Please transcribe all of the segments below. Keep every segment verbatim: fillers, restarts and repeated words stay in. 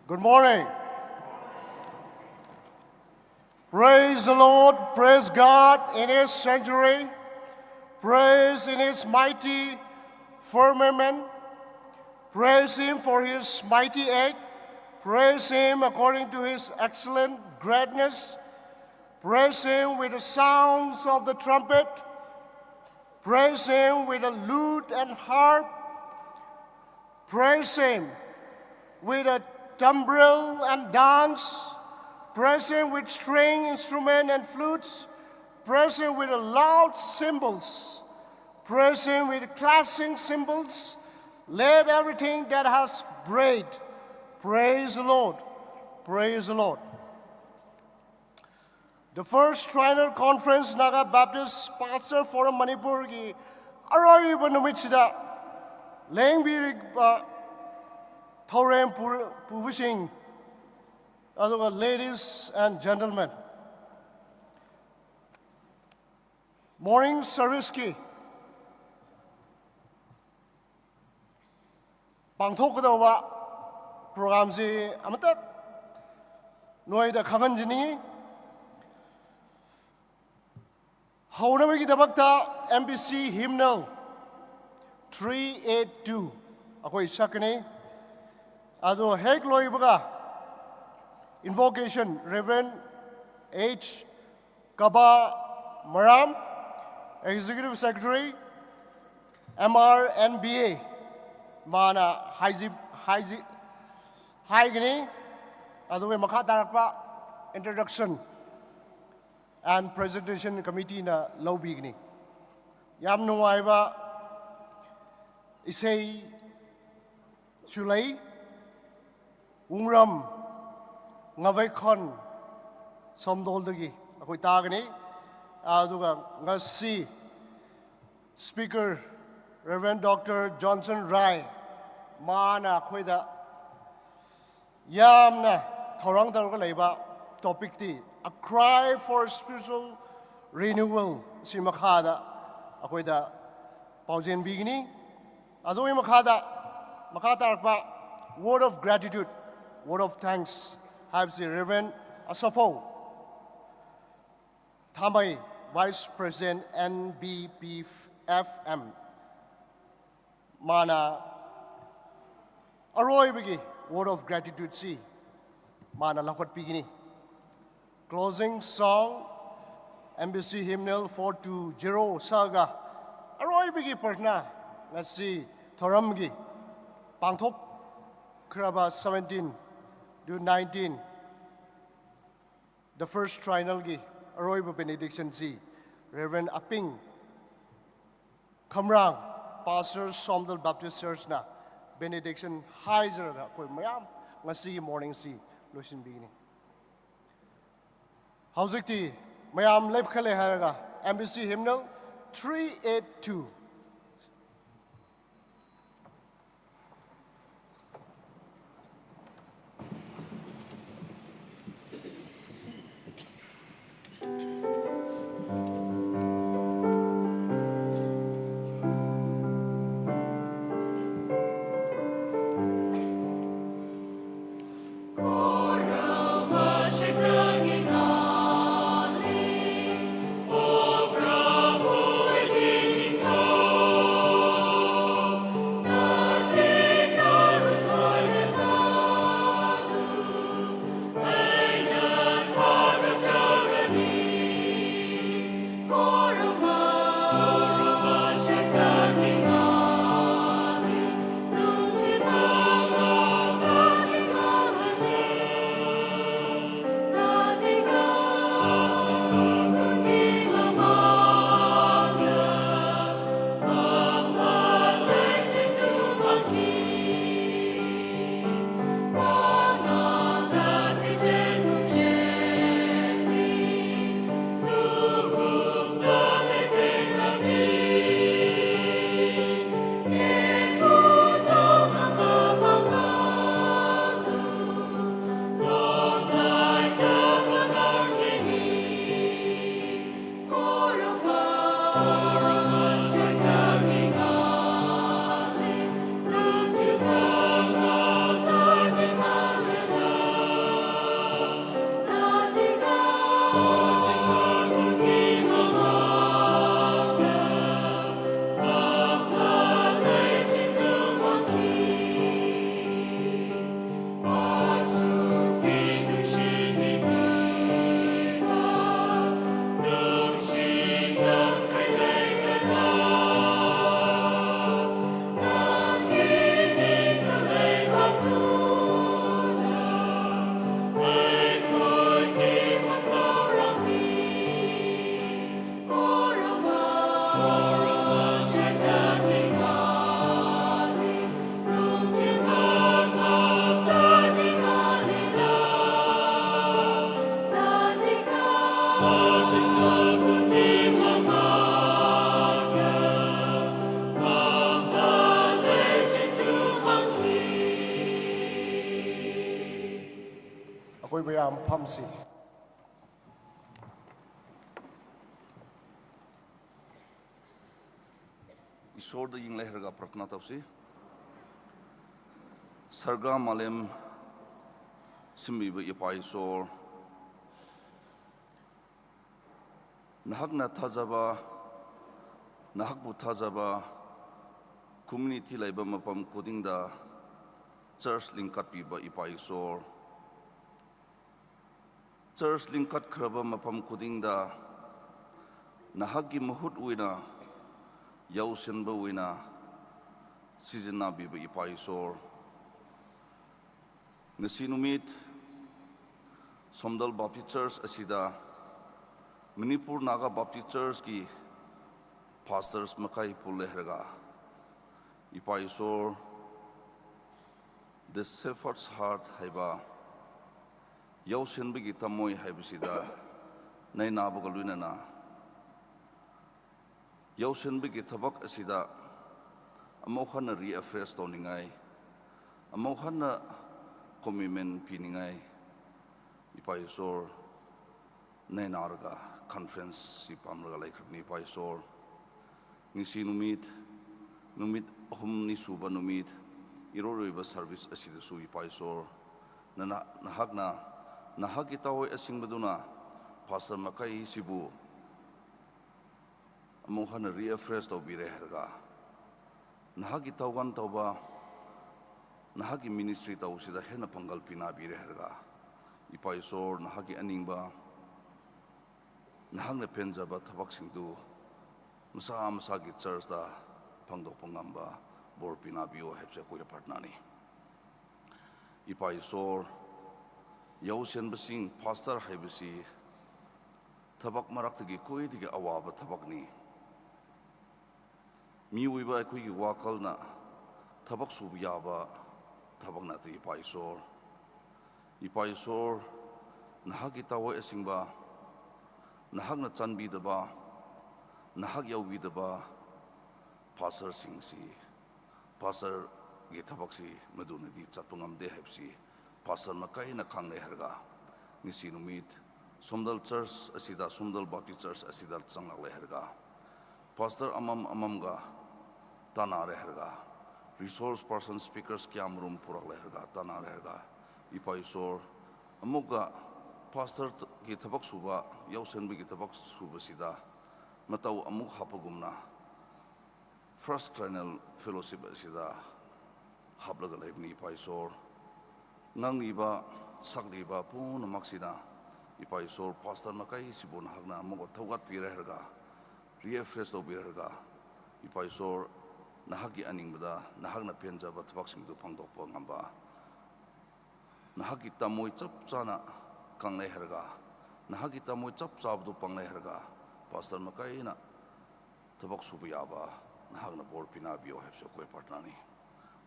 Good morning. Praise the Lord. Praise God in His sanctuary. Praise in His mighty firmament. Praise Him for His mighty act. Praise Him according to His excellent greatness. Praise Him with the sounds of the trumpet. Praise Him with the lute and harp. Praise Him with a timbrel and dance. Praise Him with string instrument and flutes. Praise Him with the loud cymbals. Praise Him with clashing cymbals. Let everything that has breath praise the Lord. Praise the Lord. The first Trinal Conference Naga Baptist Pastor Forum ꯃꯅꯤꯄꯨꯔꯒꯤ ꯑꯔꯣꯏꯕ ꯅꯨꯃꯤꯠꯁꯤꯗ ꯂꯦꯡꯕꯤꯔꯤꯕ ꯊꯧꯔꯦꯝ ꯄꯨ- ꯄꯨꯕꯁꯤꯡ, ꯑꯗꯨꯒ ladies and gentlemen, morning serviceꯀꯤ ꯄꯥꯡꯊꯣꯛꯀꯗꯧꯕ programꯁꯤ ꯑꯃꯇ ꯅꯣꯏꯗ ꯈꯪꯍꯟꯖꯅꯤꯡꯉꯤ꯫ ꯍꯧꯅꯕꯒꯤꯗꯃꯛꯇ M B C hymnal three eight two ꯑꯩꯈꯣꯏ ꯁꯛꯀꯅꯤ꯫ ꯑꯗꯣ ꯍꯦꯛ ꯂꯣꯏꯕꯒ invocation, Reverend H Kaba Maram, Executive Secretary, M R N B A, ꯃꯥꯅ ꯍꯥꯏꯖꯤ ꯍꯥꯏꯖꯤ ꯍꯥꯏꯒꯅꯤ꯫ ꯑꯗꯨꯒ ꯃꯈꯥ ꯇꯥꯔꯛꯄ introduction and presentation committeeꯅ ꯂꯧꯕꯤꯒꯅꯤ꯫ ꯌꯥꯝ ꯅꯨꯡꯉꯥꯏꯕ ꯏꯁꯩꯁꯨ ꯂꯩ꯫ ꯋꯨꯡꯔꯝ ꯉꯥꯕꯩꯈꯣꯟ ꯁꯣꯝꯗꯣꯜꯗꯒꯤ ꯑꯩꯈꯣꯏ ꯇꯥꯒꯅꯤ꯫ ꯑꯗꯨꯒ ꯉꯁꯤ speaker Reverend Doctor Johnson Rai, ꯃꯥꯅ ꯑꯩꯈꯣꯏꯗ ꯌꯥꯝꯅ ꯊꯧꯔꯥꯡ ꯇꯧꯔꯒ ꯂꯩꯕ topicꯇꯤ A Cry for Spiritual Renewal ꯁꯤ ꯃꯈꯥꯗ ꯑꯩꯈꯣꯏꯗ ꯄꯥꯎꯖꯦꯟ ꯄꯤꯒꯅꯤ꯫ ꯑꯗꯨꯒꯤ ꯃꯈꯥꯗ, ꯃꯈꯥ ꯇꯥꯔꯛꯄ word of gratitude, word of thanks ꯍꯥꯏꯕꯁꯤ Reverend ꯑꯁꯐꯧ ꯊꯥꯃꯩ, Vice President N B P F M, ꯃꯥꯅ ꯑꯔꯣꯏꯕꯒꯤ word of gratitude ꯁꯤ ꯃꯥꯅ ꯂꯧꯈꯠꯄꯤꯒꯅꯤ꯫ Closing song, M B C Hymnal four two zero ꯁꯛꯑꯒ ꯑꯔꯣꯏꯕꯒꯤ ꯄ꯭ꯔꯊꯅꯥ ꯉꯁꯤ ꯊꯧꯔꯝꯒꯤ ꯄꯥꯡꯊꯣꯛꯈ꯭ꯔꯕ seventeen to nineteen, the first triennial ꯒꯤ ꯑꯔꯣꯏꯕ benediction ꯁꯤ Reverend ꯑꯄꯤꯡ ꯈꯝꯔꯥꯡ, Pastor, ꯁꯣꯝꯗꯣꯜ Baptist Church ꯅ benediction ꯍꯥꯏꯖꯔꯒ ꯑꯩꯈꯣꯏ ꯃꯌꯥꯝ ꯉꯁꯤꯒꯤ morning ꯁꯤ ꯂꯣꯏꯁꯤꯟꯕꯤꯒꯅꯤ꯫ ꯍꯧꯖꯤꯛꯇꯤ ꯃꯌꯥꯝ ꯂꯦꯞꯈꯠꯂꯦ ꯍꯥꯏꯔꯒ M B C Hymnal three eight two꯫ ꯑꯩꯈꯣꯏ ꯃꯌꯥꯝ ꯐꯝꯁꯤ꯫ ꯏꯁꯣꯔꯗ ꯌꯦꯡꯂꯩ ꯍꯥꯏꯔꯒ ꯄ꯭ꯔꯊꯅꯥ ꯇꯧꯁꯤ꯫ ꯁꯔꯒ ꯃꯥꯂꯦꯝ ꯁꯤꯟꯕꯤꯕ ꯏꯄꯥ ꯏꯁꯣꯔ, ꯅꯍꯥꯛꯅ ꯊꯥꯖꯕ, ꯅꯍꯥꯛꯄꯨ ꯊꯥꯖꯕ community ꯂꯩꯕ ꯃꯐꯝ ꯈꯨꯗꯤꯡꯗ church ꯂꯤꯡꯈꯠꯄꯤꯕ ꯏꯄꯥ ꯏꯁꯣꯔ, church ꯂꯤꯡꯈꯠꯈ꯭ꯔꯕ ꯃꯐꯝ ꯈꯨꯗꯤꯡꯗ ꯅꯍꯥꯛꯀꯤ ꯃꯍꯨꯠ ꯑꯣꯏꯅ ꯌꯥꯎꯁꯤꯟꯕ ꯑꯣꯏꯅ ꯁꯤꯖꯤꯟꯅꯕꯤꯕ ꯏꯄꯥ ꯏꯁꯣꯔ, ꯉꯁꯤ ꯅꯨꯃꯤꯠ ꯁꯣꯝꯗꯜ Baptist Church ꯑꯁꯤꯗ ꯃꯅꯤꯄꯨꯔ ꯅꯥꯒꯥ Baptist Churchꯀꯤ pastors ꯃꯈꯩ ꯄꯨꯜꯂꯦ ꯍꯥꯏꯔꯒ ꯏꯄꯥ ꯏꯁꯣꯔ, The Shepherd's Heart ꯍꯥꯏꯕ ꯌꯥꯎꯁꯤꯟꯕꯒꯤ ꯊꯃꯣꯏ ꯍꯥꯏꯕꯁꯤꯗ ꯅꯩꯅꯕꯒ ꯂꯣꯏꯅꯅ ꯌꯥꯎꯁꯤꯟꯕꯒꯤ ꯊꯕꯛ ꯑꯁꯤꯗ ꯑꯃꯨꯛ ꯍꯟꯅ reaffresh ꯇꯧꯅꯤꯡꯉꯥꯏ, ꯑꯃꯨꯛ ꯍꯟꯅ commitment ꯄꯤꯅꯤꯡꯉꯥꯏ ꯏꯄꯥ ꯏꯁꯣꯔ ꯅꯩꯅꯔꯒ conferenceꯁꯤ ꯄꯥꯝꯂꯒ ꯂꯩꯈ꯭ꯔꯕꯅꯤ꯫ ꯏꯄꯥ ꯏꯁꯣꯔ, ꯉꯁꯤ ꯅꯨꯃꯤꯠ, ꯅꯨꯃꯤꯠ ꯑꯍꯨꯝꯅꯤ ꯁꯨꯕ ꯅꯨꯃꯤꯠ, ꯏꯔꯣꯏꯔꯣꯏꯕ service ꯑꯁꯤꯗꯁꯨ ꯏꯄꯥ ꯏꯁꯣꯔ, ꯅꯅ-, ꯅꯍꯥꯛꯅ ꯅꯍꯥꯛꯀꯤ ꯊꯋꯥꯏ ꯑꯁꯦꯡꯕꯗꯨꯅ pastor ꯃꯈꯩꯁꯤꯕꯨ ꯑꯃꯨꯛ ꯍꯟꯅ reaffresh ꯇꯧꯕꯤꯔꯦ ꯍꯥꯏꯔꯒ, ꯅꯍꯥꯛꯀꯤ ꯊꯧꯒꯜ ꯇꯧꯕ, ꯅꯍꯥꯛꯀꯤ ministry ꯇꯧꯕꯁꯤꯗ ꯍꯦꯟꯅ ꯄꯥꯡꯒꯜ ꯄꯤꯅꯕꯤꯔꯦ ꯍꯥꯏꯔꯒ, ꯏꯄꯥ ꯏꯁꯣꯔ, ꯅꯍꯥꯛꯀꯤ ꯑꯅꯤꯡꯕ, ꯅꯍꯥꯛꯅ ꯄꯦꯟꯖꯕ ꯊꯕꯛꯁꯤꯡꯗꯨ ꯃꯁꯥ ꯃꯁꯥꯒꯤ churchꯇ ꯐꯪꯗꯣꯛꯄ ꯉꯝꯕ ꯕꯣꯔ ꯄꯤꯅꯕꯤꯌꯨ ꯍꯥꯏꯕꯁꯦ ꯑꯩꯈꯣꯏꯒꯤ ꯄ꯭ꯔꯊꯅꯥꯅꯤ꯫ ꯏꯄꯥ ꯏꯁꯣꯔ, ꯌꯥꯎꯁꯦꯟꯕꯁꯤꯡ, pastor ꯍꯥꯏꯕꯁꯤ ꯊꯕꯛ ꯃꯔꯛꯇꯒꯤ ꯈ꯭ꯋꯥꯏꯗꯒꯤ ꯑꯋꯥꯕ ꯊꯕꯛꯅꯤ꯫ ꯃꯤꯑꯣꯏꯕ ꯑꯩꯈꯣꯏꯒꯤ ꯋꯥꯈꯜꯅ ꯊꯕꯛ ꯁꯨꯕ ꯌꯥꯕ ꯊꯕꯛ ꯅꯠꯇꯦ, ꯏꯄꯥ ꯏꯁꯣꯔ꯫ ꯏꯄꯥ ꯏꯁꯣꯔ, ꯅꯍꯥꯛꯀꯤ ꯊꯋꯥꯏ ꯑꯁꯦꯡꯕ, ꯅꯍꯥꯛꯅ ꯆꯥꯟꯕꯤꯗꯕ, ꯅꯍꯥꯛ ꯌꯥꯎꯕꯤꯗꯕ pastorꯁꯤꯡꯁꯤ, pastorꯒꯤ ꯊꯕꯛꯁꯤ ꯃꯗꯨꯅꯗꯤ ꯆꯠꯄ ꯉꯝꯗꯦ ꯍꯥꯏꯕꯁꯤ Pastor ꯃꯈꯩꯅ ꯈꯪꯂꯦ ꯍꯥꯏꯔꯒ, ꯉꯁꯤ ꯅꯨꯃꯤꯠ ꯁꯣꯝꯗꯜ Church ꯑꯁꯤꯗ, ꯁꯣꯝꯗꯜ Baptist Church ꯑꯁꯤꯗ ꯆꯪꯂꯛꯂꯦ ꯍꯥꯏꯔꯒ, Pastor ꯑꯃꯝ ꯑꯃꯝꯒ ꯇꯥꯟꯅꯔꯦ ꯍꯥꯏꯔꯒ, resource person, speakers ꯀꯌꯥꯃꯔꯨꯝ ꯄꯨꯔꯛꯂꯦ ꯍꯥꯏꯔꯒ, ꯇꯥꯟꯅꯔꯦ ꯍꯥꯏꯔꯒ, ꯏꯄꯥ ꯏꯁꯣꯔ, ꯑꯃꯨꯛꯀ Pastorꯒꯤ ꯊꯕꯛ ꯁꯨꯕ, ꯌꯥꯎꯁꯦꯟꯕꯒꯤ ꯊꯕꯛ ꯁꯨꯕꯁꯤꯗ ꯃꯇꯧ ꯑꯃꯨꯛ ꯍꯥꯞꯄꯒꯨꯝꯅ, First Triennial Fellowship ꯑꯁꯤꯗ ꯍꯥꯞꯂꯒ ꯂꯩꯕꯅꯤ, ꯏꯄꯥ ꯏꯁꯣꯔ꯫ ꯉꯥꯡꯂꯤꯕ, ꯁꯛꯂꯤꯕ ꯄꯨꯝꯅꯃꯛꯁꯤꯅ, ꯏꯄꯥ ꯏꯁꯣꯔ, Pastor ꯃꯈꯩꯁꯤꯕꯨ ꯅꯍꯥꯛꯅ ꯑꯃꯨꯛꯀ ꯊꯧꯒꯠꯄꯤꯔꯦ ꯍꯥꯏꯔꯒ, refresh ꯇꯧꯕꯤꯔꯦ ꯍꯥꯏꯔꯒ, ꯏꯄꯥ ꯏꯁꯣꯔ, ꯅꯍꯥꯛꯀꯤ ꯑꯅꯤꯡꯕꯗ, ꯅꯍꯥꯛꯅ ꯄꯦꯟꯖꯕ ꯊꯕꯛꯁꯤꯡꯗꯨ ꯄꯥꯡꯊꯣꯛꯄ ꯉꯝꯕ, ꯅꯍꯥꯛꯀꯤ ꯊꯃꯣꯏ ꯆꯞ ꯆꯥꯅ ꯈꯪꯂꯦ ꯍꯥꯏꯔꯒ, ꯅꯍꯥꯛꯀꯤ ꯊꯃꯣꯏ ꯆꯞ ꯆꯥꯕꯗꯨ ꯈꯪꯂꯦ ꯍꯥꯏꯔꯒ, Pastor ꯃꯈꯩꯅ ꯊꯕꯛ ꯁꯨꯕ ꯌꯥꯕ ꯅꯍꯥꯛꯅ ꯕꯣꯔ ꯄꯤꯅꯕꯤꯌꯣ ꯍꯥꯏꯕꯁꯨ ꯑꯩꯈꯣꯏ ꯄ꯭ꯔꯥꯔꯊꯅꯥꯅꯤ꯫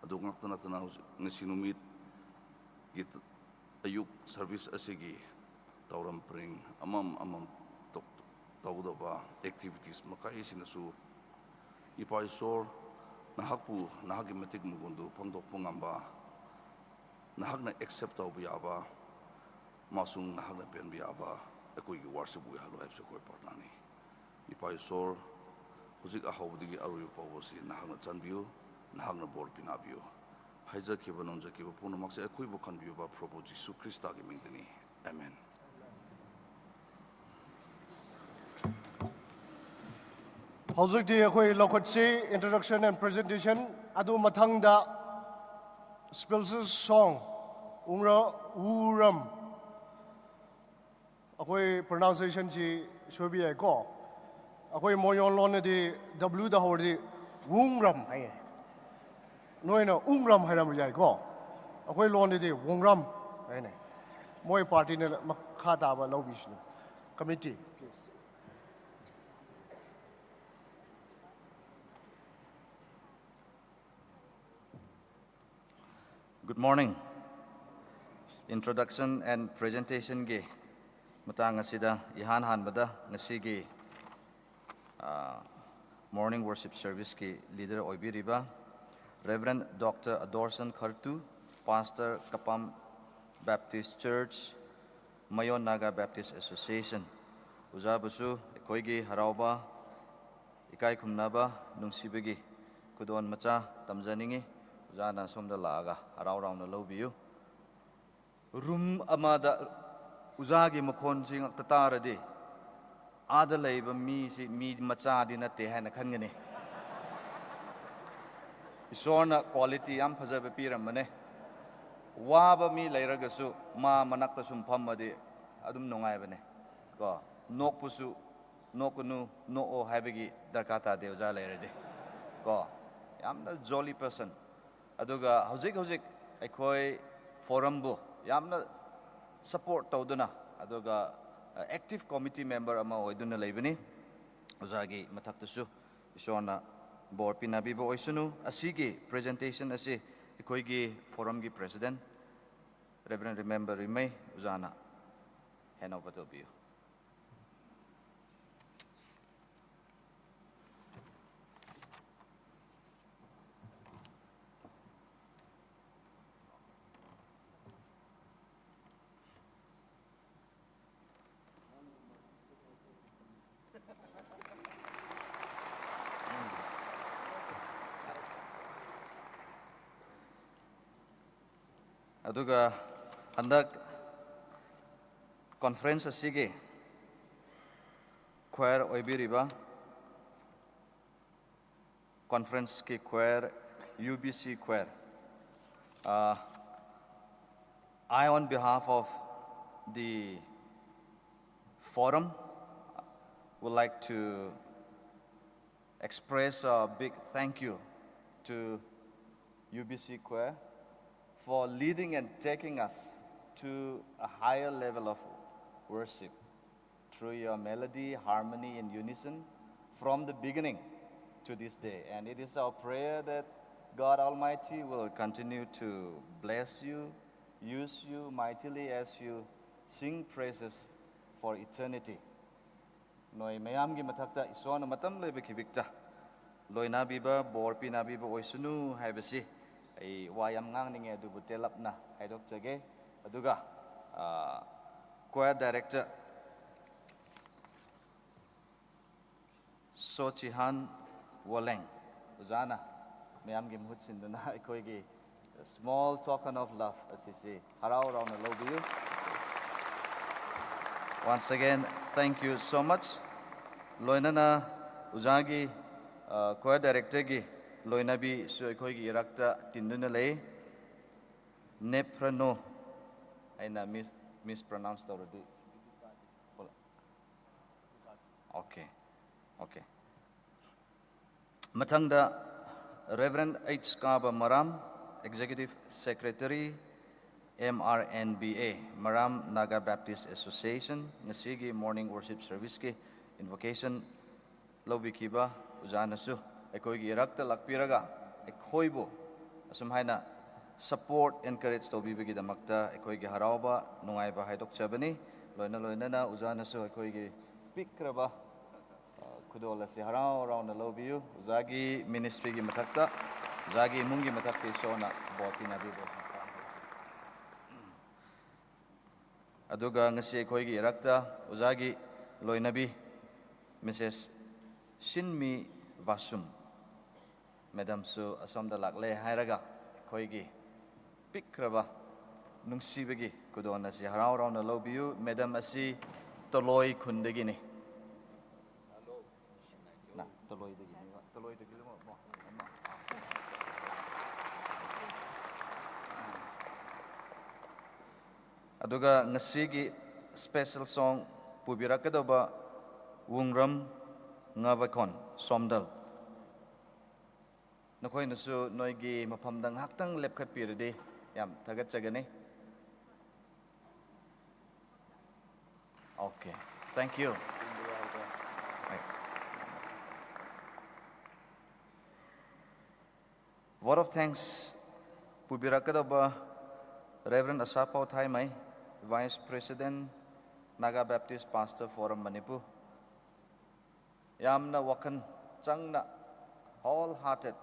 ꯑꯗꯨ ꯉꯥꯛꯇ ꯅꯠꯇꯅ, ꯍꯧꯖꯤꯛ ꯉꯁꯤ ꯅꯨꯃꯤꯠꯀꯤ ꯑꯌꯨꯛ service ꯑꯁꯤꯒꯤ ꯊꯧꯔꯝ ꯄꯔꯤꯡ ꯑꯃꯝ ꯑꯃꯝ ꯇꯧ-, ꯇꯧꯒꯗꯧꯕ activities ꯃꯈꯩꯁꯤꯅꯁꯨ, ꯏꯄꯥ ꯏꯁꯣꯔ, ꯅꯍꯥꯛꯄꯨ, ꯅꯍꯥꯛꯀꯤ ꯃꯇꯤꯛ ꯃꯒꯨꯟꯗꯨ ꯐꯣꯡꯗꯣꯛꯄ ꯉꯝꯕ, ꯅꯍꯥꯛꯅ accept ꯇꯧꯕ ꯌꯥꯕ, ꯑꯃꯁꯨꯡ ꯅꯍꯥꯛꯅ ꯄꯦꯟꯕ ꯌꯥꯕ ꯑꯩꯈꯣꯏꯒꯤ worship ꯑꯣꯏꯍꯜꯂꯣ ꯍꯥꯏꯕꯁꯨ ꯑꯩꯈꯣꯏ ꯄ꯭ꯔꯥꯔꯊꯅꯥꯅꯤ꯫ ꯏꯄꯥ ꯏꯁꯣꯔ, ꯍꯧꯖꯤꯛ ꯑꯍꯧꯕꯗꯒꯤ ꯑꯔꯣꯏꯕ ꯐꯥꯎꯕꯁꯤ ꯅꯍꯥꯛꯅ ꯆꯥꯟꯕꯤꯌꯨ, ꯅꯍꯥꯛꯅ ꯕꯣꯔ ꯄꯤꯅꯕꯤꯌꯨ꯫ ꯍꯥꯏꯖꯈꯤꯕ ꯅꯣꯟꯖꯈꯤꯕ ꯄꯨꯝꯅꯃꯛꯁꯦ ꯑꯩꯈꯣꯏꯕꯨ ꯈꯟꯕꯤꯕ ꯄ꯭ꯔꯚꯨ ꯖꯤꯁꯨ ꯈ꯭ꯔꯤꯁꯇꯒꯤ ꯃꯤꯡꯗꯅꯤ꯫ ꯑꯃꯦꯟ꯫ ꯍꯧꯖꯤꯛꯇꯤ ꯑꯩꯈꯣꯏ ꯂꯧꯈꯠꯁꯤ, introduction and presentation꯫ ꯑꯗꯨ ꯃꯊꯪꯗ special song, ꯎꯡꯔ-, ꯎꯔꯝ꯫ ꯑꯩꯈꯣꯏ pronunciationꯁꯤ ꯁꯣꯏꯕ ꯌꯥꯏꯀꯣ꯫ ꯑꯩꯈꯣꯏ ꯃꯣꯌꯣꯟ ꯂꯣꯟꯗꯗꯤ W ꯗ ꯍꯧꯔꯗꯤ ꯋꯨꯡꯔꯝ ꯍꯥꯏꯌꯦ꯫ ꯅꯣꯏꯅ ꯎꯡꯔꯝ ꯍꯥꯏꯔꯝꯕ ꯌꯥꯏꯀꯣ꯫ ꯑꯩꯈꯣꯏ ꯂꯣꯟꯗꯗꯤ ꯋꯣꯡꯔꯝ ꯍꯥꯏꯅꯦ꯫ ꯃꯣꯏ partyꯅ ꯃꯈꯥ ꯇꯥꯕ ꯂꯧꯕꯤꯁꯅꯨ꯫ Committee, please. Good morning. Introduction and presentationꯒꯤ ꯃꯇꯥꯡ ꯑꯁꯤꯗ ꯏꯍꯥꯟ ꯍꯥꯟꯕꯗ ꯉꯁꯤꯒꯤ, ꯑ, morning worship serviceꯀꯤ leader ꯑꯣꯏꯕꯤꯔꯤꯕ Reverend Doctor Adorson Khartu, Pastor ꯀꯄꯥꯝ Baptist Church, Mayon Naga Baptist Association, ꯑꯣꯖꯥꯕꯨꯁꯨ ꯑꯩꯈꯣꯏꯒꯤ ꯍꯔꯥꯎꯕ, ꯏꯀꯥꯏ ꯈꯨꯝꯅꯕ, ꯅꯨꯡꯁꯤꯕꯒꯤ ꯈꯨꯗꯣꯜ ꯃꯆꯥ ꯇꯝꯖꯅꯤꯡꯏ꯫ ꯑꯣꯖꯥꯅ ꯁꯣꯝꯗ ꯂꯥꯛꯑꯒ ꯍꯔꯥꯎ ꯍꯔꯥꯎꯅ ꯂꯧꯕꯤꯌꯨ꯫ ꯔꯨꯝ ꯑꯃꯗ ꯑꯣꯖꯥꯒꯤ ꯃꯈꯣꯟꯁꯤ ꯉꯛꯇ ꯇꯥꯔꯗꯤ ꯑꯥꯗ ꯂꯩꯕ ꯃꯤꯁꯤ ꯃꯤ ꯃꯆꯥꯗꯤ ꯅꯠꯇꯦ ꯍꯥꯏꯅ ꯈꯟꯒꯅꯤ꯫ ꯏꯁꯣꯔꯅ quality ꯌꯥꯝ ꯐꯖꯕ ꯄꯤꯔꯝꯕꯅꯦ꯫ ꯋꯥꯕ ꯃꯤ ꯂꯩꯔꯒꯁꯨ ꯃꯥ ꯃꯅꯥꯛꯇ ꯁꯨꯝ ꯐꯝꯃꯗꯤ ꯑꯗꯨꯝ ꯅꯨꯡꯉꯥꯏꯕꯅꯦ꯫ ꯀꯣ, ꯅꯣꯛꯄꯁꯨ ꯅꯣꯛꯀꯅꯨ, ꯅꯣꯛꯑꯣ ꯍꯥꯏꯕꯒꯤ ꯗꯔꯀꯥꯔ ꯇꯥꯗꯦ ꯑꯣꯖꯥ ꯂꯩꯔꯗꯤ꯫ ꯀꯣ, ꯌꯥꯝꯅ jolly person꯫ ꯑꯗꯨꯒ ꯍꯧꯖꯤꯛ ꯍꯧꯖꯤꯛ ꯑꯩꯈꯣꯏ ꯐꯣꯔꯝꯕꯨ ꯌꯥꯝꯅ support ꯇꯧꯗꯨꯅ, ꯑꯗꯨꯒ active committee member ꯑꯃ ꯑꯣꯏꯗꯨꯅ ꯂꯩꯕꯅꯤ꯫ ꯑꯣꯖꯥꯒꯤ ꯃꯊꯛꯇꯁꯨ ꯏꯁꯣꯔꯅ ꯕꯣꯔ ꯄꯤꯅꯕꯤꯕ ꯑꯣꯏꯁꯅꯨ꯫ ꯑꯁꯤꯒꯤ presentation ꯑꯁꯤ ꯑꯩꯈꯣꯏꯒꯤ ꯐꯣꯔꯝꯒꯤ president Reverend Remember ꯔꯤꯃꯩ ꯑꯣꯖꯥꯅ hand over ꯇꯧꯕꯤꯌꯨ꯫ ꯑꯗꯨꯒ ꯍꯟꯗꯛ conference ꯑꯁꯤꯒꯤ choir ꯑꯣꯏꯕꯤꯔꯤꯕ conferenceꯀꯤ choir, UBC choir, uh, I, on behalf of the forum, would like to express a big thank you to UBC choir for leading and taking us to a higher level of worship through your melody, harmony, and unison from the beginning to this day. And it is our prayer that God Almighty will continue to bless you, use you mightily as you sing praises for eternity. ꯅꯣꯏ ꯃꯌꯥꯝꯒꯤ ꯃꯊꯛꯇ ꯏꯁꯣꯔꯅ ꯃꯇꯝ ꯂꯩꯕ ꯈꯤꯕꯤꯛꯇ ꯂꯣꯏꯅꯕꯤꯕ, ꯕꯣꯔ ꯄꯤꯅꯕꯤꯕ ꯑꯣꯏꯁꯅꯨ ꯍꯥꯏꯕꯁꯤ ꯑꯩ ꯋꯥ ꯌꯥꯝ ꯉꯥꯡꯅꯤꯡꯉꯦ, ꯑꯗꯨꯕꯨ ꯇꯦꯜꯂꯞꯅ ꯍꯥꯏꯗꯣꯛꯆꯒꯦ꯫ ꯑꯗꯨꯒ ꯀ꯭ꯋꯥꯌꯔ ꯗꯥꯏꯔꯦꯛꯇꯔ ꯁꯣꯆꯤꯍꯥꯟ ꯋꯣꯂꯦꯡ ꯑꯣꯖꯥꯅ ꯃꯌꯥꯝꯒꯤ ꯃꯍꯨꯠ ꯁꯤꯟꯗꯨꯅ ꯑꯩꯈꯣꯏꯒꯤ small token of love ꯑꯁꯤꯁꯤ ꯍꯔꯥꯎ ꯍꯔꯥꯎꯅ ꯂꯧꯕꯤꯌꯨ꯫ Once again, thank you so much. ꯂꯣꯏꯅꯅ ꯑꯣꯖꯥꯒꯤ ꯀ꯭ꯋꯥꯌꯔ ꯗꯥꯏꯔꯦꯛꯇꯔꯒꯤ ꯂꯣꯏꯅꯕꯤꯁꯨ ꯑꯩꯈꯣꯏꯒꯤ ꯏꯔꯛꯇ ꯇꯤꯟꯗꯨꯅ ꯂꯩ꯫ ꯅꯦꯐ꯭ꯔꯅꯣ ꯑꯩꯅ ꯃꯤꯁ ꯃꯤꯁ ꯄ꯭ꯔꯣꯅꯥꯎꯟꯁ ꯇꯧꯔꯗꯤ꯫ Okay, okay. ꯃꯊꯪꯗ Reverend H ꯀꯥꯕ ꯃꯔꯥꯝ, Executive Secretary, M R N B A, Maram Naga Baptist Association, ꯉꯁꯤꯒꯤ morning worship serviceꯀꯤ invocation ꯂꯧꯕꯤꯈꯤꯕ ꯑꯣꯖꯥꯅꯁꯨ ꯑꯩꯈꯣꯏꯒꯤ ꯏꯔꯛꯇ ꯂꯥꯛꯄꯤꯔꯒ ꯑꯩꯈꯣꯏꯕꯨ ꯑꯁꯨꯝ ꯍꯥꯏꯅ support, encourage ꯇꯧꯕꯤꯕꯒꯤꯗꯃꯛꯇ ꯑꯩꯈꯣꯏꯒꯤ ꯍꯔꯥꯎꯕ ꯅꯨꯡꯉꯥꯏꯕ ꯍꯥꯏꯗꯣꯛꯆꯕꯅꯤ꯫ ꯂꯣꯏꯅ ꯂꯣꯏꯅꯅ ꯑꯣꯖꯥꯅꯁꯨ ꯑꯩꯈꯣꯏꯒꯤ ꯄꯤꯛꯈ꯭ꯔꯕ ꯈꯨꯗꯣꯜ ꯑꯁꯤ ꯍꯔꯥꯎ ꯍꯔꯥꯎꯅ ꯂꯧꯕꯤꯌꯨ꯫ ꯑꯣꯖꯥꯒꯤ ministryꯒꯤ ꯃꯊꯛꯇ, ꯑꯣꯖꯥꯒꯤ ꯏꯃꯨꯡꯒꯤ ꯃꯊꯛꯇ ꯏꯁꯣꯔꯅ ꯕꯣꯔ ꯄꯤꯅꯕꯤꯕ꯫ ꯑꯗꯨꯒ ꯉꯁꯤ ꯑꯩꯈꯣꯏꯒꯤ ꯏꯔꯛꯇ ꯑꯣꯖꯥꯒꯤ ꯂꯣꯏꯅꯕꯤ Mrs ꯁꯤꯟꯃꯤ ꯕꯥꯁꯨꯝ ꯃꯦꯗꯥꯝꯁꯨ ꯑꯁꯣꯝꯗ ꯂꯥꯛꯂꯦ ꯍꯥꯏꯔꯒ ꯑꯩꯈꯣꯏꯒꯤ ꯄꯤꯛꯈ꯭ꯔꯕ ꯅꯨꯡꯁꯤꯕꯒꯤ ꯈꯨꯗꯣꯜ ꯑꯁꯤ ꯍꯔꯥꯎ ꯍꯔꯥꯎꯅ ꯂꯧꯕꯤꯌꯨ꯫ ꯃꯦꯗꯥꯝ ꯑꯁꯤ ꯇꯣꯂꯣꯏ ꯈꯨꯟꯗꯒꯤꯅꯤ꯫ ꯅ, ꯇꯣꯂꯣꯏꯗꯒꯤꯅꯦꯕ꯫ ꯇꯣꯂꯣꯏꯗꯒꯤ ꯑꯃ, ꯑꯃ, ꯑꯃ꯫ ꯑꯗꯨꯒ ꯉꯁꯤꯒꯤ special song ꯄꯨꯕꯤꯔꯛꯀꯗꯧꯕ ꯋꯨꯡꯔꯝ ꯉꯥꯕꯈꯣꯟ ꯁꯣꯝꯗꯜ꯫ ꯅꯈꯣꯏꯅꯁꯨ ꯅꯣꯏꯒꯤ ꯃꯐꯝꯗ ꯉꯥꯏꯍꯥꯛꯇꯪ ꯂꯦꯞꯈꯠꯄꯤꯔꯗꯤ ꯌꯥꯝ ꯊꯥꯒꯠꯆꯒꯅꯤ꯫ Okay, thank you. Vote of thanks ꯄꯨꯕꯤꯔꯛꯀꯗꯧꯕ Reverend ꯑꯁꯥꯄꯥꯎ ꯊꯥꯏꯃꯩ, Vice President, Naga Baptist Pastor Forum Manipur꯫ ꯌꯥꯝꯅ ꯋꯥꯈꯜ ꯆꯪꯅ, whole hearted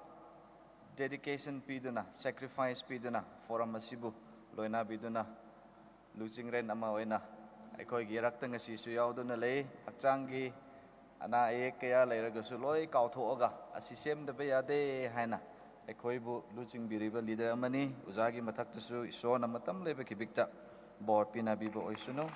dedication ꯄꯤꯗꯨꯅ, sacrifice ꯄꯤꯗꯨꯅ forum ꯑꯁꯤꯕꯨ ꯂꯣꯏꯅꯕꯤꯗꯨꯅ ꯂꯨꯆꯤꯡꯔꯦꯟ ꯑꯃ ꯑꯣꯏꯅ ꯑꯩꯈꯣꯏꯒꯤ ꯏꯔꯛꯇ ꯉꯁꯤꯁꯨ ꯌꯥꯎꯗꯨꯅ ꯂꯩ꯫ ꯍꯛꯆꯥꯡꯒꯤ ꯑꯅꯥ ꯑꯌꯦꯛ ꯀꯌꯥ ꯂꯩꯔꯒꯁꯨ ꯂꯣꯏ ꯀꯥꯎꯊꯣꯛꯑꯒ ꯑꯁꯤ ꯁꯦꯝꯗꯕ ꯌꯥꯗꯦ ꯍꯥꯏꯅ ꯑꯩꯈꯣꯏꯕꯨ ꯂꯨꯆꯤꯡꯕꯤꯔꯤꯕ ꯂꯤꯗꯔ ꯑꯃꯅꯤ꯫ ꯑꯣꯖꯥꯒꯤ ꯃꯊꯛꯇꯁꯨ ꯏꯁꯣꯔꯅ ꯃꯇꯝ ꯂꯩꯕ ꯈꯤꯕꯤꯛꯇ ꯕꯣꯔ ꯄꯤꯅꯕꯤꯕ ꯑꯣꯏꯁꯅꯨ꯫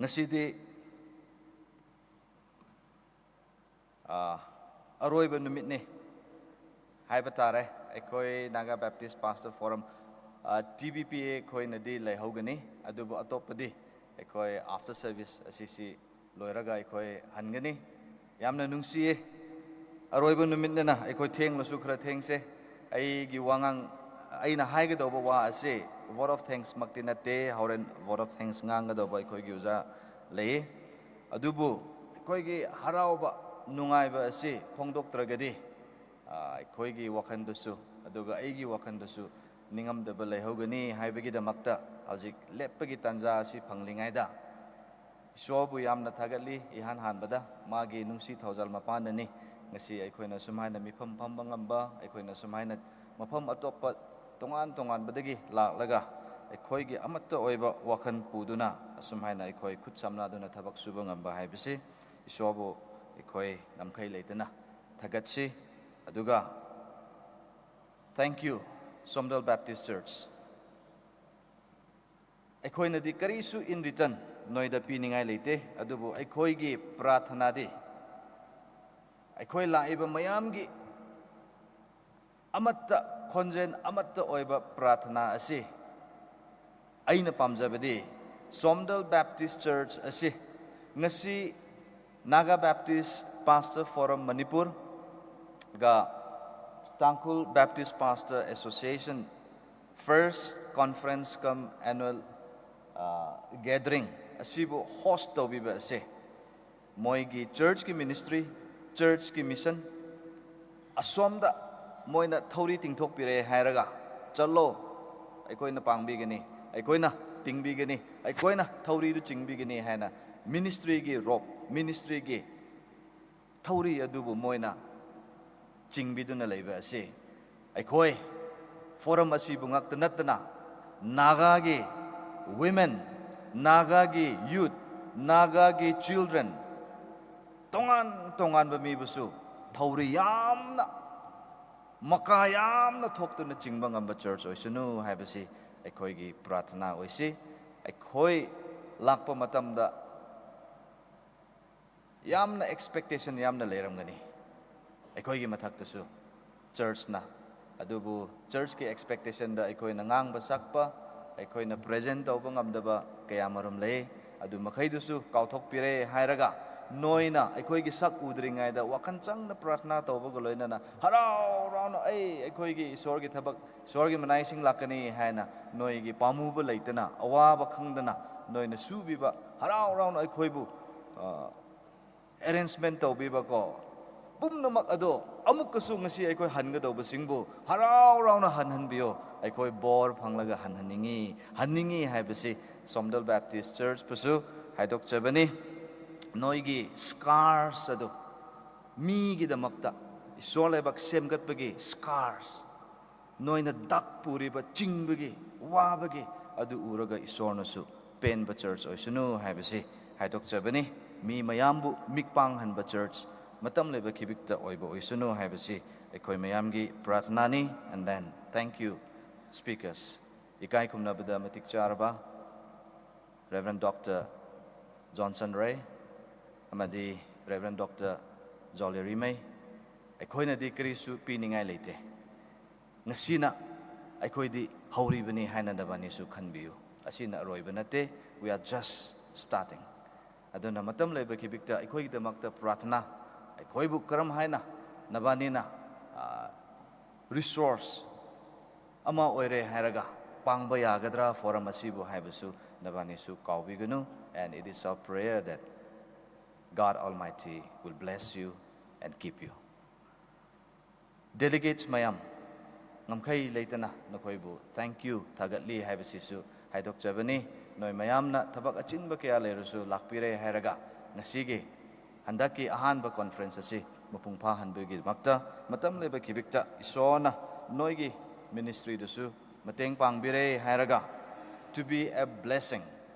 ꯉꯁꯤꯗꯤ ꯑ, ꯑꯔꯣꯏꯕ ꯅꯨꯃꯤꯠꯅꯤ ꯍꯥꯏꯕ ꯇꯥꯔꯦ꯫ ꯑꯩꯈꯣꯏ Naga Baptist Pastor Forum, T B P A ꯑꯩꯈꯣꯏꯅꯗꯤ ꯂꯩꯍꯧꯒꯅꯤ, ꯑꯗꯨꯕꯨ ꯑꯇꯣꯞꯄꯗꯤ ꯑꯩꯈꯣꯏ after service ꯑꯁꯤꯁꯤ ꯂꯣꯏꯔꯒ ꯑꯩꯈꯣꯏ ꯍꯟꯒꯅꯤ꯫ ꯌꯥꯝꯅ ꯅꯨꯡꯁꯤꯌꯦ, ꯑꯔꯣꯏꯕ ꯅꯨꯃꯤꯠꯅꯤꯅ ꯑꯩꯈꯣꯏ ꯊꯦꯡꯂꯁꯨ ꯈꯔ ꯊꯦꯡꯁꯦ꯫ ꯑꯩꯒꯤ ꯋꯥꯉꯥꯡ, ꯑꯩꯅ ꯍꯥꯏꯒꯗꯧꯕ ꯋꯥ ꯑꯁꯤ vote of thanks ꯃꯛꯇꯤ ꯅꯠꯇꯦ, ꯍꯣꯔꯦꯟ vote of thanks ꯉꯥꯡꯒꯗꯧꯕ ꯑꯩꯈꯣꯏꯒꯤ ꯑꯣꯖꯥ ꯂꯩꯌꯦ꯫ ꯑꯗꯨꯕꯨ ꯑꯩꯈꯣꯏꯒꯤ ꯍꯔꯥꯎꯕ, ꯅꯨꯡꯉꯥꯏꯕ ꯑꯁꯤ ꯐꯣꯡꯗꯣꯛꯇ꯭ꯔꯒꯗꯤ, ꯑ, ꯑꯩꯈꯣꯏꯒꯤ ꯋꯥꯈꯜꯗꯁꯨ, ꯑꯗꯨꯒ ꯑꯩꯒꯤ ꯋꯥꯈꯜꯗꯁꯨ ꯅꯤꯡꯉꯝꯗꯕ ꯂꯩꯍꯧꯒꯅꯤ ꯍꯥꯏꯕꯒꯤꯗꯃꯛꯇ ꯍꯧꯖꯤꯛ ꯂꯦꯞꯄꯒꯤ ꯇꯥꯟꯖꯥ ꯑꯁꯤ ꯐꯪꯂꯤꯉꯩꯗ ꯏꯁꯣꯔꯕꯨ ꯌꯥꯝꯅ ꯊꯥꯒꯠꯂꯤ꯫ ꯏꯍꯥꯟ ꯍꯥꯟꯕꯗ ꯃꯥꯒꯤ ꯅꯨꯡꯁꯤ ꯊꯧꯖꯥꯜ ꯃꯄꯥꯟꯅꯅꯤ ꯉꯁꯤ ꯑꯩꯈꯣꯏꯅ ꯁꯨꯃꯥꯏꯅ ꯃꯤꯐꯝ ꯐꯝꯕ ꯉꯝꯕ, ꯑꯩꯈꯣꯏꯅ ꯁꯨꯃꯥꯏꯅ ꯃꯐꯝ ꯑꯇꯣꯞꯄ ꯇꯣꯉꯥꯟ ꯇꯣꯉꯥꯟꯕꯗꯒꯤ ꯂꯥꯛꯂꯒ ꯑꯩꯈꯣꯏꯒꯤ ꯑꯃꯠꯇ ꯑꯣꯏꯕ ꯋꯥꯈꯜ ꯄꯨꯗꯨꯅ ꯑꯁꯨꯝ ꯍꯥꯏꯅ ꯑꯩꯈꯣꯏ ꯈꯨꯠ ꯁꯝꯅꯗꯨꯅ ꯊꯕꯛ ꯁꯨꯕ ꯉꯝꯕ ꯍꯥꯏꯕꯁꯤ ꯏꯁꯣꯔꯕꯨ ꯑꯩꯈꯣꯏ ꯉꯝꯈꯩ ꯂꯩꯇꯅ ꯊꯥꯒꯠꯁꯤ꯫ ꯑꯗꯨꯒ thank you, Somdal Baptist Church꯫ ꯑꯩꯈꯣꯏꯅꯗꯤ ꯀꯔꯤꯁꯨ in return ꯅꯣꯏꯗ ꯄꯤꯅꯤꯡꯉꯥꯏ ꯂꯩꯇꯦ, ꯑꯗꯨꯕꯨ ꯑꯩꯈꯣꯏꯒꯤ ꯄ꯭ꯔꯥꯊꯅꯥꯗꯤ ꯑꯩꯈꯣꯏ ꯂꯥꯛꯏꯕ ꯃꯌꯥꯝꯒꯤ ꯑꯃꯠꯇ ꯈꯣꯟꯖꯦꯜ ꯑꯃꯠꯇ ꯑꯣꯏꯕ ꯄ꯭ꯔꯥꯊꯅꯥ ꯑꯁꯤ ꯑꯩꯅ ꯄꯥꯝꯖꯕꯗꯤ Somdal Baptist Church ꯑꯁꯤ ꯉꯁꯤ Naga Baptist Pastor Forum ꯃꯅꯤꯄꯨꯔꯒ Tangkhul Baptist Pastor Association first conference cum annual, ꯑ, gathering ꯑꯁꯤꯕꯨ host ꯇꯧꯕꯤꯕ ꯑꯁꯦ ꯃꯣꯏꯒꯤ churchꯀꯤ ministry, churchꯀꯤ mission ꯑꯁꯣꯝꯗ ꯃꯣꯏꯅ ꯊꯧꯔꯤ ꯇꯤꯡꯊꯣꯛꯄꯤꯔꯦ ꯍꯥꯏꯔꯒ, "ꯆꯠꯂꯣ, ꯑꯩꯈꯣꯏꯅ ꯄꯥꯡꯕꯤꯒꯅꯤ, ꯑꯩꯈꯣꯏꯅ ꯇꯤꯡꯕꯤꯒꯅꯤ, ꯑꯩꯈꯣꯏꯅ ꯊꯧꯔꯤꯗꯨ ꯆꯤꯡꯕꯤꯒꯅꯤ" ꯍꯥꯏꯅ ministryꯒꯤ rope ministryꯒꯤ ꯊꯧꯔꯤ ꯑꯗꯨꯕꯨ ꯃꯣꯏꯅ ꯆꯤꯡꯕꯤꯗꯨꯅ ꯂꯩꯕ ꯑꯁꯤ ꯑꯩꯈꯣꯏ forum ꯑꯁꯤꯕꯨ ꯉꯛꯇ ꯅꯠꯇꯅ ꯅꯥꯒꯥꯒꯤ women, ꯅꯥꯒꯥꯒꯤ youth, ꯅꯥꯒꯥꯒꯤ children, ꯇꯣꯉꯥꯟ ꯇꯣꯉꯥꯟꯕ ꯃꯤꯕꯨꯁꯨ ꯊꯧꯔꯤ ꯌꯥꯝꯅ, ꯃꯀꯥ ꯌꯥꯝꯅ ꯊꯣꯛꯇꯨꯅ ꯆꯤꯡꯕ ꯉꯝꯕ church ꯑꯣꯏꯁꯅꯨ ꯍꯥꯏꯕꯁꯤ ꯑꯩꯈꯣꯏꯒꯤ ꯄ꯭ꯔꯥꯊꯅꯥ ꯑꯣꯏꯁꯤ꯫ ꯑꯩꯈꯣꯏ ꯂꯥꯛꯄ ꯃꯇꯝꯗ ꯌꯥꯝꯅ expectation ꯌꯥꯝꯅ ꯂꯩꯔꯝꯒꯅꯤ ꯑꯩꯈꯣꯏꯒꯤ ꯃꯊꯛꯇꯁꯨ churchꯅ꯫ ꯑꯗꯨꯕꯨ churchꯀꯤ expectationꯗ ꯑꯩꯈꯣꯏꯅ ꯉꯥꯡꯕ ꯁꯛꯄ, ꯑꯩꯈꯣꯏꯅ present ꯇꯧꯕ ꯉꯝꯗꯕ ꯀꯌꯥ ꯃꯔꯨꯝ ꯂꯩ꯫ ꯑꯗꯨ ꯃꯈꯩꯗꯨꯁꯨ ꯀꯥꯎꯊꯣꯛꯄꯤꯔꯦ ꯍꯥꯏꯔꯒ, ꯅꯣꯏꯅ ꯑꯩꯈꯣꯏꯒꯤ ꯁꯛ ꯎꯗ꯭ꯔꯤꯉꯩꯗ ꯋꯥꯈꯜ ꯆꯪꯅ ꯄ꯭ꯔꯥꯊꯅꯥ ꯇꯧꯕꯒ ꯂꯣꯏꯅꯅ ꯍꯔꯥꯎ ꯍꯔꯥꯎꯅ, "ꯑꯩ, ꯑꯩꯈꯣꯏꯒꯤ ꯏꯁꯣꯔꯒꯤ ꯊꯕꯛ, ꯏꯁꯣꯔꯒꯤ ꯃꯅꯥꯏꯁꯤꯡ ꯂꯥꯛꯀꯅꯤ" ꯍꯥꯏꯅ ꯅꯣꯏꯒꯤ ꯄꯥꯝꯃꯨꯕ ꯂꯩꯇꯅ, ꯑꯋꯥꯕ ꯈꯪꯗꯅ ꯅꯣꯏꯅ ꯁꯨꯕꯤꯕ, ꯍꯔꯥꯎ ꯍꯔꯥꯎꯅ ꯑꯩꯈꯣꯏꯕꯨ, ꯑ, arrangement ꯇꯧꯕꯤꯕꯀꯣ, ꯄꯨꯝꯅꯃꯛ ꯑꯗꯣ ꯑꯃꯨꯛꯀꯁꯨ ꯉꯁꯤ ꯑꯩꯈꯣꯏ ꯍꯟꯒꯗꯧꯕꯁꯤꯡꯕꯨ ꯍꯔꯥꯎ ꯍꯔꯥꯎꯅ ꯍꯟꯍꯟꯕꯤꯌꯣ꯫ ꯑꯩꯈꯣꯏ ꯕꯣꯔ ꯐꯪꯂꯒ ꯍꯟꯍꯟꯅꯤꯡꯉꯤ, ꯍꯟꯅꯤꯡꯉꯤ ꯍꯥꯏꯕꯁꯤ ꯁꯣꯝꯗꯣꯜ Baptist Churchꯄꯨꯁꯨ ꯍꯥꯏꯗꯣꯛꯆꯕꯅꯤ꯫ ꯅꯣꯏꯒꯤ scars ꯑꯗꯨ, ꯃꯤꯒꯤꯗꯃꯛꯇ ꯏꯁꯣꯔ ꯂꯩꯕꯥꯛ ꯁꯦꯝꯒꯠꯄꯒꯤ scars, ꯅꯣꯏꯅ ꯗꯛ ꯄꯨꯔꯤꯕ ꯆꯤꯡꯕꯒꯤ, ꯋꯥꯕꯒꯤ, ꯑꯗꯨ ꯎꯔꯒ ꯏꯁꯣꯔꯅꯁꯨ ꯄꯦꯟꯕ church ꯑꯣꯏꯁꯅꯨ ꯍꯥꯏꯕꯁꯤ ꯍꯥꯏꯗꯣꯛꯆꯕꯅꯤ꯫ ꯃꯤ ꯃꯌꯥꯝꯕꯨ ꯃꯤꯛ ꯄꯥꯡꯍꯟꯕ church ꯃꯇꯝ ꯂꯩꯕ ꯈꯤꯕꯤꯛꯇ ꯑꯣꯏꯕ ꯑꯣꯏꯁꯅꯨ ꯍꯥꯏꯕꯁꯤ ꯑꯩꯈꯣꯏ ꯃꯌꯥꯝꯒꯤ ꯄ꯭ꯔꯥꯊꯅꯥꯅꯤ꯫ And then, thank you, speakers. ꯏꯀꯥꯏ ꯈꯨꯝꯅꯕꯗ ꯃꯇꯤꯛ ꯆꯥꯔꯕ Reverend Doctor Johnson Ray ꯑꯃꯗꯤ Reverend Doctor ꯖꯣꯂꯤ ꯔꯤꯃꯩ, ꯑꯩꯈꯣꯏꯅꯗꯤ ꯀꯔꯤꯁꯨ ꯄꯤꯅꯤꯡꯉꯥꯏ ꯂꯩꯇꯦ꯫ ꯉꯁꯤꯅ ꯑꯩꯈꯣꯏꯗꯤ ꯍꯧꯔꯤꯕꯅꯤ ꯍꯥꯏꯅ ꯅꯕꯥꯅꯤꯁꯨ ꯈꯟꯕꯤꯌꯨ꯫ ꯑꯁꯤꯅ ꯑꯔꯣꯏꯕ ꯅꯠꯇꯦ꯫ We are just starting. ꯑꯗꯨꯅ ꯃꯇꯝ ꯂꯩꯕ ꯈꯤꯕꯤꯛꯇ ꯑꯩꯈꯣꯏꯒꯤꯗꯃꯛꯇ ꯄ꯭ꯔꯥꯊꯅꯥ, ꯑꯩꯈꯣꯏꯕꯨ ꯀꯔꯝ ꯍꯥꯏꯅ ꯅꯕꯥꯅꯤꯅ, ꯑ, resource ꯑꯃ ꯑꯣꯏꯔꯦ ꯍꯥꯏꯔꯒ ꯄꯥꯡꯕ ꯌꯥꯒꯗ꯭ꯔꯥ forum ꯑꯁꯤꯕꯨ ꯍꯥꯏꯕꯁꯨ ꯅꯕꯥꯅꯤꯁꯨ ꯀꯥꯎꯕꯤꯒꯅꯨ꯫ And it is our prayer that God Almighty will bless you and keep you. Delegates ꯃꯌꯥꯝ, ꯉꯝꯈꯩ ꯂꯩꯇꯅ ꯅꯈꯣꯏꯕꯨ thank you, ꯊꯥꯒꯠꯂꯤ ꯍꯥꯏꯕꯁꯤꯁꯨ ꯍꯥꯏꯗꯣꯛꯆꯕꯅꯤ꯫ ꯅꯣꯏ ꯃꯌꯥꯝꯅ ꯊꯕꯛ ꯑꯆꯤꯟꯕ ꯀꯌꯥ ꯂꯩꯔꯁꯨ ꯂꯥꯛꯄꯤꯔꯦ ꯍꯥꯏꯔꯒ ꯉꯁꯤꯒꯤ ꯍꯟꯗꯛꯀꯤ ꯑꯍꯥꯟꯕ conference ꯑꯁꯤ ꯃꯄꯨꯡ ꯐꯥꯍꯟꯕꯒꯤꯗꯃꯛꯇ ꯃꯇꯝ ꯂꯩꯕ ꯈꯤꯕꯤꯛꯇ ꯏꯁꯣꯔꯅ ꯅꯣꯏꯒꯤ ministryꯗꯁꯨ ꯃꯇꯦꯡ ꯄꯥꯡꯕꯤꯔꯦ ꯍꯥꯏꯔꯒ, to be a blessing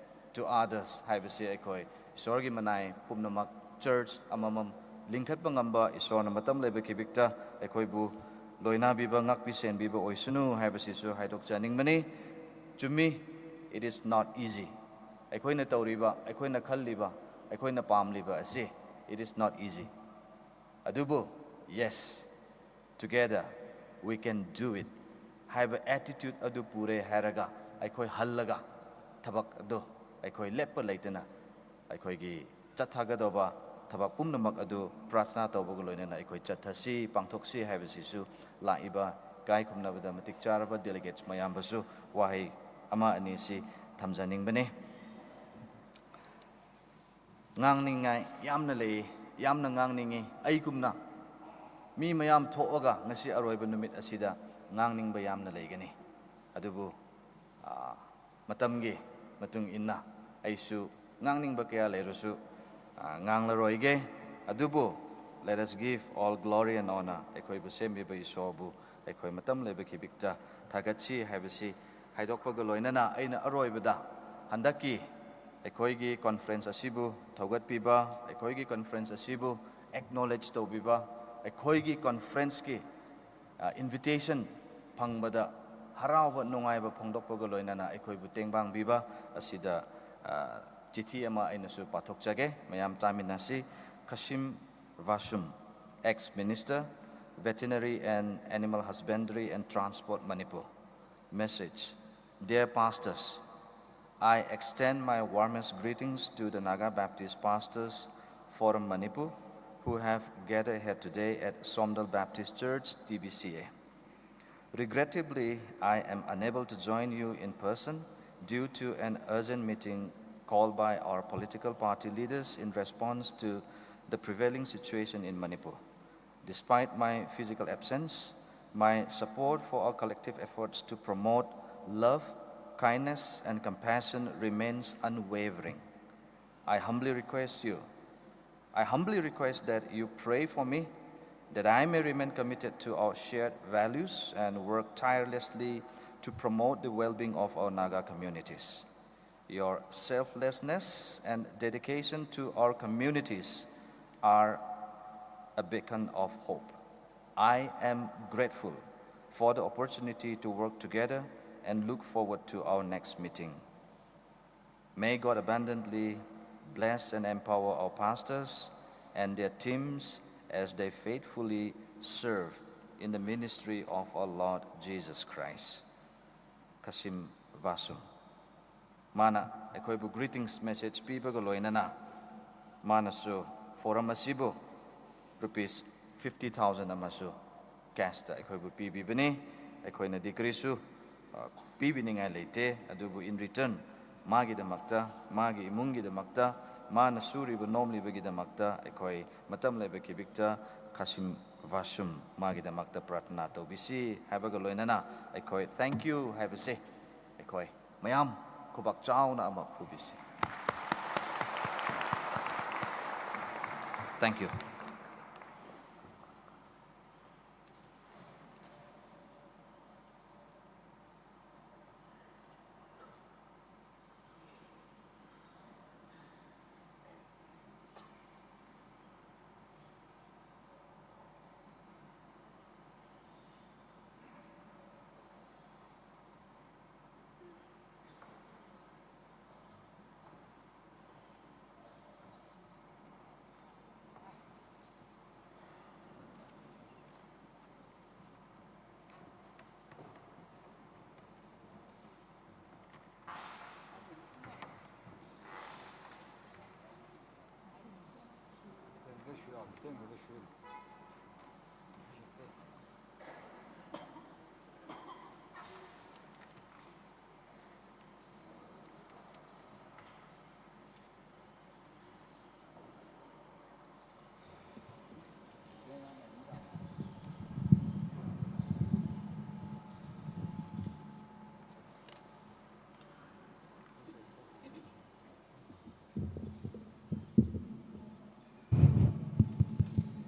to others ꯍꯥꯏꯕꯁꯤ ꯑꯩꯈꯣꯏ ꯏꯁꯣꯔꯒꯤ ꯃꯅꯥꯏ ꯄꯨꯝꯅꯃꯛ, church ꯑꯃꯃꯝ ꯂꯤꯡꯈꯠꯄ ꯉꯝꯕ, ꯏꯁꯣꯔꯅ ꯃꯇꯝ ꯂꯩꯕ ꯈꯤꯕꯤꯛꯇ ꯑꯩꯈꯣꯏꯕꯨ ꯂꯣꯏꯅꯕꯤꯕ, ꯉꯥꯛꯄꯤ ꯁꯦꯟꯕꯤꯕ ꯑꯣꯏꯁꯅꯨ ꯍꯥꯏꯕꯁꯤꯁꯨ ꯍꯥꯏꯗꯣꯛꯆꯅꯤꯡꯕꯅꯤ꯫ ꯆꯨꯝꯃꯤ, it is not easy꯫ ꯑꯩꯈꯣꯏꯅ ꯇꯧꯔꯤꯕ, ꯑꯩꯈꯣꯏꯅ ꯈꯜꯂꯤꯕ, ꯑꯩꯈꯣꯏꯅ ꯄꯥꯝꯂꯤꯕ ꯑꯁꯤ, it is not easy꯫ ꯑꯗꯨꯕꯨ, yes, together we can do it ꯍꯥꯏꯕ attitude ꯑꯗꯨ ꯄꯨꯔꯦ ꯍꯥꯏꯔꯒ, ꯑꯩꯈꯣꯏ ꯍꯜꯂꯒ ꯊꯕꯛ ꯑꯗꯨ ꯑꯩꯈꯣꯏ ꯂꯦꯞꯄ ꯂꯩꯇꯅ ꯑꯩꯈꯣꯏꯒꯤ ꯆꯠꯊꯒꯗꯧꯕ ꯊꯕꯛ ꯄꯨꯝꯅꯃꯛ ꯑꯗꯨ ꯄ꯭ꯔꯥꯊꯅꯥ ꯇꯧꯕꯒ ꯂꯣꯏꯅꯅ ꯑꯩꯈꯣꯏ ꯆꯠꯊꯁꯤ, ꯄꯥꯡꯊꯣꯛꯁꯤ ꯍꯥꯏꯕꯁꯤꯁꯨ ꯂꯥꯛꯏꯕ ꯏꯀꯥꯏ ꯈꯨꯝꯅꯕꯗ ꯃꯇꯤꯛ ꯆꯥꯔꯕ delegates ꯃꯌꯥꯝꯕꯨꯁꯨ ꯋꯥꯍꯩ ꯑꯃ ꯑꯅꯤꯁꯤ ꯊꯝꯖꯅꯤꯡꯕꯅꯤ꯫ ꯉꯥꯡꯅꯤꯡꯉꯥꯏ ꯌꯥꯝꯅ ꯂꯩ, ꯌꯥꯝꯅ ꯉꯥꯡꯅꯤꯡꯉꯤ꯫ ꯑꯩꯒꯨꯝꯅ ꯃꯤ ꯃꯌꯥꯝ ꯊꯣꯛꯑꯒ ꯉꯁꯤ ꯑꯔꯣꯏꯕ ꯅꯨꯃꯤꯠ ꯑꯁꯤꯗ ꯉꯥꯡꯅꯤꯡꯕ ꯌꯥꯝꯅ ꯂꯩꯒꯅꯤ꯫ ꯑꯗꯨꯕꯨ, ꯑꯥ, ꯃꯇꯝꯒꯤ ꯃꯇꯨꯡ ꯏꯟꯅ ꯑꯩꯁꯨ ꯉꯥꯡꯅꯤꯡꯕ ꯀꯌꯥ ꯂꯩꯔꯁꯨ, ꯑꯥ, ꯉꯥꯡꯂꯔꯣꯏꯒꯦ꯫ ꯑꯗꯨꯕꯨ, let us give all glory and honor, ꯑꯩꯈꯣꯏꯕꯨ ꯁꯦꯝꯕꯤꯕ ꯏꯁꯣꯔꯕꯨ ꯑꯩꯈꯣꯏ ꯃꯇꯝ ꯂꯩꯕ ꯈꯤꯕꯤꯛꯇ ꯊꯥꯒꯠꯁꯤ ꯍꯥꯏꯕꯁꯤ ꯍꯥꯏꯗꯣꯛꯄꯒ ꯂꯣꯏꯅꯅ, ꯑꯩꯅ ꯑꯔꯣꯏꯕꯗ ꯍꯟꯗꯛꯀꯤ ꯑꯩꯈꯣꯏꯒꯤ conference ꯑꯁꯤꯕꯨ ꯊꯧꯒꯠꯄꯤꯕ, ꯑꯩꯈꯣꯏꯒꯤ conference ꯑꯁꯤꯕꯨ acknowledge ꯇꯧꯕꯤꯕ, ꯑꯩꯈꯣꯏꯒꯤ conferenceꯀꯤ, ꯑ, invitation ꯐꯪꯕꯗ ꯍꯔꯥꯎꯕ ꯅꯨꯡꯉꯥꯏꯕ ꯐꯣꯡꯗꯣꯛꯄꯒ ꯂꯣꯏꯅꯅ ꯑꯩꯈꯣꯏꯕꯨ ꯇꯦꯡꯕꯥꯡꯕꯤꯕ ꯑꯁꯤꯗ, ꯑ, ꯆꯤꯊꯤ ꯑꯃ ꯑꯩꯅꯁꯨ ꯄꯥꯊꯣꯛꯆꯒꯦ꯫ ꯃꯌꯥꯝ ꯇꯥꯃꯤꯟꯅꯁꯤ꯫ ꯈꯁꯤꯝ ꯚꯥꯁꯨꯝ, ex-minister, Veterinary and Animal Husbandry and Transport, Manipur. Message. Dear pastors, I extend my warmest greetings to the Naga Baptist Pastors Forum Manipur, who have gathered here today at Somdal Baptist Church, T B C A. Regrettably, I am unable to join you in person due to an urgent meeting called by our political party leaders in response to the prevailing situation in Manipur. Despite my physical absence, my support for our collective efforts to promote love, kindness, and compassion remains unwavering. I humbly request you, I humbly request that you pray for me, that I may remain committed to our shared values and work tirelessly to promote the well-being of our Naga communities. Your selflessness and dedication to our communities are a beacon of hope. I am grateful for the opportunity to work together and look forward to our next meeting. May God abundantly bless and empower our pastors and their teams as they faithfully serve in the ministry of our Lord Jesus Christ. Kasim Vasum. ꯃꯥꯅ ꯑꯩꯈꯣꯏꯕꯨ greetings message ꯄꯤꯕꯒ ꯂꯣꯏꯅꯅ ꯃꯥꯅꯁꯨ forum ꯑꯁꯤꯕꯨ rupees fifty thousand ꯑꯃꯁꯨ cash ꯇ ꯑꯩꯈꯣꯏꯕꯨ ꯄꯤꯕꯤꯕꯅꯤ꯫ ꯑꯩꯈꯣꯏꯅꯗꯤ ꯀꯔꯤꯁꯨ, ꯑ, ꯄꯤꯕꯤꯅꯤꯡꯉꯥꯏ ꯂꯩꯇꯦ, ꯑꯗꯨꯕꯨ in return ꯃꯥꯒꯤꯗꯃꯛꯇ, ꯃꯥꯒꯤ ꯏꯃꯨꯡꯒꯤꯗꯃꯛꯇ, ꯃꯥꯅ ꯁꯨꯔꯤꯕ ꯅꯣꯝꯂꯤꯕꯒꯤꯗꯃꯛꯇ ꯑꯩꯈꯣꯏ ꯃꯇꯝ ꯂꯩꯕ ꯈꯤꯕꯤꯛꯇ ꯈꯥꯁꯤꯝ ꯚꯥꯁꯨꯝ ꯃꯥꯒꯤꯗꯃꯛꯇ ꯄ꯭ꯔꯥꯊꯅꯥ ꯇꯧꯕꯤꯁꯤ ꯍꯥꯏꯕꯒ ꯂꯣꯏꯅꯅ ꯑꯩꯈꯣꯏ thank you ꯍꯥꯏꯕꯁꯦ ꯑꯩꯈꯣꯏ ꯃꯌꯥꯝ ꯈꯨꯕꯥꯛ ꯆꯥꯎꯅ ꯑꯃ ꯈꯨꯕꯤꯁꯤ꯫ Thank you.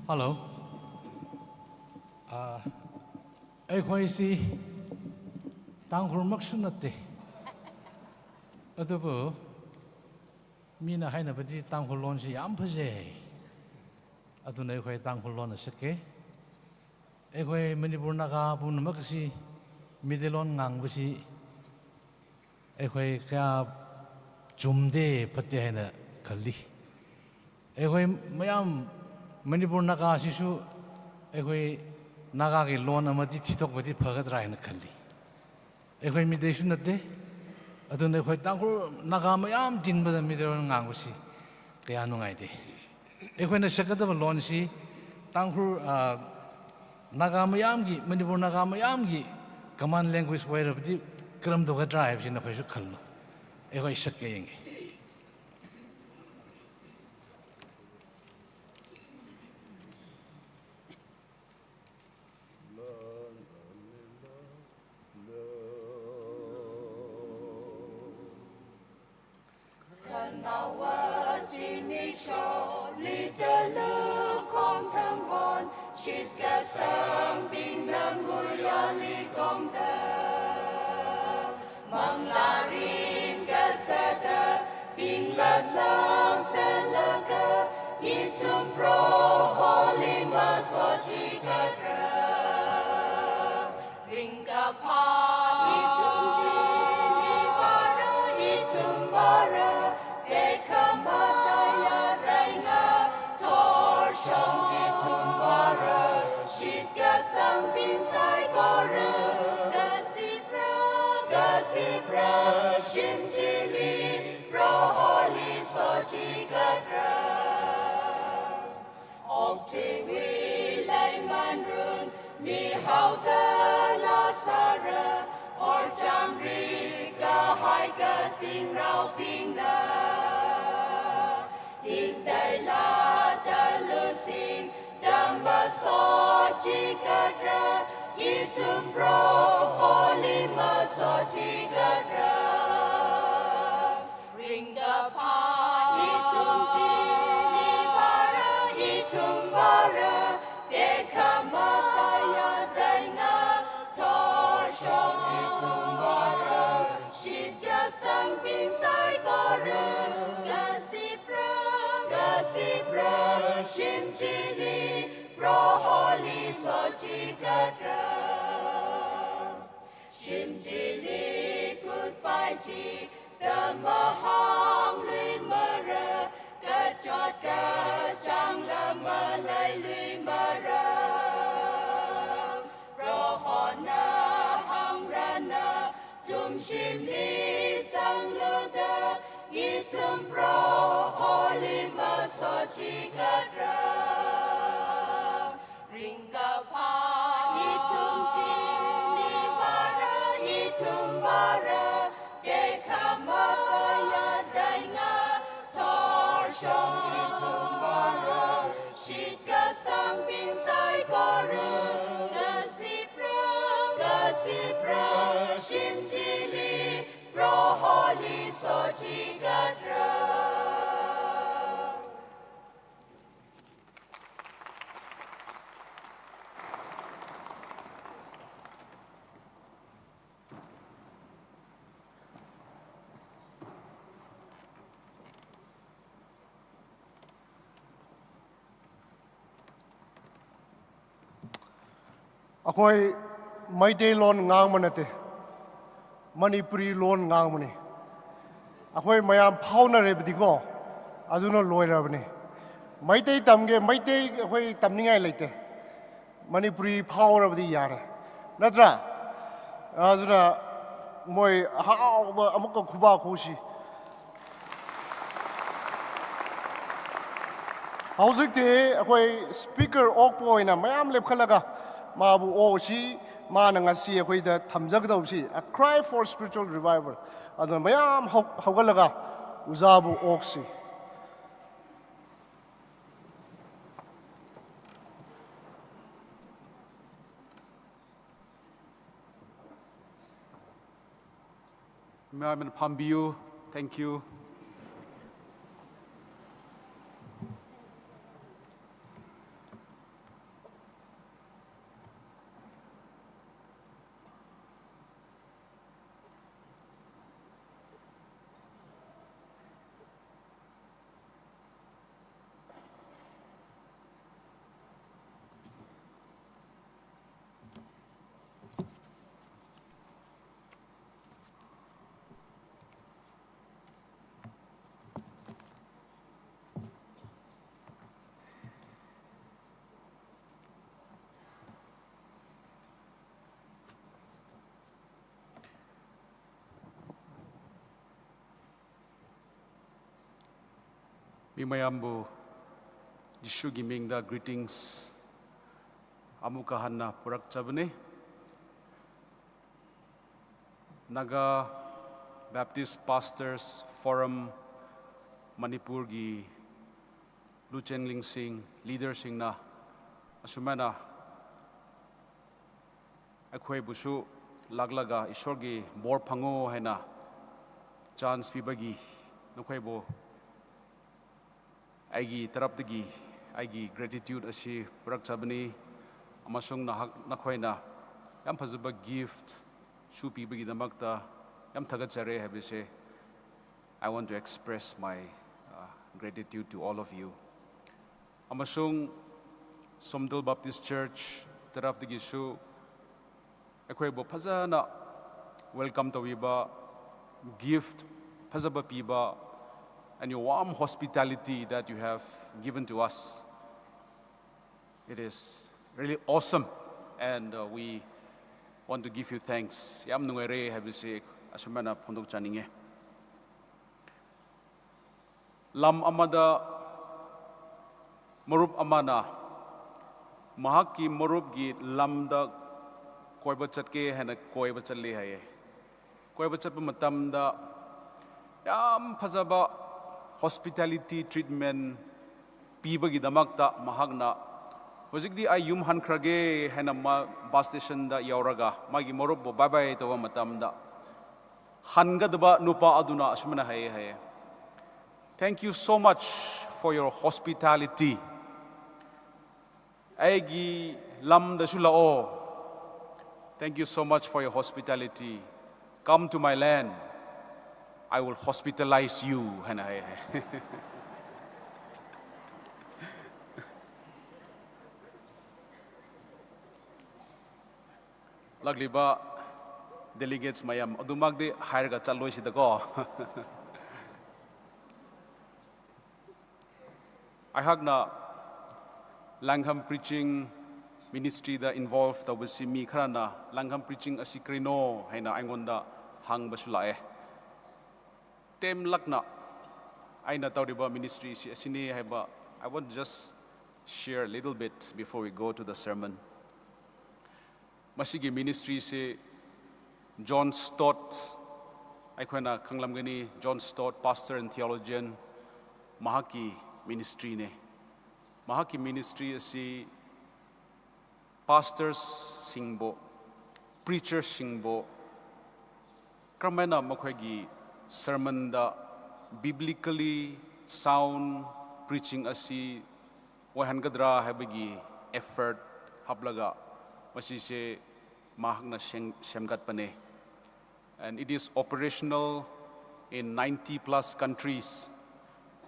ꯍꯜꯂꯣ꯫ ꯑ, ꯑꯩꯈꯣꯏꯁꯤ ꯇꯥꯡꯈꯨꯜꯃꯛꯁꯨ ꯅꯠꯇꯦ, ꯑꯗꯨꯕꯨ ꯃꯤꯅ ꯍꯥꯏꯅꯕꯗꯤ ꯇꯥꯡꯈꯨꯜ ꯂꯣꯟꯁꯤ ꯌꯥꯝ ꯐꯖꯩ꯫ ꯑꯗꯨꯅ ꯑꯩꯈꯣꯏ ꯇꯥꯡꯈꯨꯜ ꯂꯣꯟꯅ ꯁꯛꯀꯦ꯫ ꯑꯩꯈꯣꯏ ꯃꯅꯤꯄꯨꯔ ꯅꯥꯒꯥ ꯄꯨꯝꯅꯃꯛ ꯑꯁꯤ ꯃꯤꯇꯩꯂꯣꯟ ꯉꯥꯡꯕꯁꯤ ꯑꯩꯈꯣꯏ ꯀꯌꯥ ꯆꯨꯝꯗꯦ, ꯐꯠꯇꯦ ꯍꯥꯏꯅ ꯈꯜꯂꯤ꯫ ꯑꯩꯈꯣꯏ ꯃꯌꯥꯝ ꯃꯅꯤꯄꯨꯔ ꯅꯥꯒꯥꯁꯤꯁꯨ ꯑꯩꯈꯣꯏ ꯅꯥꯒꯥꯒꯤ ꯂꯣꯟ ꯑꯃꯗꯤ ꯊꯤꯗꯣꯛꯄꯗꯤ ꯐꯒꯗ꯭ꯔꯥ ꯍꯥꯏꯅ ꯈꯜꯂꯤ꯫ ꯑꯩꯈꯣꯏ ꯃꯤꯇꯩꯁꯨ ꯅꯠꯇꯦ, ꯑꯗꯨꯅ ꯑꯩꯈꯣꯏ ꯇꯥꯡꯈꯨꯜ ꯅꯥꯒꯥ ꯃꯌꯥꯝ ꯇꯤꯟꯕꯗ ꯃꯤꯇꯩꯂꯣꯟ ꯉꯥꯡꯕꯁꯤ ꯀꯌꯥ ꯅꯨꯡꯉꯥꯏꯇꯦ꯫ ꯑꯩꯈꯣꯏꯅ ꯁꯛꯀꯗꯕ ꯂꯣꯟꯁꯤ ꯇꯥꯡꯈꯨꯜ, ꯑ, ꯅꯥꯒꯥ ꯃꯌꯥꯝꯒꯤ, ꯃꯅꯤꯄꯨꯔ ꯅꯥꯒꯥ ꯃꯌꯥꯝꯒꯤ common language ꯑꯣꯏꯔꯕꯗꯤ ꯀꯔꯝ ꯇꯧꯒꯗ꯭ꯔꯥ ꯍꯥꯏꯕꯁꯤ ꯅꯈꯣꯏꯁꯨ ꯈꯜꯂꯨ꯫ ꯑꯩꯈꯣꯏ ꯁꯛꯀꯦ ꯌꯦꯡꯒꯦ꯫ Kanawa simiksho litalu kong tangon, shitka sang bing lam muya li kong da. Manglarin kasada bing la sang selaka, itum pro holy masochi katra. Ringkapa. Itum jini para, itum para, dekamataya dainga, torshong itum para, shitka sang binsai kora, gasipra, gasipra, shimjili, proholi sochi katra. Oktiwi lei manrun, mihau da la sara, or jamri ka hai ka sing rau ping da. Ting dai la da lu sing, dam ba so chi ka tra, itum pro holy ma so chi ka tra. Ring the pa. Itum chi, ni bara, itum bara. Shimjili Proholi Sochikatra. Shimjili Kutpaiji Tamahang Lui Mara Kachot Kachang Lama Lai Lui Mara. Prohona Hangrana Tumshimi Sangluda Itum Proholi Masochikatra. Ringkapha itum chini mara itum mara tekha mapaya dainga torshong itum mara shitka sangpin sai koru kasipra kasipra shimchili proholi sochikatra. ꯑꯩꯈꯣꯏ ꯃꯩꯇꯩꯂꯣꯟ ꯉꯥꯡꯕ ꯅꯠꯇꯦ, ꯃꯅꯤꯄꯨꯔꯤ ꯂꯣꯟ ꯉꯥꯡꯕꯅꯤ꯫ ꯑꯩꯈꯣꯏ ꯃꯌꯥꯝ ꯐꯥꯎꯅꯔꯦꯕꯗꯤꯀꯣ, ꯑꯗꯨꯅ ꯂꯣꯏꯔꯕꯅꯤ꯫ ꯃꯩꯇꯩ ꯇꯝꯒꯦ, ꯃꯩꯇꯩ ꯑꯩꯈꯣꯏ ꯇꯝꯅꯤꯡꯉꯥꯏ ꯂꯩꯇꯦ꯫ ꯃꯅꯤꯄꯨꯔꯤ ꯐꯥꯎꯔꯕꯗꯤ ꯌꯥꯔꯦ, ꯅꯠꯇ꯭ꯔꯥ? ꯑꯗꯨꯅ ꯃꯣꯏ ꯑꯍꯥꯎꯕ ꯑꯃꯨꯛꯀ ꯈꯨꯕꯥꯛ ꯈꯨꯁꯤ꯫ ꯍꯧꯖꯤꯛꯇꯤ ꯑꯩꯈꯣꯏ ꯁ꯭ꯄꯤꯀꯔ ꯑꯣꯛꯄ ꯑꯣꯏꯅ ꯃꯌꯥꯝ ꯂꯦꯞꯈꯠꯂꯒ ꯃꯥꯕꯨ ꯑꯣꯛꯁꯤ, ꯃꯥꯅ ꯉꯁꯤ ꯑꯩꯈꯣꯏꯗ ꯊꯝꯖꯒꯗꯧꯕꯁꯤ A Cry for Spiritual Revival꯫ ꯑꯗꯨꯅ ꯃꯌꯥꯝ ꯍꯧ-, ꯍꯧꯒꯠꯂꯒ ꯑꯣꯖꯥꯕꯨ ꯑꯣꯛꯁꯤ꯫ ꯃꯌꯥꯝꯅ ꯐꯝꯕꯤꯌꯨ꯫ Thank you꯫ ꯃꯤ ꯃꯌꯥꯝꯕꯨ ꯖꯤꯁꯨꯒꯤ ꯃꯤꯡꯗ greetings ꯑꯃꯨꯛꯀ ꯍꯟꯅ ꯄꯨꯔꯛꯆꯕꯅꯤ꯫ Naga Baptist Pastors Forum ꯃꯅꯤꯄꯨꯔꯒꯤ ꯂꯨꯆꯦꯟꯂꯤꯡꯁꯤꯡ, leaderꯁꯤꯡꯅ ꯑꯁꯨꯃꯥꯏꯅ ꯑꯩꯈꯣꯏꯕꯨꯁꯨ ꯂꯥꯛꯂꯒ ꯏꯁꯣꯔꯒꯤ ꯕꯣꯔ ꯐꯪꯉꯣ ꯍꯥꯏꯅ chance ꯄꯤꯕꯒꯤ ꯅꯈꯣꯏꯕꯨ ꯑꯩꯒꯤ ꯇꯔꯞꯇꯒꯤ ꯑꯩꯒꯤ gratitude ꯑꯁꯤ ꯄꯨꯔꯛꯆꯕꯅꯤ꯫ ꯑꯃꯁꯨꯡ ꯅꯍꯥꯛ, ꯅꯈꯣꯏꯅ ꯌꯥꯝ ꯐꯖꯕ gift ꯁꯨ ꯄꯤꯕꯒꯤꯗꯃꯛꯇ ꯌꯥꯝ ꯊꯥꯒꯠꯆꯔꯦ ꯍꯥꯏꯕꯁꯦ I want to express my uh, gratitude to all of you. ꯑꯃꯁꯨꯡ ꯁꯣꯝꯗꯣꯜ Baptist Church ꯇꯔꯞꯇꯒꯤꯁꯨ ꯑꯩꯈꯣꯏꯕꯨ ꯐꯖꯅ welcome ꯇꯧꯕꯤꯕ, gift ꯐꯖꯕ ꯄꯤꯕ, and your warm hospitality that you have given to us. It is really awesome, and uh, we want to give you thanks. ꯌꯥꯝ ꯅꯨꯡꯉꯥꯏꯔꯦ ꯍꯥꯏꯕꯁꯤ ꯑꯁꯨꯃꯥꯏꯅ ꯐꯣꯡꯗꯣꯛꯆꯅꯤꯡꯉꯦ꯫ ꯂꯝ ꯑꯃꯗ ꯃꯔꯨꯞ ꯑꯃꯅ ꯃꯍꯥꯛꯀꯤ ꯃꯔꯨꯞꯀꯤ ꯂꯝꯗ ꯀꯣꯏꯕ ꯆꯠꯀꯦ ꯍꯥꯏꯅ ꯀꯣꯏꯕ ꯆꯠꯂꯤ ꯍꯥꯏꯌꯦ꯫ ꯀꯣꯏꯕ ꯆꯠꯄ ꯃꯇꯝꯗ ꯌꯥꯝ ꯐꯖꯕ hospitality treatment ꯄꯤꯕꯒꯤꯗꯃꯛꯇ ꯃꯍꯥꯛꯅ, "ꯍꯧꯖꯤꯛꯇꯤ ꯑꯩ ꯌꯨꯝ ꯍꯟꯈ꯭ꯔꯒꯦ" ꯍꯥꯏꯅ ꯃꯥ bus stationꯗ ꯌꯧꯔꯒ ꯃꯥꯒꯤ ꯃꯔꯨꯞꯄꯨ bye bye ꯇꯧꯕ ꯃꯇꯝꯗ, ꯍꯟꯒꯗꯕ ꯅꯨꯄꯥ ꯑꯗꯨꯅ ꯑꯁꯨꯃꯥꯏꯅ ꯍꯥꯏꯌꯦ ꯍꯥꯏꯌꯦ, "Thank you so much for your hospitality. ꯑꯩꯒꯤ ꯂꯝꯗꯁꯨ ꯂꯥꯛꯑꯣ꯫ Thank you so much for your hospitality. Come to my land. I will hospitalize you" ꯍꯥꯏꯅ ꯍꯥꯏꯌꯦ ꯍꯥꯏꯌꯦ꯫ ꯂꯥꯛꯂꯤꯕ delegates ꯃꯌꯥꯝ ꯑꯗꯨꯃꯛꯇꯤ ꯍꯥꯏꯔꯒ ꯆꯠꯂꯣꯏꯁꯤꯗꯀꯣ꯫ ꯑꯩꯍꯥꯛꯅ ꯂꯥꯡꯈꯝ preaching ministryꯗ involve ꯇꯧꯕꯁꯤ ꯃꯤ ꯈꯔꯅ ꯂꯥꯡꯈꯝ preaching ꯑꯁꯤ ꯀꯔꯤꯅꯣ ꯍꯥꯏꯅ ꯑꯩꯉꯣꯟꯗ ꯍꯪꯕꯁꯨ ꯂꯥꯛꯑꯦ꯫ ꯇꯦꯝꯂꯛꯅ ꯑꯩꯅ ꯇꯧꯔꯤꯕ ministry ꯁꯤ ꯑꯁꯤꯅꯤ ꯍꯥꯏꯕ, I want to just share a little bit before we go to the sermon. ꯃꯁꯤꯒꯤ ministry ꯁꯤ John Stott, ꯑꯩꯈꯣꯏꯅ ꯈꯪꯂꯝꯒꯅꯤ, John Stott, pastor and theologian, ꯃꯍꯥꯛꯀꯤ ministry ꯅꯤ꯫ ꯃꯍꯥꯛꯀꯤ ministry ꯑꯁꯤ pastors ꯁꯤꯡꯕꯨ, preachers ꯁꯤꯡꯕꯨ ꯀꯔꯝꯍꯥꯏꯅ ꯃꯈꯣꯏꯒꯤ sermon ꯗ biblically sound preaching ꯑꯁꯤ ꯑꯣꯏꯍꯟꯒꯗ꯭ꯔꯥ ꯍꯥꯏꯕꯒꯤ effort ꯍꯥꯞꯂꯒ ꯃꯁꯤꯁꯦ ꯃꯍꯥꯛꯅ ꯁꯦꯝ-, ꯁꯦꯝꯒꯠꯄꯅꯦ꯫ And it is operational in ninety plus countries꯫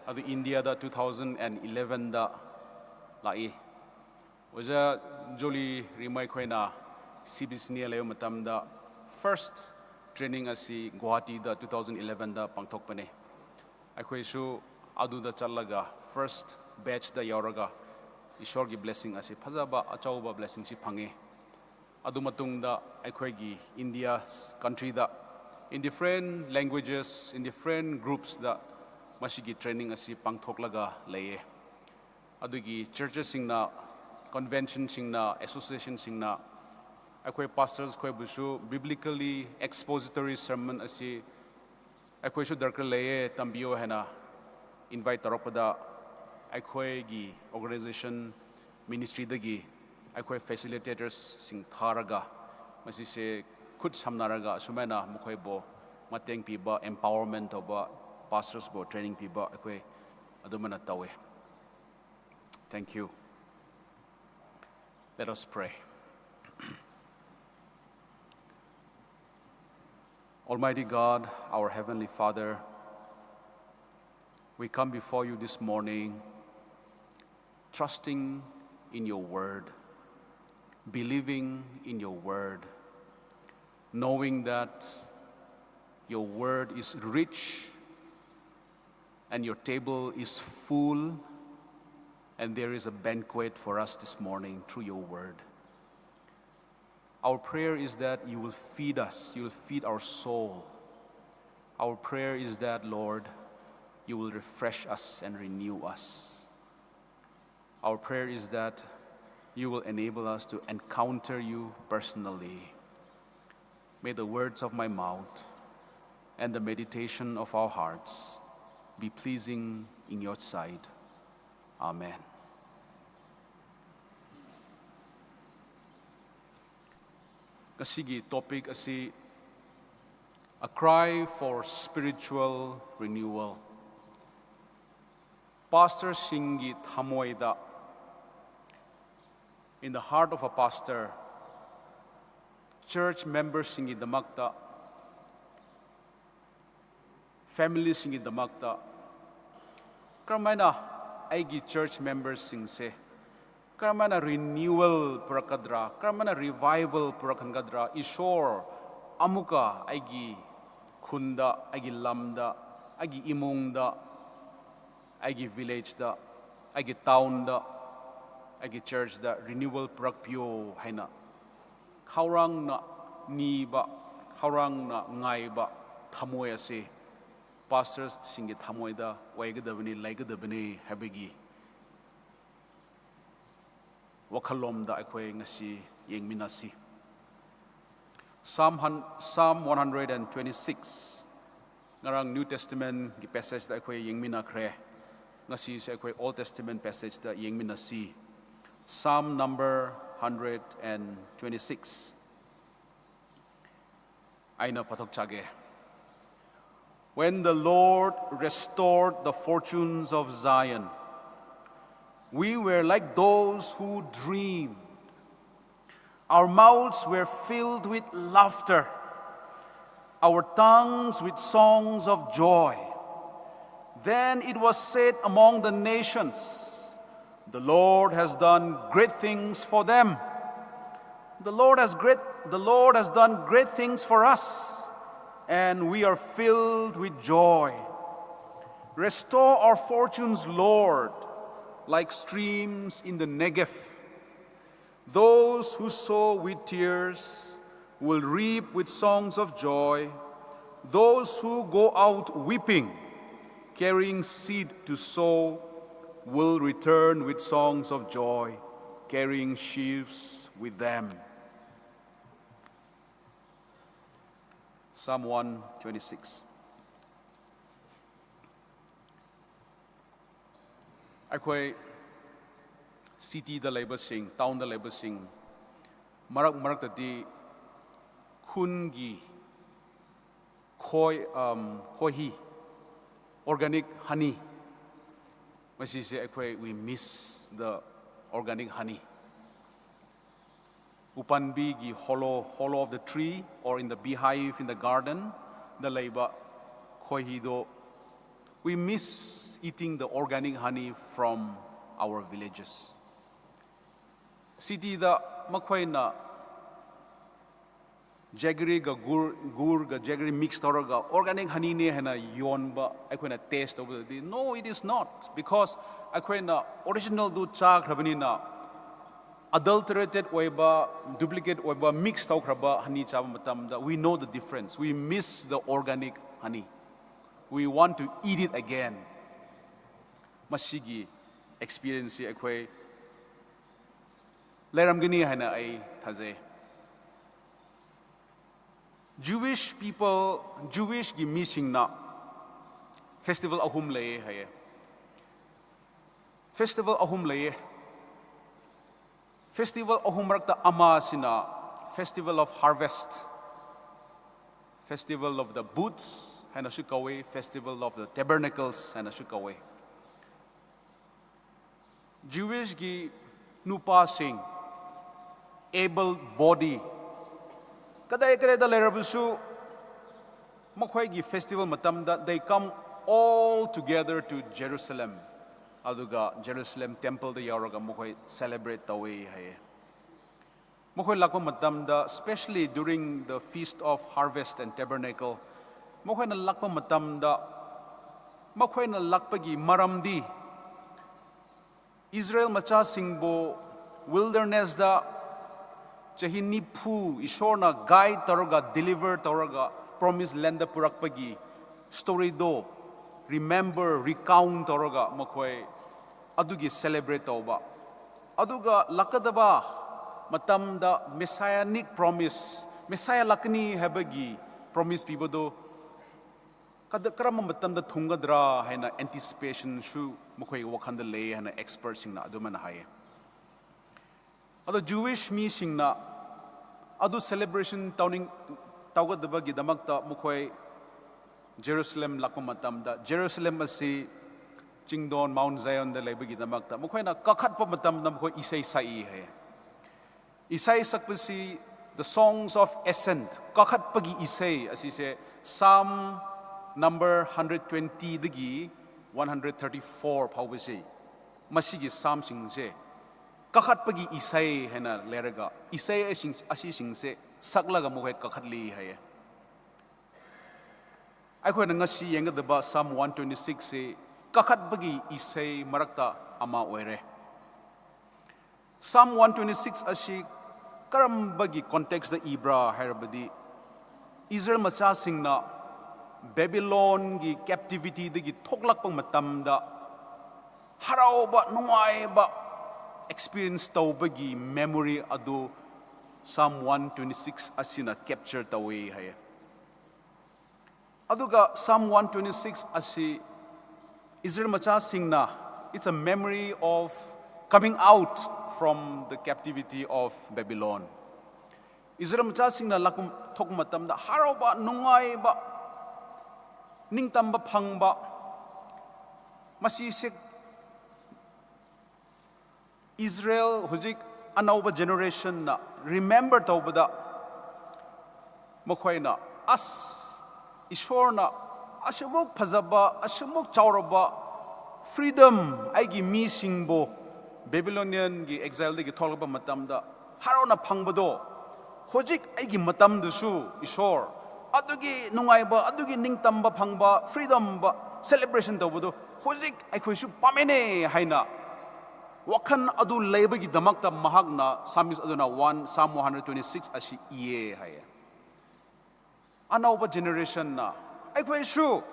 ꯑꯗꯨ India ꯗ two thousand eleven ꯗ ꯂꯥꯛꯏ꯫ ꯑꯣꯖꯥ ꯖꯣꯂꯤ ꯔꯤꯃꯩ ꯈꯣꯏꯅ C B C ꯅ ꯂꯩꯕ ꯃꯇꯝꯗ first training ꯑꯁꯤ ꯒꯨꯋꯥꯍꯥꯇꯤꯗ two thousand eleven ꯗ ꯄꯥꯡꯊꯣꯛꯄꯅꯦ꯫ ꯑꯩꯈꯣꯏꯁꯨ ꯑꯗꯨꯗ ꯆꯠꯂꯒ first batch ꯇ ꯌꯥꯎꯔꯒ ꯏꯁꯣꯔꯒꯤ blessing ꯑꯁꯤ, ꯐꯖꯕ ꯑꯆꯧꯕ blessing ꯁꯤ ꯐꯪꯉꯤ꯫ ꯑꯗꯨ ꯃꯇꯨꯡꯗ ꯑꯩꯈꯣꯏꯒꯤ India country the in different languages, in different groups ꯇ ꯃꯁꯤꯒꯤ training ꯑꯁꯤ ꯄꯥꯡꯊꯣꯛꯂꯒ ꯂꯩꯌꯦ꯫ ꯑꯗꯨꯒꯤ churches ꯁꯤꯡꯅ, convention ꯁꯤꯡꯅ, association ꯁꯤꯡꯅ ꯑꯩꯈꯣꯏ pastors ꯈꯣꯏꯕꯨꯁꯨ biblically expository sermon ꯑꯁꯤ ꯑꯩꯈꯣꯏꯁꯨ ꯗꯔꯀꯥꯔ ꯂꯩꯌꯦ, ꯇꯝꯕꯤꯌꯣ ꯍꯥꯏꯅ invite ꯇꯧꯔꯛꯄꯗ, ꯑꯩꯈꯣꯏꯒꯤ organization ministry ꯗꯒꯤ ꯑꯩꯈꯣꯏ facilitators ꯁꯤꯡ ꯊꯥꯔꯒ ꯃꯁꯤꯁꯦ ꯈꯨꯠ ꯁꯝꯅꯔꯒ ꯑꯁꯨꯃꯥꯏꯅ ꯃꯈꯣꯏꯕꯨ ꯃꯇꯦꯡ ꯄꯤꯕ, empowerment ꯇꯧꯕ, pastors ꯕꯨ training ꯄꯤꯕ ꯑꯩꯈꯣꯏ ꯑꯗꯨꯃꯥꯏꯅ ꯇꯧꯋꯦ꯫ Thank you. Let us pray. Almighty God, our Heavenly Father, we come before you this morning trusting in your word, believing in your word, knowing that your word is rich and your table is full, and there is a banquet for us this morning through your word. Our prayer is that you will feed us, you will feed our soul. Our prayer is that, Lord, you will refresh us and renew us. Our prayer is that you will enable us to encounter you personally. May the words of my mouth and the meditation of our hearts be pleasing in your sight. Amen. Ngasigi topic asi, A Cry for Spiritual Renewal. Pastor ꯁꯤꯡꯒꯤ ꯊꯃꯣꯏꯗ, in the heart of a pastor, church member ꯁꯤꯡꯒꯤꯗꯃꯛꯇ, family ꯁꯤꯡꯒꯤꯗꯃꯛꯇ, ꯀꯔꯝꯍꯥꯏꯅ ꯑꯩꯒꯤ church member ꯁꯤꯡꯁꯦ ꯀꯔꯝꯍꯥꯏꯅ renewal ꯄꯨꯔꯛꯀꯗ꯭ꯔꯥ, ꯀꯔꯝꯍꯥꯏꯅ revival ꯄꯨꯔꯛꯍꯟꯒꯗ꯭ꯔꯥ? ꯏꯁꯣꯔ ꯑꯃꯨꯛꯀ ꯑꯩꯒꯤ ꯈꯨꯟꯗ, ꯑꯩꯒꯤ ꯂꯝꯗ, ꯑꯩꯒꯤ ꯏꯃꯨꯡꯗ, ꯑꯩꯒꯤ villageꯇ, ꯑꯩꯒꯤ townꯗ, ꯑꯩꯒꯤ churchꯇ renewal ꯄꯨꯔꯛꯄꯤꯌꯣ ꯍꯥꯏꯅ ꯈꯧꯔꯥꯡꯅ ꯅꯤꯕ, ꯈꯧꯔꯥꯡꯅ ꯉꯥꯏꯕ ꯊꯃꯣꯏ ꯑꯁꯤ pastorꯁꯤꯡꯒꯤ ꯊꯃꯣꯏꯗ ꯑꯣꯏꯒꯗꯕꯅꯤ, ꯂꯩꯒꯗꯕꯅꯤ ꯍꯥꯏꯕꯒꯤ ꯋꯥꯈꯜꯂꯣꯝꯗ ꯑꯩꯈꯣꯏ ꯉꯁꯤ ꯌꯦꯡꯃꯤꯟꯅꯁꯤ꯫ Psalm hun-, Psalm one hundred and twenty-six, ꯉꯔꯥꯡ New Testamentꯀꯤ passageꯇ ꯑꯩꯈꯣꯏ ꯌꯦꯡꯃꯤꯟꯅꯈ꯭ꯔꯦ꯫ ꯉꯁꯤꯁꯦ ꯑꯩꯈꯣꯏ Old Testament passageꯇ ꯌꯦꯡꯃꯤꯟꯅꯁꯤ꯫ Psalm number one hundred and twenty-six꯫ ꯑꯩꯅ ꯄꯥꯊꯣꯛꯆꯒꯦ꯫ When the Lord restored the fortunes of Zion, we were like those who dreamed. Our mouths were filled with laughter, our tongues with songs of joy. Then it was said among the nations, "The Lord has done great things for them." The Lord has great, the Lord has done great things for us, and we are filled with joy. Restore our fortunes, Lord, like streams in the Negev. Those who sow with tears will reap with songs of joy. Those who go out weeping, carrying seed to sow, will return with songs of joy, carrying sheaves with them. Psalm one twenty-six. ꯑꯩꯈꯣꯏ ꯁꯤꯇꯤꯗ ꯂꯩꯕꯁꯤꯡ, ꯇꯥꯎꯟꯗ ꯂꯩꯕꯁꯤꯡ, ꯃꯔꯛ ꯃꯔꯛꯇꯗꯤ ꯈꯨꯟꯒꯤ ꯈꯣꯏ ꯈꯣꯏꯍꯤ, organic honey, ꯃꯁꯤꯁꯦ ꯑꯩꯈꯣꯏ, we miss the organic honey. ꯎꯄꯥꯝꯕꯤꯒꯤ hollow, hollow of the tree or in the beehive in the garden ꯗ ꯂꯩꯕ ꯈꯣꯏꯍꯤꯗꯣ, we miss eating the organic honey from our villages. ꯁꯤꯇꯤꯗ ꯃꯈꯣꯏꯅ ꯖꯦꯒꯔꯤꯒ ꯒꯨꯔ ꯒꯨꯔꯒ ꯖꯦꯒꯔꯤ ꯃꯤꯛꯁ ꯇꯧꯔꯒ organic honeyꯅꯦ ꯍꯥꯏꯅ ꯌꯣꯟꯕ ꯑꯩꯈꯣꯏꯅ test ꯇꯧꯕꯗꯗꯤ, no, it is not, because ꯑꯩꯈꯣꯏꯅ ꯑꯣꯔꯤꯖꯤꯅꯦꯜꯗꯨ ꯆꯥꯈ꯭ꯔꯕꯅꯤꯅ, ꯑꯦꯗꯜꯇꯔꯦꯇꯦꯠ ꯑꯣꯏꯕ, duplicate ꯑꯣꯏꯕ, ꯃꯤꯛꯁ ꯇꯧꯈ꯭ꯔꯕ ꯍꯅꯤ ꯆꯥꯕ ꯃꯇꯝꯗ, we know the difference, we miss the organic honey, we want to eat it again. ꯃꯁꯤꯒꯤ ꯑꯦꯛꯁꯄꯤꯔꯤꯌꯦꯟꯁꯁꯤ ꯑꯩꯈꯣꯏ ꯂꯩꯔꯝꯒꯅꯤ ꯍꯥꯏꯅ ꯑꯩ ꯊꯥꯖꯩ꯫ Jewish people, Jewishꯀꯤ ꯃꯤꯁꯤꯡꯅ ꯐꯦꯁꯇꯤꯚꯦꯜ ꯑꯍꯨꯝ ꯂꯩꯌꯦ ꯍꯥꯏꯌꯦ꯫ ꯐꯦꯁꯇꯤꯚꯦꯜ ꯑꯍꯨꯝ ꯂꯩꯌꯦ꯫ ꯐꯦꯁꯇꯤꯚꯦꯜ ꯑꯍꯨꯝ ꯃꯔꯛꯇ ꯑꯃꯁꯤꯅ Festival of Harvest, Festival of the Booths ꯍꯥꯏꯅꯁꯨ ꯀꯧꯏ, Festival of the Tabernacles ꯍꯥꯏꯅꯁꯨ ꯀꯧꯏ꯫ Jewishꯀꯤ ꯅꯨꯄꯥꯁꯤꯡ, able body, ꯀꯗꯥꯏ ꯀꯗꯥꯏꯗ ꯂꯩꯔꯕꯁꯨ, ꯃꯈꯣꯏꯒꯤ ꯐꯦꯁꯇꯤꯚꯦꯜ ꯃꯇꯝꯗ they come all together to Jerusalem, ꯑꯗꯨꯒ ꯖꯦꯔꯨꯁꯂꯦꯝ ꯇꯦꯝꯄꯜꯗ ꯌꯧꯔꯒ ꯃꯈꯣꯏ ꯁꯦꯂꯦꯕ꯭ꯔꯦꯠ ꯇꯧꯏ ꯍꯥꯏꯌꯦ꯫ ꯃꯈꯣꯏ ꯂꯥꯛꯄ ꯃꯇꯝꯗ, especially during the Feast of Harvest and Tabernacle, ꯃꯈꯣꯏꯅ ꯂꯥꯛꯄ ꯃꯇꯝꯗ, ꯃꯈꯣꯏꯅ ꯂꯥꯛꯄꯒꯤ ꯃꯔꯝꯗꯤ, ꯏꯁꯔꯥꯌꯦꯜ ꯃꯆꯥꯁꯤꯡꯕꯨ ꯋꯤꯜꯗꯔꯅꯦꯁꯇ ꯆꯍꯤ ꯅꯤꯐꯨ ꯏꯁꯣꯔꯅ ꯒꯥꯏꯗ ꯇꯧꯔꯒ, ꯗꯤꯂꯤꯚꯔ ꯇꯧꯔꯒ, ꯄ꯭ꯔꯣꯃꯤꯁ ꯂꯦꯟꯗ ꯄꯨꯔꯛꯄꯒꯤ ꯁ꯭ꯇꯣꯔꯤꯗꯣ remember, recount ꯇꯧꯔꯒ ꯃꯈꯣꯏ ꯑꯗꯨꯒꯤ celebrate ꯇꯧꯕ, ꯑꯗꯨꯒ ꯂꯥꯛꯀꯗꯕ ꯃꯇꯝꯗ messianic promise, Messiah ꯂꯥꯛꯀꯅꯤ ꯍꯥꯏꯕꯒꯤ promise ꯄꯤꯕꯗꯨ ꯀꯗ-, ꯀꯔꯝꯕ ꯃꯇꯝꯗ ꯊꯨꯡꯒꯗ꯭ꯔꯥ ꯍꯥꯏꯅ anticipationꯁꯨ ꯃꯈꯣꯏꯒꯤ ꯋꯥꯈꯜꯗ ꯂꯩ ꯍꯥꯏꯅ expertꯁꯤꯡꯅ ꯑꯗꯨꯃꯥꯏꯅ ꯍꯥꯏꯌꯦ꯫ ꯑꯗꯣ Jewish ꯃꯤꯁꯤꯡꯅ ꯑꯗꯨ celebration ꯇꯧꯅꯤꯡ-, ꯇꯧꯒꯗꯕꯒꯤꯗꯃꯛꯇ ꯃꯈꯣꯏ ꯖꯦꯔꯨꯁꯂꯦꯝ ꯂꯥꯛꯄ ꯃꯇꯝꯗ, ꯖꯦꯔꯨꯁꯂꯦꯝ ꯑꯁꯤ ꯆꯤꯡꯗꯣꯟ Mount Zionꯗ ꯂꯩꯕꯒꯤꯗꯃꯛꯇ ꯃꯈꯣꯏꯅ ꯀꯥꯈꯠꯄ ꯃꯇꯝꯗ ꯃꯈꯣꯏ ꯏꯁꯩ ꯁꯛꯏ ꯍꯥꯏꯌꯦ꯫ ꯏꯁꯩ ꯁꯛꯄꯁꯤ the Songs of Ascent, ꯀꯥꯈꯠꯄꯒꯤ ꯏꯁꯩ ꯑꯁꯤꯁꯦ Psalm number hundred twentyꯗꯒꯤ one hundred thirty four ꯐꯥꯎꯕꯁꯤ, ꯃꯁꯤꯒꯤ Psalmꯁꯤꯡꯁꯦ ꯀꯥꯈꯠꯄꯒꯤ ꯏꯁꯩ ꯍꯥꯏꯅ ꯂꯩꯔꯒ ꯏꯁꯩ ꯑꯁꯤꯡ-, ꯑꯁꯤꯁꯤꯡꯁꯦ ꯁꯛꯂꯒ ꯃꯈꯣꯏ ꯀꯥꯈꯠꯂꯤ ꯍꯥꯏꯌꯦ꯫ ꯑꯩꯈꯣꯏꯅ ꯉꯁꯤ ꯌꯦꯡꯒꯗꯕ Psalm one twenty sixꯁꯤ ꯀꯥꯈꯠꯄꯒꯤ ꯏꯁꯩ ꯃꯔꯛꯇ ꯑꯃ ꯑꯣꯏꯔꯦ꯫ Psalm one twenty six ꯑꯁꯤ ꯀꯔꯝꯕꯒꯤ contextꯇ ꯏꯕ꯭ꯔꯥ ꯍꯥꯏꯔꯕꯗꯤ, ꯏꯁꯔꯥꯌꯦꯜ ꯃꯆꯥꯁꯤꯡꯅ ꯕꯦꯕꯤꯂꯣꯟꯒꯤ captivityꯗꯒꯤ ꯊꯣꯛꯂꯛꯄ ꯃꯇꯝꯗ ꯍꯔꯥꯎꯕ, ꯅꯨꯡꯉꯥꯏꯕ experience ꯇꯧꯕꯒꯤ memory ꯑꯗꯨ Psalm one twenty six ꯑꯁꯤꯅ capture ꯇꯧꯏ ꯍꯥꯏꯌꯦ꯫ ꯑꯗꯨꯒ Psalm one twenty six ꯑꯁꯤ ꯏꯁꯔꯥꯌꯦꯜ ꯃꯆꯥꯁꯤꯡꯅ, it's a memory of coming out from the captivity of Babylon. ꯏꯁꯔꯥꯌꯦꯜ ꯃꯆꯥꯁꯤꯡꯅ ꯂꯥꯛꯄ, ꯊꯣꯛꯄ ꯃꯇꯝꯗ ꯍꯔꯥꯎꯕ, ꯅꯨꯡꯉꯥꯏꯕ, ꯅꯤꯡꯇꯝꯕ ꯐꯪꯕ, ꯃꯁꯤꯁꯦ ꯏꯁꯔꯥꯌꯦꯜ ꯍꯧꯖꯤꯛ ꯑꯅꯧꯕ generationꯅ remember ꯇꯧꯕꯗ, ꯃꯈꯣꯏꯅ, "ꯑꯁ, ꯏꯁꯣꯔꯅ ꯑꯁꯤꯃꯨꯛ ꯐꯖꯕ, ꯑꯁꯤꯃꯨꯛ ꯆꯥꯎꯔꯕ freedom, ꯑꯩꯒꯤ ꯃꯤꯁꯤꯡꯕꯨ Babylonianꯒꯤ exileꯗꯒꯤ ꯊꯣꯛꯂꯛꯄ ꯃꯇꯝꯗ ꯍꯔꯥꯎꯅ ꯐꯪꯕꯗꯣ, ꯍꯧꯖꯤꯛ ꯑꯩꯒꯤ ꯃꯇꯝꯗꯁꯨ, ꯏꯁꯣꯔ, ꯑꯗꯨꯒꯤ ꯅꯨꯡꯉꯥꯏꯕ, ꯑꯗꯨꯒꯤ ꯅꯤꯡꯇꯝꯕ ꯐꯪꯕ, freedomꯕ celebration ꯇꯧꯕꯗꯣ ꯍꯧꯖꯤꯛ ꯑꯩꯈꯣꯏꯁꯨ ꯄꯥꯝꯃꯦꯅꯦ" ꯍꯥꯏꯅ ꯋꯥꯈꯜ ꯑꯗꯨ ꯂꯩꯕꯒꯤꯗꯃꯛꯇ ꯃꯍꯥꯛꯅ, psalmist ꯑꯗꯨꯅ one, Psalm one hundred twenty six ꯑꯁꯤ ꯏꯌꯦ ꯍꯥꯏꯌꯦ꯫ ꯑꯅꯧꯕ generationꯅ ꯑꯩꯈꯣꯏꯁꯨ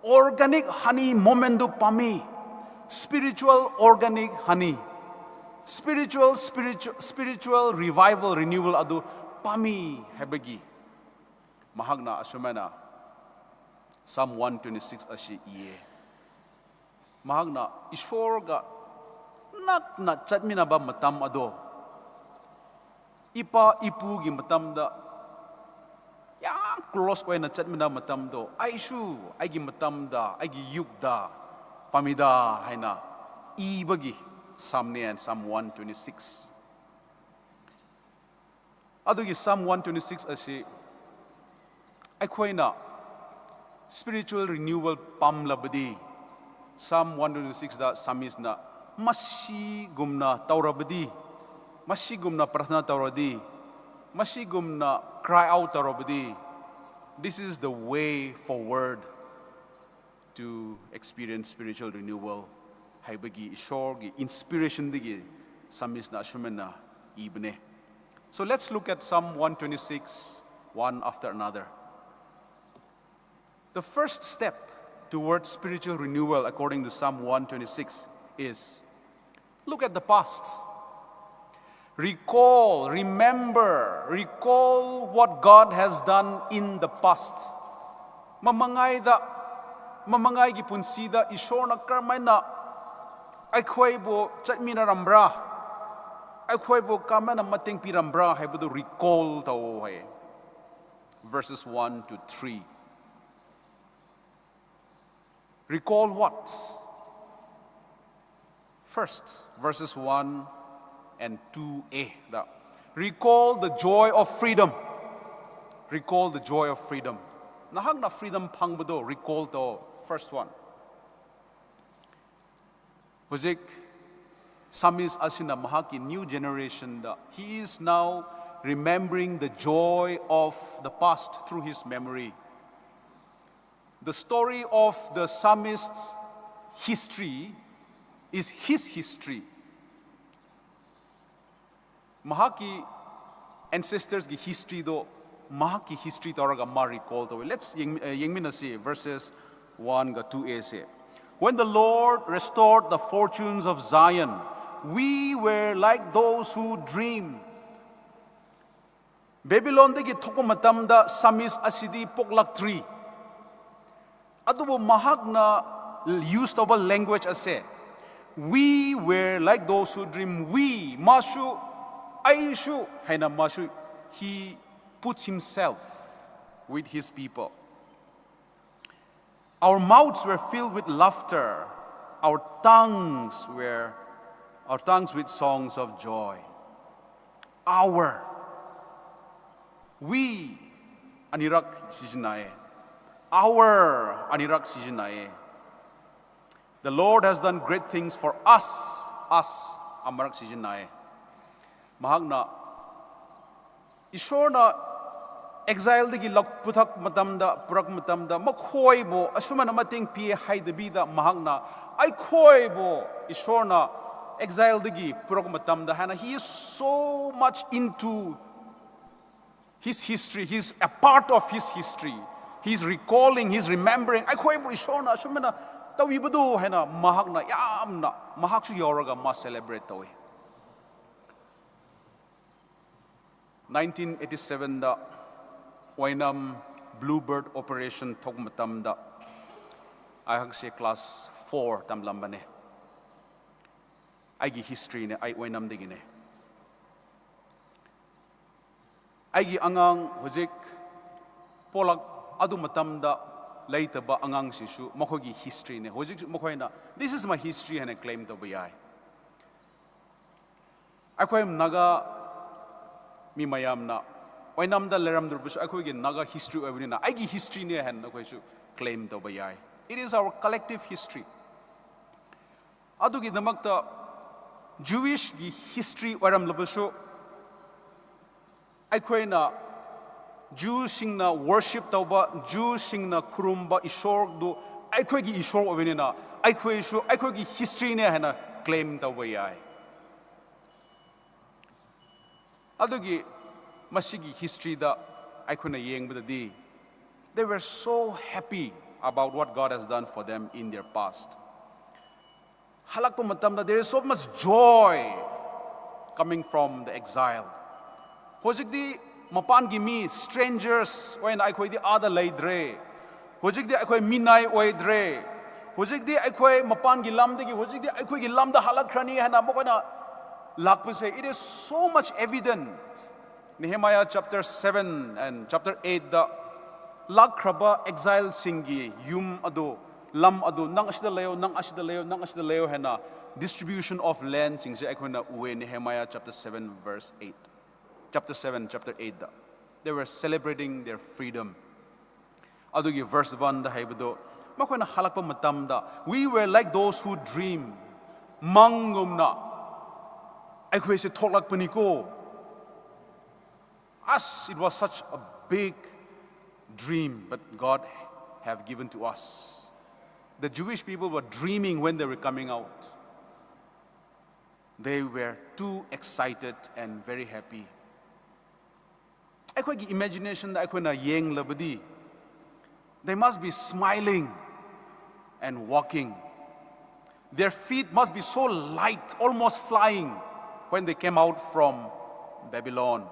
Organic honey moment ꯗꯨ ꯄꯥꯝꯃꯤ꯫ Spiritual organic honey, spiritual spiritual spiritual revival renewal ꯑꯗꯨ ꯄꯥꯝꯃꯤ ꯍꯥꯏꯕꯒꯤ ꯃꯍꯥꯛꯅ ꯑꯁꯨꯃꯥꯏꯅ Psalm one twenty six ꯑꯁꯤ ꯏꯌꯦ꯫ ꯃꯍꯥꯛꯅ ꯏꯁꯣꯔꯒ ꯅꯛꯅ ꯆꯠꯃꯤꯟꯅꯕ ꯃꯇꯝ ꯑꯗꯣ, ꯏꯄꯥ ꯏꯄꯨꯒꯤ ꯃꯇꯝꯗ ꯌꯥꯝ close ꯑꯣꯏꯅ ꯆꯠꯃꯤꯟꯅꯕ ꯃꯇꯝꯗꯣ, ꯑꯩꯁꯨ ꯑꯩꯒꯤ ꯃꯇꯝꯗ, ꯑꯩꯒꯤ youth ꯇ ꯄꯥꯝꯃꯤꯗ ꯍꯥꯏꯅ ꯏꯕꯒꯤ Psalm ꯅꯦ꯫ Psalm one twenty six꯫ ꯑꯗꯨꯒꯤ Psalm one twenty six ꯑꯁꯤ ꯑꯩꯈꯣꯏꯅ spiritual renewal ꯄꯥꯝꯂꯕꯗꯤ, Psalm one twenty six ꯇ psalmist ꯅ ꯃꯁꯤꯒꯨꯝꯅ ꯇꯧꯔꯕꯗꯤ, ꯃꯁꯤꯒꯨꯝꯅ ꯄ꯭ꯔꯥꯊꯅꯥ ꯇꯧꯔꯗꯤ, ꯃꯁꯤꯒꯨꯝꯅ cry out ꯇꯧꯔꯕꯗꯤ, this is the way forward to experience spiritual renewal ꯍꯥꯏꯕꯒꯤ ꯏꯁꯣꯔꯒꯤ inspiration ꯗꯒꯤ psalmist ꯅ ꯑꯁꯨꯃꯥꯏꯅ ꯏꯕꯅꯦ꯫ So let's look at Psalm one twenty six, one after another. The first step towards spiritual renewal, according to Psalm one twenty six, is look at the past. Recall, remember, recall what God has done in the past. ꯃꯃꯥꯡꯉꯩꯗ, ꯃꯃꯥꯡꯉꯩꯒꯤ ꯄꯨꯟꯁꯤꯗ ꯏꯁꯣꯔꯅ ꯀꯔꯝꯍꯥꯏꯅ ꯑꯩꯈꯣꯏꯕꯨ ꯆꯠꯃꯤꯟꯅꯔꯝꯕ꯭ꯔꯥ, ꯑꯩꯈꯣꯏꯕꯨ ꯀꯔꯝꯍꯥꯏꯅ ꯃꯇꯦꯡ ꯄꯤꯔꯝꯕ꯭ꯔꯥ ꯍꯥꯏꯕꯗꯨ recall ꯇꯧꯑꯣ ꯍꯥꯏꯌꯦ꯫ Verses one to three. Recall what? First, verses one and two A the, recall the joy of freedom. Recall the joy of freedom. ꯅꯍꯥꯛꯅ freedom ꯐꯪꯕꯗꯣ recall ꯇꯧ꯫ First one. ꯍꯧꯖꯤꯛ psalmist ꯑꯁꯤꯅ ꯃꯍꯥꯛꯀꯤ new generation the, he is now remembering the joy of the past through his memory. The story of the psalmist's history is his history. ꯃꯍꯥꯛꯀꯤ ancestors ꯀꯤ history ꯗꯣ ꯃꯍꯥꯛꯀꯤ history ꯇꯧꯔꯒ ꯃꯥ recall ꯇꯧꯋꯦ꯫ Let's ꯌꯦꯡ-, ꯑ, ꯌꯦꯡꯃꯤꯟꯅꯁꯤ verses One ꯒ two A say, "When the Lord restored the fortunes of Zion, we were like those who dream." ꯕꯦꯕꯤꯂꯣꯟꯗꯒꯤ ꯊꯣꯛꯄ ꯃꯇꯝꯗ ꯁꯥꯃꯤꯁ ꯑꯁꯤꯗꯤ ꯄꯣꯛꯂꯛꯇ꯭ꯔꯤ꯫ ꯑꯗꯨꯕꯨ ꯃꯍꯥꯛꯅ ꯌꯨꯁ ꯇꯧꯕ ꯂꯦꯡꯒ꯭ꯋꯦꯖ ꯑꯁꯦ, "We were like those who dream." We, ꯃꯥꯁꯨ, ꯑꯩꯁꯨ ꯍꯥꯏꯅ ꯃꯥꯁꯨ, he puts himself with his people. "Our mouths were filled with laughter, our tongues were, our tongues with songs of joy." Our, we ꯑꯅꯤꯔꯛ ꯁꯤꯖꯤꯟꯅꯩ, our ꯑꯅꯤꯔꯛ ꯁꯤꯖꯤꯟꯅꯩ꯫ "The Lord has done great things for us." Us ꯑꯃꯔꯛ ꯁꯤꯖꯤꯟꯅꯩ꯫ ꯃꯍꯥꯛꯅ, ꯏꯁꯣꯔꯅ ꯑꯦꯛꯖꯥꯏꯜꯗꯒꯤ ꯂꯧ-, ꯄꯨꯊꯛ ꯃꯇꯝꯗ, ꯄꯨꯔꯛ ꯃꯇꯝꯗ ꯃꯈꯣꯏꯕꯨ ꯑꯁꯨꯃꯥꯏꯅ ꯃꯇꯦꯡ ꯄꯤꯌꯦ ꯍꯥꯏꯗꯕꯤꯗ, ꯃꯍꯥꯛꯅ ꯑꯩꯈꯣꯏꯕꯨ ꯏꯁꯣꯔꯅ ꯑꯦꯛꯖꯥꯏꯜꯗꯒꯤ ꯄꯨꯔꯛ ꯃꯇꯝꯗ ꯍꯥꯏꯅ, he is so much into his history, he is a part of his history, he is recalling, he is remembering, ꯑꯩꯈꯣꯏꯕꯨ ꯏꯁꯣꯔꯅ ꯑꯁꯨꯃꯥꯏꯅ ꯇꯧꯕꯤꯕꯗꯨ ꯍꯥꯏꯅ ꯃꯍꯥꯛꯅ ꯌꯥꯝꯅ, ꯃꯍꯥꯛꯁꯨ ꯌꯥꯎꯔꯒ ꯃꯥ ꯁꯦꯂꯦꯕ꯭ꯔꯦꯠ ꯇꯧꯋꯤ꯫ Nineteen eighty sevenꯗ ꯑꯣꯏꯅꯥꯝ ꯕ꯭ꯂꯨ ꯕꯥꯔꯗ ꯑꯣꯄꯔꯦꯁꯟ ꯊꯣꯛꯄ ꯃꯇꯝꯗ ꯑꯩꯍꯥꯛꯁꯦ ꯀ꯭ꯂꯥꯁ ꯐꯣꯔ ꯇꯝꯂꯝꯕꯅꯦ꯫ ꯑꯩꯒꯤ ꯍꯤꯁꯇ꯭ꯔꯤꯅꯦ, ꯑꯩ ꯑꯣꯏꯅꯥꯝꯗꯒꯤꯅꯦ꯫ ꯑꯩꯒꯤ ꯑꯉꯥꯡ ꯍꯧꯖꯤꯛ ꯄꯣꯛꯂꯛ-, ꯑꯗꯨ ꯃꯇꯝꯗ ꯂꯩꯇꯕ ꯑꯉꯥꯡꯁꯤꯡꯁꯨ ꯃꯈꯣꯏꯒꯤ ꯍꯤꯁꯇ꯭ꯔꯤꯅꯦ꯫ ꯍꯧꯖꯤꯛꯁꯨ ꯃꯈꯣꯏꯅ, "This is my history" ꯍꯥꯏꯅ ꯀ꯭ꯂꯦꯝ ꯇꯧꯕ ꯌꯥꯏ꯫ ꯑꯩꯈꯣꯏ ꯅꯥꯒꯥ ꯃꯤ ꯃꯌꯥꯝꯅ ꯑꯣꯏꯅꯥꯝꯗ ꯂꯩꯔꯝꯗ꯭ꯔꯕꯁꯨ ꯑꯩꯈꯣꯏꯒꯤ ꯅꯥꯒꯥ ꯍꯤꯁꯇ꯭ꯔꯤ ꯑꯣꯏꯕꯅꯤꯅ ꯑꯩꯒꯤ ꯍꯤꯁꯇ꯭ꯔꯤꯅꯦ ꯍꯥꯏꯅ ꯑꯩꯈꯣꯏꯁꯨ ꯀ꯭ꯂꯦꯝ ꯇꯧꯕ ꯌꯥꯏ꯫ It is our collective history. ꯑꯗꯨꯒꯤꯗꯃꯛꯇ ꯖꯨꯋꯤꯁꯀꯤ ꯍꯤꯁꯇ꯭ꯔꯤ ꯑꯣꯏꯔꯝꯂꯕꯁꯨ, ꯑꯩꯈꯣꯏꯅ ꯖꯨꯁꯤꯡꯅ ꯋꯔꯁꯤꯞ ꯇꯧꯕ, ꯖꯨꯁꯤꯡꯅ ꯈꯨꯔꯨꯝꯕ ꯏꯁꯣꯔꯗꯨ ꯑꯩꯈꯣꯏꯒꯤ ꯏꯁꯣꯔ ꯑꯣꯏꯕꯅꯤꯅ ꯑꯩꯈꯣꯏꯁꯨ ꯑꯩꯈꯣꯏꯒꯤ ꯍꯤꯁꯇ꯭ꯔꯤꯅꯦ ꯍꯥꯏꯅ ꯀ꯭ꯂꯦꯝ ꯇꯧꯕ ꯌꯥꯏ꯫ ꯑꯗꯨꯒꯤ ꯃꯁꯤꯒꯤ ꯍꯤꯁꯇ꯭ꯔꯤꯗ ꯑꯩꯈꯣꯏꯅ ꯌꯦꯡꯕꯗꯗꯤ, they were so happy about what God has done for them in their past. ꯍꯜꯂꯛꯄ ꯃꯇꯝꯗ there is so much joy coming from the exile. ꯍꯧꯖꯤꯛꯇꯤ ꯃꯄꯥꯟꯒꯤ ꯃꯤ, strangers ꯑꯣꯏꯅ ꯑꯩꯈꯣꯏꯗꯤ ꯑꯥꯗ ꯂꯩꯇ꯭ꯔꯦ꯫ ꯍꯧꯖꯤꯛꯇꯤ ꯑꯩꯈꯣꯏ ꯃꯤꯅꯥꯏ ꯑꯣꯏꯗ꯭ꯔꯦ꯫ ꯍꯧꯖꯤꯛꯇꯤ ꯑꯩꯈꯣꯏ ꯃꯄꯥꯟꯒꯤ ꯂꯝꯗꯒꯤ ꯍꯧꯖꯤꯛꯇꯤ ꯑꯩꯈꯣꯏꯒꯤ ꯂꯝꯗ ꯍꯜꯂꯛꯈ꯭ꯔꯅꯤ ꯍꯥꯏꯅ ꯃꯈꯣꯏꯅ ꯂꯥꯛꯄꯁꯦ, it is so much evident. Nehemiah chapter seven and chapter eight ꯗ ꯂꯥꯛꯈ꯭ꯔꯕ exileꯁꯤꯡꯒꯤ ꯌꯨꯝ ꯑꯗꯨ, ꯂꯝ ꯑꯗꯨ, "ꯅꯪ ꯑꯁꯤꯗ ꯂꯩꯌꯣ, ꯅꯪ ꯑꯁꯤꯗ ꯂꯩꯌꯣ, ꯅꯪ ꯑꯁꯤꯗ ꯂꯩꯌꯣ" ꯍꯥꯏꯅ distribution of landꯁꯤꯡꯁꯦ ꯑꯩꯈꯣꯏꯅ ꯎꯑꯦ, Nehemiah chapter seven verse eight, chapter seven, chapter eight the. They were celebrating their freedom. ꯑꯗꯨꯒꯤ verse one ꯗ ꯍꯥꯏꯕꯗꯣ, ꯃꯈꯣꯏꯅ ꯍꯜꯂꯛꯄ ꯃꯇꯝꯗ, "We were like those who dream." ꯃꯪꯒꯨꯝꯅ ꯑꯩꯈꯣꯏꯁꯦ ꯊꯣꯛꯂꯛꯄꯅꯤꯀꯣ. Us, it was such a big dream, but God have given to us. The Jewish people were dreaming when they were coming out. They were too excited and very happy. ꯑꯩꯈꯣꯏꯒꯤ imaginationꯗ ꯑꯩꯈꯣꯏꯅ ꯌꯦꯡꯂꯕꯗꯤ, they must be smiling and walking. Their feet must be so light, almost flying, when they came out from Babylon.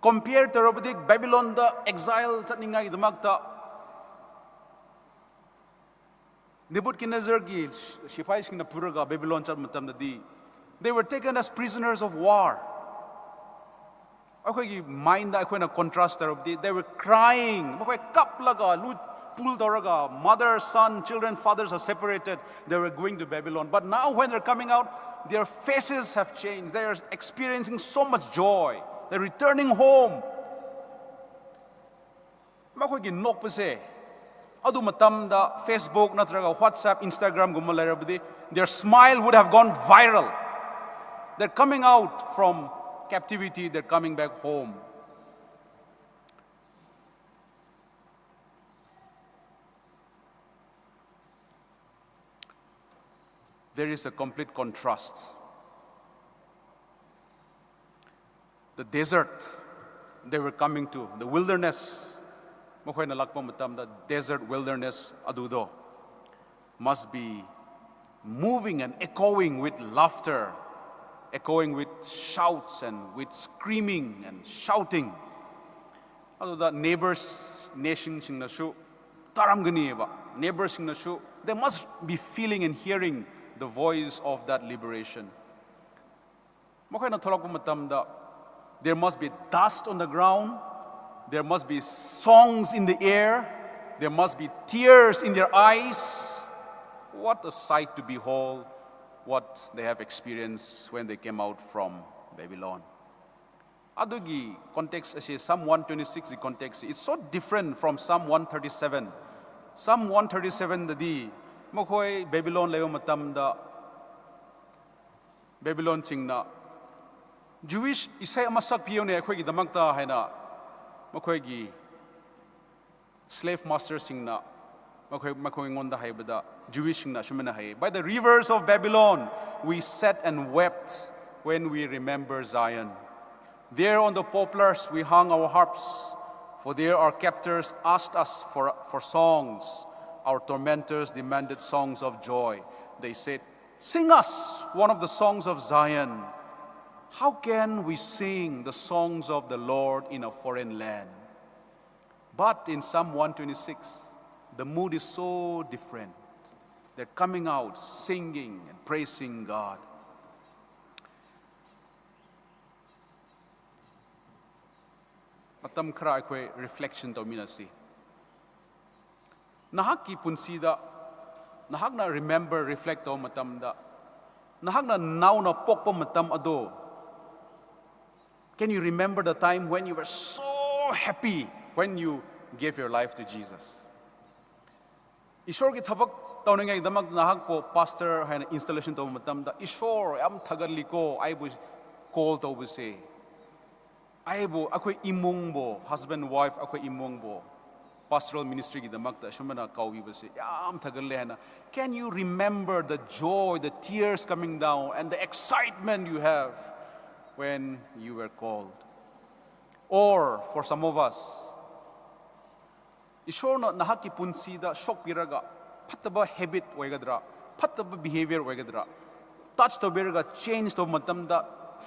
Compare ꯇꯧꯔꯕꯗꯤ, ꯕꯦꯕꯤꯂꯣꯟꯗ exile ꯆꯠꯅꯤꯡꯉꯥꯏꯒꯤꯗꯃꯛꯇ ꯅꯦꯕꯨꯀꯗꯅꯦꯖꯔꯒꯤ ꯁꯤꯐꯥꯏꯁꯤꯡꯅ ꯄꯨꯔꯒ Babylon ꯆꯠꯄ ꯃꯇꯝꯗꯗꯤ, they were taken as prisoners of war. ꯑꯩꯈꯣꯏꯒꯤ mindꯗ ꯑꯩꯈꯣꯏꯅ contrast ꯇꯧꯔꯕꯗꯤ, they were crying, ꯃꯈꯣꯏ ꯀꯞꯂꯒ, ꯂꯨꯠ pool ꯇꯧꯔꯒ, mother, son, children, fathers are separated, they were going to Babylon. But now when they're coming out, their faces have changed. They are experiencing so much joy. They're returning home. ꯃꯈꯣꯏꯒꯤ ꯅꯣꯛꯄꯁꯦ, ꯑꯗꯨ ꯃꯇꯝꯗ Facebook ꯅꯠꯇ꯭ꯔꯒ WhatsApp, Instagramꯒꯨꯝꯕ ꯂꯩꯔꯕꯗꯤ, their smile would have gone viral. They're coming out from captivity, they're coming back home. There is a complete contrast. The desert they were coming to, the wilderness, ꯃꯈꯣꯏꯅ ꯂꯥꯛꯄ ꯃꯇꯝꯗ desert wilderness ꯑꯗꯨꯗꯣ must be moving and echoing with laughter, echoing with shouts and with screaming and shouting. ꯑꯗꯨꯗ neighbors nationꯁꯤꯡꯅꯁꯨ ꯇꯥꯔꯝꯒꯅꯤꯕ, neighborsꯁꯤꯡꯅꯁꯨ they must be feeling and hearing the voice of that liberation. ꯃꯈꯣꯏꯅ ꯊꯣꯛꯂꯛꯄ ꯃꯇꯝꯗ there must be dust on the ground, there must be songs in the air, there must be tears in their eyes. What a sight to behold, what they have experienced when they came out from Babylon. ꯑꯗꯨꯒꯤ context ꯑꯁꯤ Psalm one twenty-six ꯒꯤ context is so different from Psalm one thirty-seven. Psalm one thirty-seven ꯗꯗꯤ ꯃꯈꯣꯏ Babylon ꯂꯩꯕ ꯃꯇꯝꯗ ꯕꯦꯕꯤꯂꯣꯟꯁꯤꯡꯅ Jewish ꯏꯁꯩ ꯑꯃ ꯁꯛꯄꯤꯌꯨꯅꯦ ꯑꯩꯈꯣꯏꯒꯤꯗꯃꯛꯇ ꯍꯥꯏꯅ ꯃꯈꯣꯏꯒꯤ slave masterꯁꯤꯡꯅ ꯃꯈꯣꯏ ꯃꯈꯣꯏꯉꯣꯟꯗ ꯍꯥꯏꯕꯗ Jewishꯁꯤꯡꯅ ꯑꯁꯨꯃꯥꯏꯅ ꯍꯥꯏꯌꯦ, "By the rivers of Babylon we sat and wept when we remember Zion. There on the poplars we hung our harps, for there our captors asked us for, for songs. Our tormentors demanded songs of joy. They said, 'Sing us one of the songs of Zion.' How can we sing the songs of the Lord in a foreign land?" But in Psalm one twenty-six, the mood is so different. They're coming out singing and praising God. ꯃꯇꯝ ꯈꯔ ꯑꯩꯈꯣꯏ reflection ꯇꯧꯃꯤꯟꯅꯁꯤ꯫ ꯅꯍꯥꯛꯀꯤ ꯄꯨꯟꯁꯤꯗ ꯅꯍꯥꯛꯅ remember, reflect ꯇꯧꯕ ꯃꯇꯝꯗ, ꯅꯍꯥꯛꯅ ꯅꯥꯎꯅ ꯄꯣꯛꯄ ꯃꯇꯝ ꯑꯗꯣ, can you remember the time when you were so happy when you gave your life to Jesus? ꯏꯁꯣꯔꯒꯤ ꯊꯕꯛ ꯇꯧꯅꯤꯡꯉꯥꯏꯒꯤꯗꯃꯛ ꯅꯍꯥꯛꯄꯨ pastor ꯍꯥꯏꯅ installation ꯇꯧꯕ ꯃꯇꯝꯗ, "ꯏꯁꯣꯔ, ꯌꯥꯝ ꯊꯥꯒꯠꯂꯤꯀꯣ ꯑꯩꯕꯨ call ꯇꯧꯕꯁꯦ, ꯑꯩꯕꯨ, ꯑꯩꯈꯣꯏ ꯏꯃꯨꯡꯕꯨ, husband wife ꯑꯩꯈꯣꯏ ꯏꯃꯨꯡꯕꯨ pastoral ministryꯒꯤꯗꯃꯛꯇ ꯑꯁꯨꯃꯥꯏꯅ ꯀꯧꯕꯤꯕꯁꯦ ꯌꯥꯝ ꯊꯥꯒꯠꯂꯦ" ꯍꯥꯏꯅ, can you remember the joy, the tears coming down and the excitement you have when you were called? Or for some of us, ꯏꯁꯣꯔꯅ ꯅꯍꯥꯛꯀꯤ ꯄꯨꯟꯁꯤꯗ ꯁꯣꯛꯄꯤꯔꯒ ꯐꯠꯇꯕ ꯍꯦꯕꯤꯠ ꯑꯣꯏꯒꯗ꯭ꯔꯥ, ꯐꯠꯇꯕ ꯕꯤꯍꯦꯕꯤꯌꯔ ꯑꯣꯏꯒꯗ꯭ꯔꯥ, ꯇꯆ ꯇꯧꯕꯤꯔꯒ ꯆꯦꯟꯖ ꯇꯧꯕ ꯃꯇꯝꯗ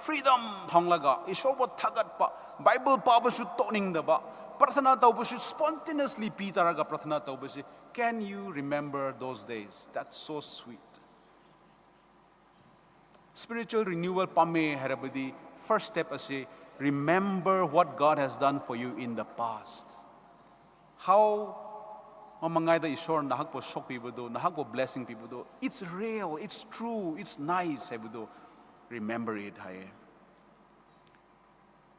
ꯐ꯭ꯔꯤꯗꯝ ꯐꯪꯂꯒ ꯏꯁꯣꯔꯕꯨ ꯊꯥꯒꯠꯄ, ꯕꯥꯏꯕꯜ ꯄꯥꯕꯁꯨ ꯇꯣꯛꯅꯤꯡꯗꯕ, ꯄ꯭ꯔꯊꯅꯥ ꯇꯧꯕꯁꯨ ꯁ꯭ꯄꯣꯟꯇꯦꯅꯤꯌꯁꯂꯤ ꯄꯤ ꯇꯥꯔꯒ ꯄ꯭ꯔꯊꯅꯥ ꯇꯧꯕꯁꯤ, can you remember those days? That's so sweet. Spiritual renewal ꯄꯥꯝꯃꯦ ꯍꯥꯏꯔꯕꯗꯤ ꯐꯥꯔꯁ ꯁ꯭ꯇꯦꯞ ꯑꯁꯤ, remember what God has done for you in the past. How ꯃꯃꯥꯡꯉꯩꯗ ꯏꯁꯣꯔꯅ ꯅꯍꯥꯛꯄꯨ ꯁꯣꯛꯄꯤꯕꯗꯣ, ꯅꯍꯥꯛꯄꯨ ꯕ꯭ꯂꯦꯁꯤꯡ ꯄꯤꯕꯗꯣ, it's real, it's true, it's nice ꯍꯥꯏꯕꯗꯣ remember it ꯍꯥꯏꯌꯦ.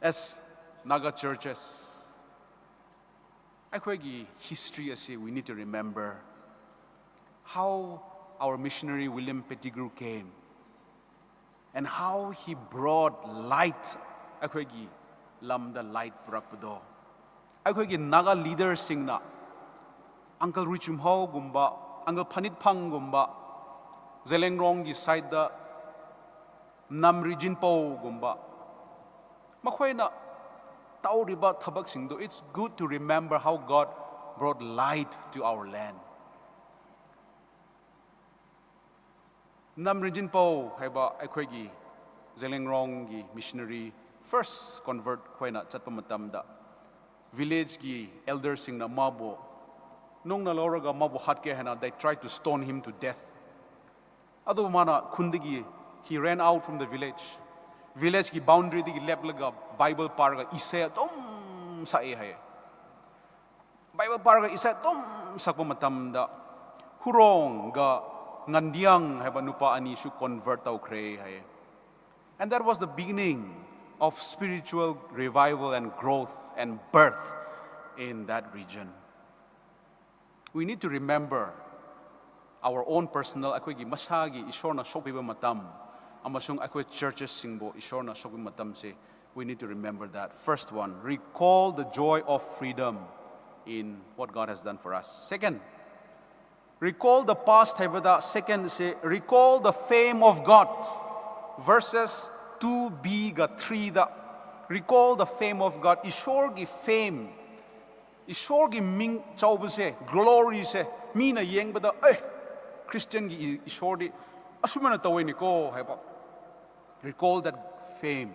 As Naga churches, ꯑꯩꯈꯣꯏꯒꯤ ꯍꯤꯁꯇ꯭ꯔꯤ ꯑꯁꯤ we need to remember how our missionary William Pettigrew came and how he brought light, ꯑꯩꯈꯣꯏꯒꯤ ꯂꯝꯗ ꯂꯥꯏꯠ ꯄꯨꯔꯛꯄꯗꯣ. ꯑꯩꯈꯣꯏꯒꯤ ꯅꯥꯒꯥ ꯂꯤꯗꯔꯁꯤꯡꯅ, ꯑꯪꯀꯜ ꯔꯨꯏꯆꯨꯝꯍꯧꯒꯨꯝꯕ, ꯑꯪꯀꯜ ꯐꯅꯤꯠꯐꯪꯒꯨꯝꯕ, ꯖꯦꯂꯦꯡꯔꯣꯡꯒꯤ ꯁꯥꯏꯠꯇ ꯅꯝ ꯔꯤꯖꯤꯟꯄꯧꯒꯨꯝꯕ, ꯃꯈꯣꯏꯅ ꯇꯧꯔꯤꯕ ꯊꯕꯛꯁꯤꯡꯗꯣ, it's good to remember how God brought light to our land. ꯅꯝ ꯔꯤꯖꯤꯟꯄꯧ ꯍꯥꯏꯕ ꯑꯩꯈꯣꯏꯒꯤ ꯖꯦꯂꯦꯡꯔꯣꯡꯒꯤ ꯃꯤꯁꯅꯔꯤ, ꯐꯥꯔꯁ ꯀꯣꯟꯚꯔꯠ ꯈꯣꯏꯅ ꯆꯠꯄ ꯃꯇꯝꯗ, ꯚꯤꯂꯦꯖꯀꯤ ꯑꯦꯜꯗꯔꯁꯤꯡꯅ ꯃꯥꯕꯨ ꯅꯨꯡꯅ ꯂꯧꯔꯒ ꯃꯥꯕꯨ ꯍꯥꯠꯀꯦ ꯍꯥꯏꯅ, they tried to stone him to death. ꯑꯗꯨꯕꯨ ꯃꯥꯅ ꯈꯨꯟꯗꯒꯤ, he ran out from the village. ꯚꯤꯂꯦꯖꯀꯤ ꯕꯥꯎꯟꯗꯔꯤꯗꯒꯤ ꯂꯦꯞꯂꯒ ꯕꯥꯏꯕꯜ ꯄꯥꯔꯒ ꯏꯁꯩ ꯑꯗꯨꯝ ꯁꯛꯑꯦ ꯍꯥꯏꯌꯦ. ꯕꯥꯏꯕꯜ ꯄꯥꯔꯒ ꯏꯁꯩ ꯑꯗꯨꯝ ꯁꯛꯄ ꯃꯇꯝꯗ ꯍꯨꯔꯣꯡꯒ ꯉꯟꯗꯤꯌꯥꯡ ꯍꯥꯏꯕ ꯅꯨꯄꯥ ꯑꯅꯤꯁꯨ ꯀꯣꯟꯚꯔꯠ ꯇꯧꯈ꯭ꯔꯦ ꯍꯥꯏꯌꯦ. And that was the beginning of spiritual revival and growth and birth in that region. We need to remember our own personal, ꯑꯩꯈꯣꯏꯒꯤ ꯃꯁꯥꯒꯤ ꯏꯁꯣꯔꯅ ꯁꯣꯛꯄꯤꯕ ꯃꯇꯝ, ꯑꯃꯁꯨꯡ ꯑꯩꯈꯣꯏ ꯆꯔꯆꯦꯁꯁꯤꯡꯕꯨ ꯏꯁꯣꯔꯅ ꯁꯣꯛꯄꯤꯕ ꯃꯇꯝꯁꯦ, we need to remember that. First one, recall the joy of freedom in what God has done for us. Second, recall the past ꯍꯥꯏꯕꯗ, second say, recall the fame of God. Verses two b ꯒ three the, recall the fame of God, ꯏꯁꯣꯔꯒꯤ fame, ꯏꯁꯣꯔꯒꯤ ꯃꯤꯡ ꯆꯥꯎꯕꯁꯦ, ꯒ꯭ꯂꯣꯔꯤꯁꯦ, ꯃꯤꯅ ꯌꯦꯡꯕꯗ, ꯑꯦ, ꯈ꯭ꯔꯤꯁꯇꯤꯌꯟꯒꯤ E- ꯏꯁꯣꯔꯗꯤ ꯑꯁꯨꯃꯥꯏꯅ ꯇꯧꯋꯦꯅꯦꯀꯣ ꯍꯥꯏꯕ꯫ Recall that fame.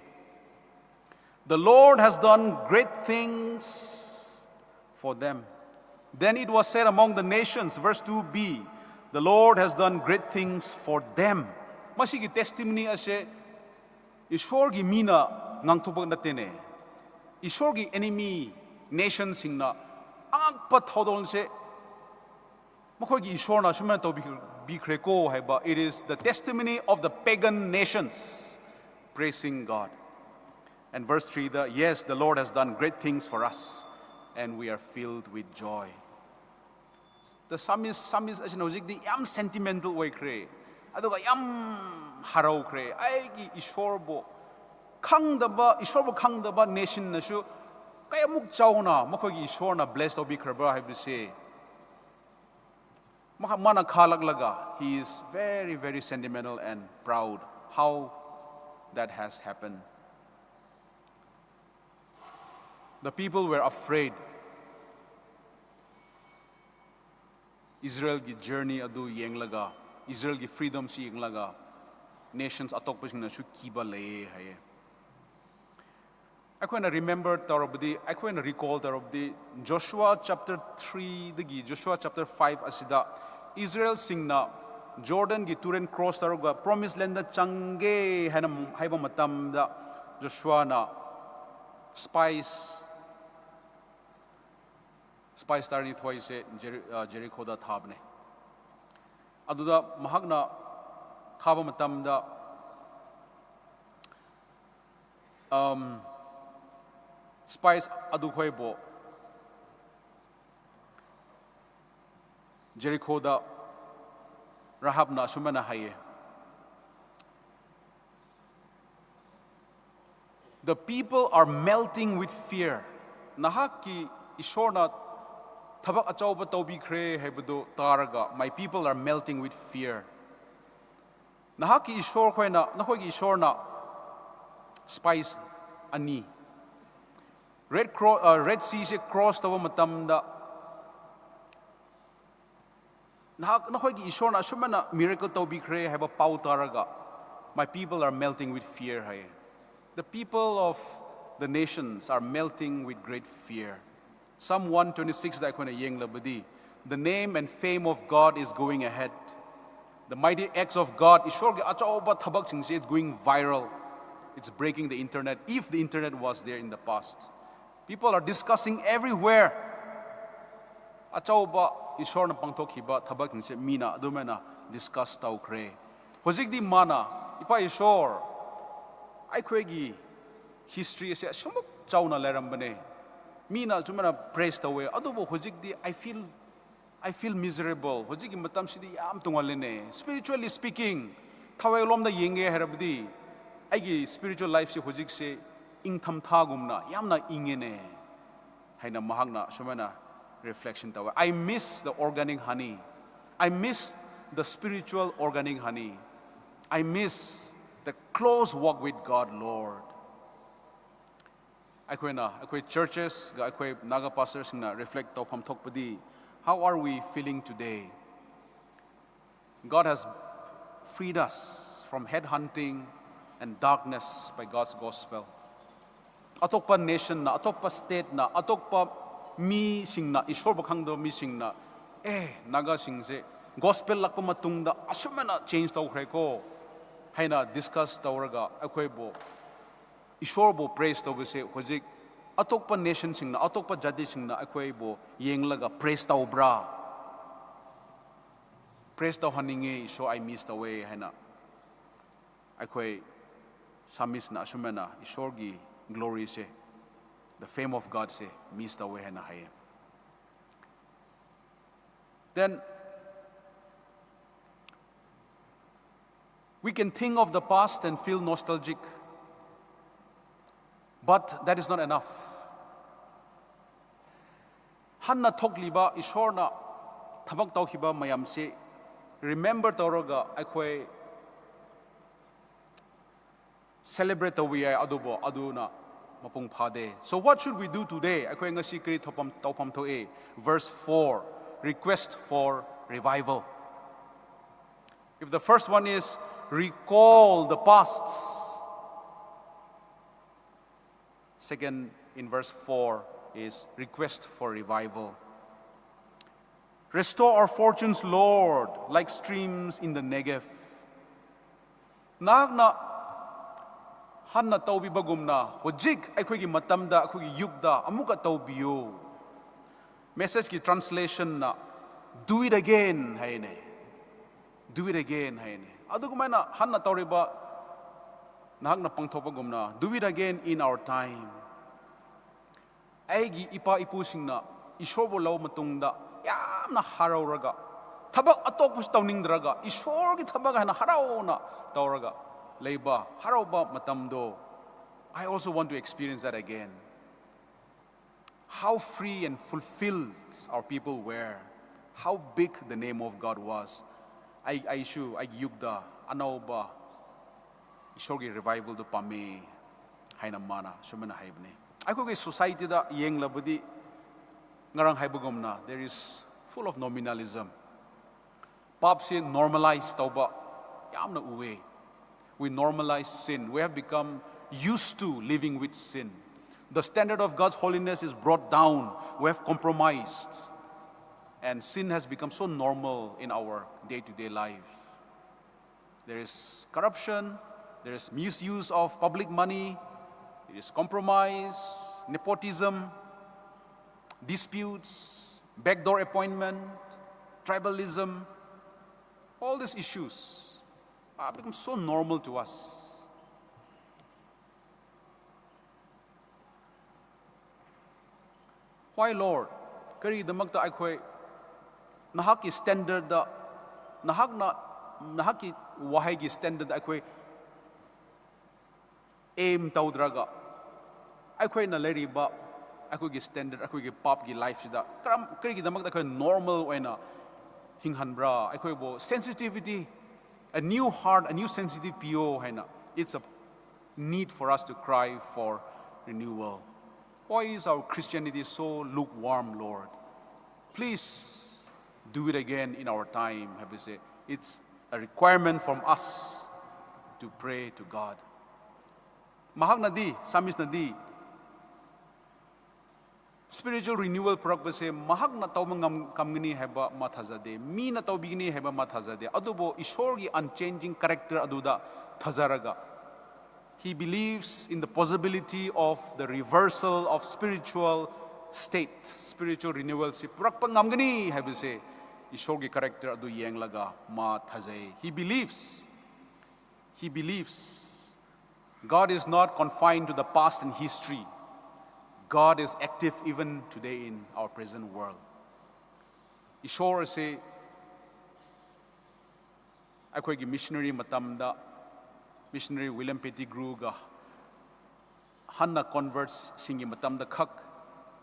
The Lord has done great things for them. Then it was said among the nations, verse two b, the Lord has done great things for them. ꯃꯁꯤꯒꯤ testimony ꯑꯁꯦ ꯏꯁꯣꯔꯒꯤ ꯃꯤꯅ ꯉꯥꯡꯊꯣꯛꯄ ꯅꯠꯇꯦꯅꯦ꯫ ꯏꯁꯣꯔꯒꯤ enemy nationꯁꯤꯡꯅ ꯑꯉꯛꯄ ꯊꯧꯗꯣꯛꯁꯦ ꯃꯈꯣꯏꯒꯤ ꯏꯁꯣꯔꯅ ꯁꯨꯃꯥꯏꯅ ꯇꯧꯕꯤꯈ꯭ꯔꯦꯀꯣ ꯍꯥꯏꯕ, it is the testimony of the pagan nations praising God. And verse threeꯗ, yes, the Lord has done great things for us, and we are filled with joy. The psalmist, psalmist ꯑꯁꯤꯅ ꯍꯧꯖꯤꯛꯇꯤ ꯌꯥꯝ sentimental ꯑꯣꯏꯈ꯭ꯔꯦ, ꯑꯗꯨꯒ ꯌꯥꯝ ꯍꯔꯥꯎꯈ꯭ꯔꯦ꯫ ꯑꯩꯒꯤ ꯏꯁꯣꯔꯕꯨ ꯈꯪꯗꯕ, ꯏꯁꯣꯔꯕꯨ ꯈꯪꯗꯕ nationꯅꯁꯨ ꯀꯌꯥꯃꯨꯛ ꯆꯥꯎꯅ ꯃꯈꯣꯏꯒꯤ ꯏꯁꯣꯔꯅ bless ꯇꯧꯕꯤꯈ꯭ꯔꯕ꯭ꯔꯥ ꯍꯥꯏꯕꯁꯦ ꯃꯍꯥꯛ, ꯃꯥꯅ ꯈꯜꯂꯛꯂꯒ, he is very, very sentimental and proud how that has happened. The people were afraid. ꯏꯁꯔꯥꯌꯦꯜꯒꯤ journey ꯑꯗꯨ ꯌꯦꯡꯂꯒ, ꯏꯁꯔꯥꯌꯦꯜꯒꯤ freedomꯁꯤ ꯌꯦꯡꯂꯒ, nations ꯑꯇꯣꯞꯄꯁꯤꯡꯅꯁꯨ ꯀꯤꯕ ꯂꯩꯌꯦ ꯍꯥꯏꯌꯦ꯫ ꯑꯩꯈꯣꯏꯅ remember ꯇꯧꯔꯕꯗꯤ, ꯑꯩꯈꯣꯏꯅ recall ꯇꯧꯔꯕꯗꯤ, Joshua chapter threeꯗꯒꯤ Joshua chapter five ꯑꯁꯤꯗ ꯏꯁꯔꯥꯌꯦꯜꯁꯤꯡꯅ ꯖꯣꯔꯗꯟꯒꯤ ꯇꯨꯔꯦꯜ cross ꯇꯧꯔꯒ promised landꯗ ꯆꯪꯒꯦ ꯍꯥꯏꯅ ꯍꯥꯏꯕ ꯃꯇꯝꯗ ꯖꯣꯁꯨꯋꯥꯅ spies, spies ꯇꯔꯥꯅꯤꯊꯣꯏꯁꯦ ꯖꯦꯔꯤ-, ꯑ, ꯖꯦꯔꯤꯈꯣꯗ ꯊꯥꯕꯅꯦ꯫ ꯑꯗꯨꯗ ꯃꯍꯥꯛꯅ ꯊꯥꯕ ꯃꯇꯝꯗ, ꯑꯝ, spies ꯑꯗꯨꯈꯣꯏꯕꯨ ꯖꯦꯔꯤꯈꯣꯗ ꯔꯥꯍꯥꯕꯅ ꯑꯁꯨꯃꯥꯏꯅ ꯍꯥꯏꯌꯦ, "The people are melting with fear." ꯅꯍꯥꯛꯀꯤ ꯏꯁꯣꯔꯅ ꯊꯕꯛ ꯑꯆꯧꯕ ꯇꯧꯕꯤꯈ꯭ꯔꯦ ꯍꯥꯏꯕꯗꯨ ꯇꯥꯔꯒ, "My people are melting with fear." ꯅꯍꯥꯛꯀꯤ ꯏꯁꯣꯔ ꯈꯣꯏꯅ, ꯅꯈꯣꯏꯒꯤ ꯏꯁꯣꯔꯅ spies ꯑꯅꯤ, Red Cross, uh, Red Sea ꯁꯦ cross ꯇꯧꯕ ꯃꯇꯝꯗ ꯅꯍꯥꯛ ꯅꯈꯣꯏꯒꯤ ꯏꯁꯣꯔꯅ ꯑꯁꯨꯃꯥꯏꯅ miracle ꯇꯧꯕꯤꯈ꯭ꯔꯦ ꯍꯥꯏꯕ ꯄꯥꯎ ꯇꯥꯔꯒ, "My people are melting with fear" ꯍꯥꯏꯌꯦ꯫ The people of the nations are melting with great fear. Psalm one twenty-six ꯗ ꯑꯩꯈꯣꯏꯅ ꯌꯦꯡꯂꯕꯗꯤ, "The name and fame of God is going ahead." The mighty acts of God, ꯏꯁꯣꯔꯒꯤ ꯑꯆꯧꯕ ꯊꯕꯛꯁꯤꯡꯁꯦ is going viral. It's breaking the internet, if the internet was there in the past. People are discussing everywhere. ꯑꯆꯧꯕ ꯏꯁꯣꯔꯅ ꯄꯥꯡꯊꯣꯛꯈꯤꯕ ꯊꯕꯛꯁꯤꯡꯁꯦ ꯃꯤꯅ ꯑꯗꯨꯃꯥꯏꯅ discuss ꯇꯧꯈ꯭ꯔꯦ꯫ ꯍꯧꯖꯤꯛꯇꯤ ꯃꯥꯅ, "ꯏꯄꯥ ꯏꯁꯣꯔ, ꯑꯩꯈꯣꯏꯒꯤ history ꯑꯁꯦ ꯑꯁꯨꯃꯨꯛ ꯆꯥꯎꯅ ꯂꯩꯔꯝꯕꯅꯦ, ꯃꯤꯅ ꯑꯁꯨꯃꯥꯏꯅ praise ꯇꯧꯋꯦ, ꯑꯗꯨꯕꯨ ꯍꯧꯖꯤꯛꯇꯤ I feel, I feel miserable, ꯍꯧꯖꯤꯛꯀꯤ ꯃꯇꯝꯁꯤꯗꯤ ꯌꯥꯝ ꯇꯣꯉꯥꯜꯂꯦꯅꯦ꯫ Spiritually speaking, ꯊꯋꯥꯏꯂꯣꯝꯗ ꯌꯦꯡꯒꯦ ꯍꯥꯏꯔꯕꯗꯤ ꯑꯩꯒꯤ spiritual life ꯁꯦ ꯍꯧꯖꯤꯛꯁꯦ ꯏꯪꯊꯝꯊꯥꯒꯨꯝꯅ ꯌꯥꯝꯅ ꯏꯪꯉꯦꯅꯦ" ꯍꯥꯏꯅ ꯃꯍꯥꯛꯅ ꯑꯁꯨꯃꯥꯏꯅ reflection ꯇꯧꯋꯦ꯫ "I miss the organic honey. I miss the spiritual organic honey. I miss the close walk with God, Lord." ꯑꯩꯈꯣꯏꯅ, ꯑꯩꯈꯣꯏ churches ꯒ ꯑꯩꯈꯣꯏ Naga pastor ꯁꯤꯡꯅ reflect ꯇꯧꯐꯝ ꯊꯣꯛꯄꯗꯤ, how are we feeling today? God has freed us from head hunting and darkness by God's gospel. ꯑꯇꯣꯞꯄ nation ꯅ, ꯑꯇꯣꯞꯄ state ꯅ, ꯑꯇꯣꯞꯄ ꯃꯤꯁꯤꯡꯅ, ꯏꯁꯣꯔꯕꯨ ꯈꯪꯗꯕ ꯃꯤꯁꯤꯡꯅ, "ꯑꯦ, Naga ꯁꯤꯡꯁꯦ gospel ꯂꯥꯛꯄ ꯃꯇꯨꯡꯗ ꯑꯁꯨꯃꯥꯏꯅ change ꯇꯧꯈ꯭ꯔꯦꯀꯣ" ꯍꯥꯏꯅ discuss ꯇꯧꯔꯒ ꯑꯩꯈꯣꯏꯕꯨ, ꯏꯁꯣꯔꯕꯨ praise ꯇꯧꯕꯁꯦ ꯍꯧꯖꯤꯛ ꯑꯇꯣꯞꯄ nation ꯁꯤꯡꯅ, ꯑꯇꯣꯞꯄ ꯖꯥꯇꯤꯁꯤꯡꯅ ꯑꯩꯈꯣꯏꯕꯨ ꯌꯦꯡꯂꯒ praise ꯇꯧꯕ꯭ꯔꯥ? "Praise ꯇꯧꯍꯟꯅꯤꯡꯉꯦ ꯏꯁꯣꯔ, I miss ꯇꯧꯋꯦ" ꯍꯥꯏꯅ ꯑꯩꯈꯣꯏ psalmist ꯅ ꯑꯁꯨꯃꯥꯏꯅ ꯏꯁꯣꯔꯒꯤ glory say, the fame of God say miss ꯇꯧꯋꯦ ꯍꯥꯏꯅ ꯍꯥꯏꯌꯦ꯫ Then we can think of the past and feel nostalgic, but that is not enough. ꯍꯥꯟꯅ ꯊꯣꯛꯂꯤꯕ ꯏꯁꯣꯔꯅ ꯊꯕꯛ ꯇꯧꯈꯤꯕ ꯃꯌꯥꯝꯁꯤ remember ꯇꯧꯔꯒ ꯑꯩꯈꯣꯏ celebrate ꯇꯧꯕ ꯌꯥꯏ, ꯑꯗꯨꯕꯨ ꯑꯗꯨꯅ ꯃꯄꯨꯡ ꯐꯥꯗꯦ꯫ So what should we do today? ꯑꯩꯈꯣꯏ ꯉꯁꯤ ꯀꯔꯤ ꯊꯧꯐꯝ ꯇꯧꯐꯝ ꯊꯣꯛꯏ? Verse four, request for revival. If the first one is recall the past, second in verse four is request for revival. Restore our fortunes, Lord, like streams in the Negev. ꯅꯍꯥꯛꯅ ꯍꯥꯟꯅ ꯇꯧꯕꯤꯕꯒꯨꯝꯅ ꯍꯧꯖꯤꯛ ꯑꯩꯈꯣꯏꯒꯤ ꯃꯇꯝꯗ, ꯑꯩꯈꯣꯏꯒꯤ ꯌꯨꯒꯇ ꯑꯃꯨꯛꯀ ꯇꯧꯕꯤꯌꯨ꯫ Message ꯀꯤ translation ꯅ "Do it again" ꯍꯥꯏꯅꯦ꯫ "Do it again" ꯍꯥꯏꯅꯦ꯫ ꯑꯗꯨꯒꯨꯃꯥꯏꯅ ꯍꯥꯟꯅ ꯇꯧꯔꯤꯕ ꯅꯍꯥꯛꯅ ꯄꯥꯡꯊꯣꯛꯄꯒꯨꯝꯅ, "Do it again in our time." ꯑꯩꯒꯤ ꯏꯄꯥ ꯏꯄꯨꯁꯤꯡꯅ ꯏꯁꯣꯔꯕꯨ ꯂꯧꯕ ꯃꯇꯨꯡꯗ ꯌꯥꯝꯅ ꯍꯔꯥꯎꯔꯒ, ꯊꯕꯛ ꯑꯇꯣꯞꯄꯁꯨ ꯇꯧꯅꯤꯡꯗ꯭ꯔꯒ, ꯏꯁꯣꯔꯒꯤ ꯊꯕꯛ ꯍꯥꯏꯅ ꯍꯔꯥꯎꯅ ꯇꯧꯔꯒ ꯂꯩꯕ, ꯍꯔꯥꯎꯕ ꯃꯇꯝꯗꯣ, I also want to experience that again. How free and fulfilled our people were. How big the name of God was. ꯑꯩ, ꯑꯩꯁꯨ ꯑꯩꯒꯤ ꯌꯨꯒꯇ ꯑꯅꯧꯕ ꯏꯁꯣꯔꯒꯤ revival ꯗꯨ ꯄꯥꯝꯃꯦ ꯍꯥꯏꯅ ꯃꯥꯅ ꯁꯨꯃꯥꯏꯅ ꯍꯥꯏꯕꯅꯦ꯫ ꯑꯩꯈꯣꯏꯒꯤ society ꯗ ꯌꯦꯡꯂꯕꯗꯤ, ꯉꯔꯥꯡ ꯍꯥꯏꯕꯒꯨꯝꯅ, there is full of nominalism. ꯄꯥꯞꯁꯤ normalize ꯇꯧꯕ ꯌꯥꯝꯅ ꯎꯋꯦ꯫ We normalize sin. We have become used to living with sin. The standard of God's holiness is brought down. We have compromised. And sin has become so normal in our day-to-day life. There is corruption, there is misuse of public money, there is compromise, nepotism, disputes, backdoor appointment, tribalism. All these issues have become so normal to us. Why, Lord? ꯀꯔꯤꯒꯤꯗꯃꯛꯇ ꯑꯩꯈꯣꯏ ꯅꯍꯥꯛꯀꯤ standard ꯗ, ꯅꯍꯥꯛꯅ, ꯅꯍꯥꯛꯀꯤ ꯋꯥꯍꯩꯒꯤ standard ꯗ ꯑꯩꯈꯣꯏ aim ꯇꯧꯗ꯭ꯔꯒ, ꯑꯩꯈꯣꯏꯅ ꯂꯩꯔꯤꯕ ꯑꯩꯈꯣꯏꯒꯤ standard, ꯑꯩꯈꯣꯏꯒꯤ ꯄꯥꯞꯀꯤ life ꯁꯤꯗ ꯀꯔꯝ, ꯀꯔꯤꯒꯤꯗꯃꯛꯇ ꯑꯩꯈꯣꯏ normal ꯑꯣꯏꯅ ꯍꯤꯡꯍꯟꯕ꯭ꯔꯥ? ꯑꯩꯈꯣꯏꯕꯨ sensitivity, a new heart, a new sensitivity ꯄꯤꯌꯣ ꯍꯥꯏꯅ, it's a need for us to cry for renewal. Why is our Christianity so lukewarm, Lord? Please do it again in our time. ꯍꯥꯏꯕꯁꯦ, it's a requirement from us to pray to God. ꯃꯍꯥꯛꯅꯗꯤ, psalmistꯅꯗꯤ, spiritual renewal ꯄꯨꯔꯛꯄꯁꯦ ꯃꯍꯥꯛꯅ ꯇꯧꯕ ꯉꯝ-, ꯉꯝꯒꯅꯤ ꯍꯥꯏꯕ ꯃꯥ ꯊꯥꯖꯗꯦ, ꯃꯤꯅ ꯇꯧꯕꯤꯒꯅꯤ ꯍꯥꯏꯕ ꯃꯥ ꯊꯥꯖꯗꯦ, ꯑꯗꯨꯕꯨ ꯏꯁꯣꯔꯒꯤ unchanging character ꯑꯗꯨꯗ ꯊꯥꯖꯔꯒ, he believes in the possibility of the reversal of spiritual state, spiritual renewalꯁꯤ ꯄꯨꯔꯛꯄ ꯉꯝꯒꯅꯤ ꯍꯥꯏꯕꯁꯦ ꯏꯁꯣꯔꯒꯤ character ꯑꯗꯨ ꯌꯦꯡꯂꯒ ꯃꯥ ꯊꯥꯖꯩ. He believes, he believes. God is not confined to the past and history. God is active even today in our present world. ꯏꯁꯣꯔ ꯑꯁꯤ ꯑꯩꯈꯣꯏꯒꯤ missionary ꯃꯇꯝꯗ, missionary William Pettigrewꯒ ꯍꯥꯟꯅ convertsꯁꯤꯡꯒꯤ ꯃꯇꯝꯗ ꯈꯛ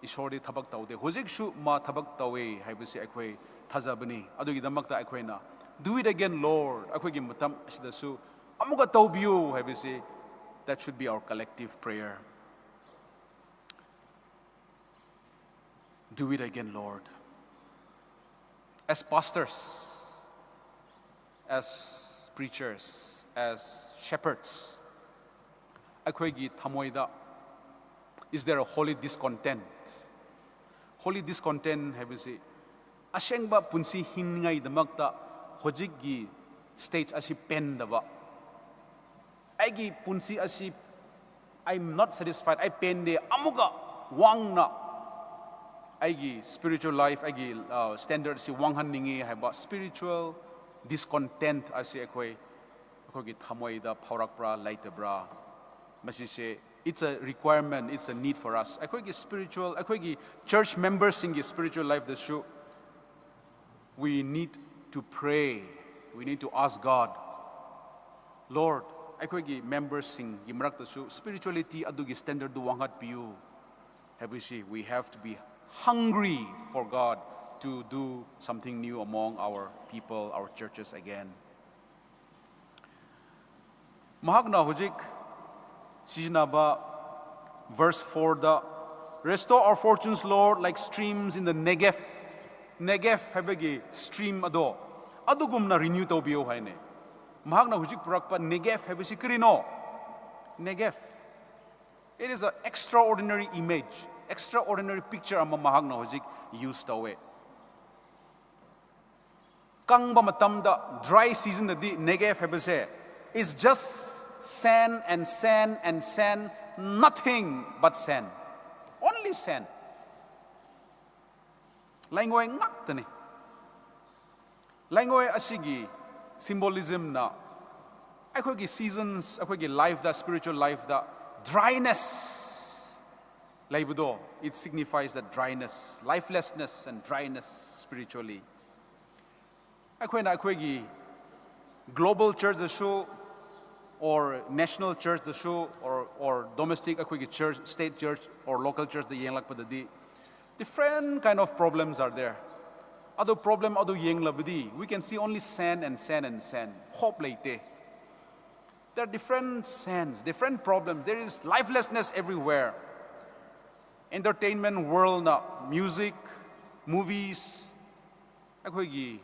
ꯏꯁꯣꯔꯗꯤ ꯊꯕꯛ ꯇꯧꯗꯦ, ꯍꯧꯖꯤꯛꯁꯨ ꯃꯥ ꯊꯕꯛ ꯇꯧꯋꯦ ꯍꯥꯏꯕꯁꯤ ꯑꯩꯈꯣꯏ ꯊꯥꯖꯕꯅꯤ. ꯑꯗꯨꯒꯤꯗꯃꯛꯇ ꯑꯩꯈꯣꯏꯅ "Do it again, Lord" ꯑꯩꯈꯣꯏꯒꯤ ꯃꯇꯝ ꯑꯁꯤꯗꯁꯨ "ꯑꯃꯨꯛꯀ ꯇꯧꯕꯤꯌꯨ" ꯍꯥꯏꯕꯁꯤ, that should be our collective prayer. "Do it again, Lord." As pastors, as preachers, as shepherds, ꯑꯩꯈꯣꯏꯒꯤ ꯊꯃꯣꯏꯗ, is there a holy discontent? Holy discontent ꯍꯥꯏꯕꯁꯤ ꯑꯁꯦꯡꯕ ꯄꯨꯟꯁꯤ ꯍꯤꯡꯅꯤꯡꯉꯥꯏꯗꯃꯛꯇ ꯍꯧꯖꯤꯛꯀꯤ stage ꯑꯁꯤ ꯄꯦꯟꯗꯕ, ꯑꯩꯒꯤ ꯄꯨꯟꯁꯤ ꯑꯁꯤ, "I'm not satisfied, ꯑꯩ ꯄꯦꯟꯗꯦ, ꯑꯃꯨꯛꯀ ꯋꯥꯡꯅ ꯑꯩꯒꯤ spiritual life, ꯑꯩꯒꯤ, ꯑ, standard ꯑꯁꯤ ꯋꯥꯡꯍꯟꯅꯤꯡꯉꯤ" ꯍꯥꯏꯕ spiritual discontent ꯑꯁꯤ ꯑꯩꯈꯣꯏ, ꯑꯩꯈꯣꯏꯒꯤ ꯊꯃꯣꯏꯗ ꯐꯥꯎꯔꯛꯄ꯭ꯔꯥ ꯂꯩꯇꯕ꯭ꯔꯥ? ꯃꯁꯤꯁꯦ, it's a requirement, it's a need for us. ꯑꯩꯈꯣꯏꯒꯤ spiritual, ꯑꯩꯈꯣꯏꯒꯤ church memberꯁꯤꯡꯒꯤ spiritual lifeꯗꯁꯨ we need to pray, we need to ask God, "Lord, ꯑꯩꯈꯣꯏꯒꯤ memberꯁꯤꯡꯒꯤ ꯃꯔꯛꯇꯁꯨ spirituality ꯑꯗꯨꯒꯤ standardꯗꯨ ꯋꯥꯡꯈꯠꯄꯤꯌꯨ" ꯍꯥꯏꯕꯁꯤ, we have to be hungry for God to do something new among our people, our churches again. ꯃꯍꯥꯛꯅ ꯍꯧꯖꯤꯛ ꯁꯤꯖꯤꯟꯅꯕ Verse fourꯗ, "Restore our fortunes, Lord, like streams in the Negev." Negev ꯍꯥꯏꯕꯒꯤ stream ꯑꯗꯣ ꯑꯗꯨꯒꯨꯝꯅ renew ꯇꯧꯕꯤꯌꯣ ꯍꯥꯏꯅꯦ꯫ ꯃꯍꯥꯛꯅ ꯍꯧꯖꯤꯛ ꯄꯨꯔꯛꯄ Negev ꯍꯥꯏꯕꯁꯤ ꯀꯔꯤꯅꯣ? Negev, it is an extraordinary image, extraordinary picture ꯑꯃ ꯃꯍꯥꯛꯅ ꯍꯧꯖꯤꯛ use ꯇꯧꯋꯦ꯫ ꯀꯪꯕ ꯃꯇꯝꯗ, dry seasonꯗꯗꯤ Negev ꯍꯥꯏꯕꯁꯦ is just sand and sand and sand, nothing but sand, only sand. ꯂꯩꯉꯣꯏ ꯉꯥꯛꯇꯅꯤ꯫ ꯂꯩꯉꯣꯏ ꯑꯁꯤꯒꯤ symbolismꯅ ꯑꯩꯈꯣꯏꯒꯤ seasons, ꯑꯩꯈꯣꯏꯒꯤ lifeꯗ, spiritual lifeꯗ dryness ꯂꯩꯕꯗꯣ, it signifies that dryness, lifelessness and dryness spiritually. ꯑꯩꯈꯣꯏꯅ ꯑꯩꯈꯣꯏꯒꯤ global churchꯇꯁꯨ, or national churchꯇꯁꯨ, or, or domestic ꯑꯩꯈꯣꯏꯒꯤ church, state church or local churchꯇ ꯌꯦꯡꯂꯛꯄꯗꯗꯤ, different kind of problems are there. ꯑꯗꯨ problem ꯑꯗꯨ ꯌꯦꯡꯂꯕꯗꯤ, we can see only sand and sand and sand. Hope ꯂꯩꯇꯦ꯫ There are different sands, different problems. There is lifelessness everywhere. Entertainment worldꯅ, music, movies, ꯑꯩꯈꯣꯏꯒꯤ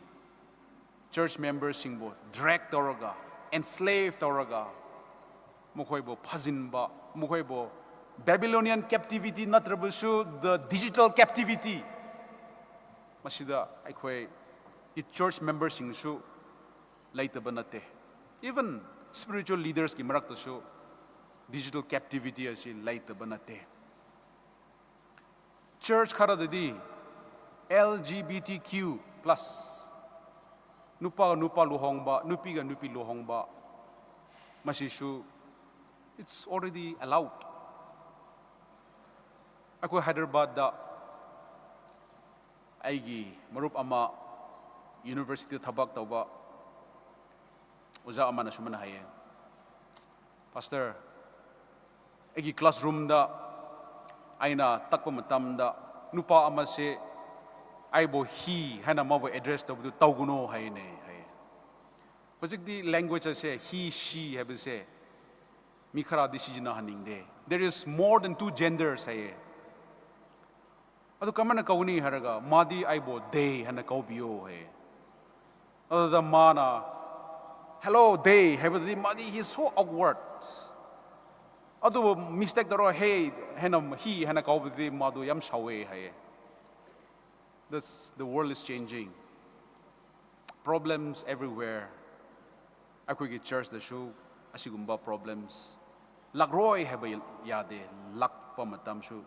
church memberꯁꯤꯡꯕꯨ drag ꯇꯧꯔꯒ, enslave ꯇꯧꯔꯒ, ꯃꯈꯣꯏꯕꯨ ꯐꯥꯖꯤꯟꯕ, ꯃꯈꯣꯏꯕꯨ Babylonian captivity ꯅꯠꯇ꯭ꯔꯕꯁꯨ the digital captivity, ꯃꯁꯤꯗ ꯑꯩꯈꯣꯏ church memberꯁꯤꯡꯁꯨ ꯂꯩꯇꯕ ꯅꯠꯇꯦ꯫ Even spiritual leadersꯀꯤ ꯃꯔꯛꯇꯁꯨ digital captivity ꯑꯁꯤ ꯂꯩꯇꯕ ꯅꯠꯇꯦ꯫ Church ꯈꯔꯗꯗꯤ L G B T Q plus, ꯅꯨꯄꯥꯒ ꯅꯨꯄꯥ ꯂꯨꯍꯣꯡꯕ, ꯅꯨꯄꯤꯒ ꯅꯨꯄꯤ ꯂꯨꯍꯣꯡꯕ, ꯃꯁꯤꯁꯨ it's already allowed. ꯑꯩꯈꯣꯏ ꯍꯥꯏꯗ꯭ꯔꯕꯥꯗꯇ ꯑꯩꯒꯤ ꯃꯔꯨꯞ ꯑꯃ, universityꯗ ꯊꯕꯛ ꯇꯧꯕ ꯑꯣꯖꯥ ꯑꯃꯅ ꯁꯨꯃꯥꯏꯅ ꯍꯥꯏꯌꯦ, "Pastor, ꯑꯩꯒꯤ classroomꯗ ꯑꯩꯅ ꯇꯥꯛꯄ ꯃꯇꯝꯗ ꯅꯨꯄꯥ ꯑꯃꯁꯦ ꯑꯩꯕꯨ he ꯍꯥꯏꯅ ꯃꯥꯕꯨ address ꯇꯧꯕꯗꯨ ꯇꯧꯒꯅꯨ ꯍꯥꯏꯅꯦ" ꯍꯥꯏꯌꯦ꯫ ꯍꯧꯖꯤꯛꯇꯤ language ꯑꯁꯦ he, she ꯍꯥꯏꯕꯁꯦ ꯃꯤ ꯈꯔꯗꯤ ꯁꯤꯖꯤꯟꯅꯍꯟꯅꯤꯡꯗꯦ꯫ There is more than two genders ꯍꯥꯏꯌꯦ꯫ ꯑꯗꯨ ꯀꯃꯥꯏꯅ ꯀꯧꯅꯤ ꯍꯥꯏꯔꯒ, "ꯃꯥꯗꯤ ꯑꯩꯕꯨ they ꯍꯥꯏꯅ ꯀꯧꯕꯤꯌꯣ" ꯍꯥꯏꯌꯦ꯫ ꯑꯗꯨꯗ ꯃꯥꯅ "Hello, they" ꯍꯥꯏꯕꯗꯨꯗꯤ ꯃꯥꯗꯤ he's so awkward꯫ ꯑꯗꯨꯕꯨ mistake ꯇꯧꯔꯒ "Hey" ꯍꯥꯏꯅ, "He" ꯍꯥꯏꯅ ꯀꯧꯕꯗꯨꯗꯤ ꯃꯥꯗꯣ ꯌꯥꯝ ꯁꯥꯎꯋꯦ ꯍꯥꯏꯌꯦ꯫ That's, the world is changing. Problems everywhere. ꯑꯩꯈꯣꯏꯒꯤ church ꯇꯁꯨ ꯑꯁꯤꯒꯨꯝꯕ problems ꯂꯥꯛꯔꯣꯏ ꯍꯥꯏꯕ ꯌꯥꯗꯦ꯫ ꯂꯥꯛꯄ ꯃꯇꯝꯁꯨ,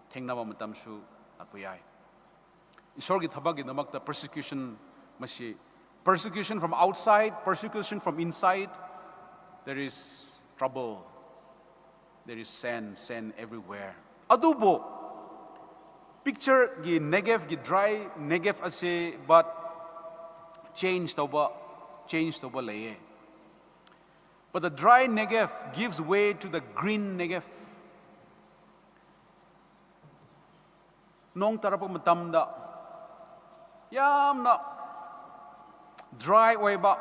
ꯊꯦꯡꯅꯕ ꯃꯇꯝꯁꯨ ꯂꯥꯛꯄ ꯌꯥꯏ꯫ ꯏꯁꯣꯔꯒꯤ ꯊꯕꯛꯀꯤꯗꯃꯛꯇ persecution, ꯃꯁꯤ persecution from outside, persecution from inside, there is trouble, there is sand, sand everywhere. ꯑꯗꯨꯕꯨ picture ꯒꯤ Negev ꯒꯤ dry Negev ꯑꯁꯦ, but change ꯇꯧꯕ, change ꯇꯧꯕ ꯂꯩꯌꯦ꯫ But the dry Negev gives way to the green Negev. ꯅꯣꯡ ꯇꯥꯔꯛꯄ ꯃꯇꯝꯗ ꯌꯥꯝꯅ dry ꯑꯣꯏꯕ,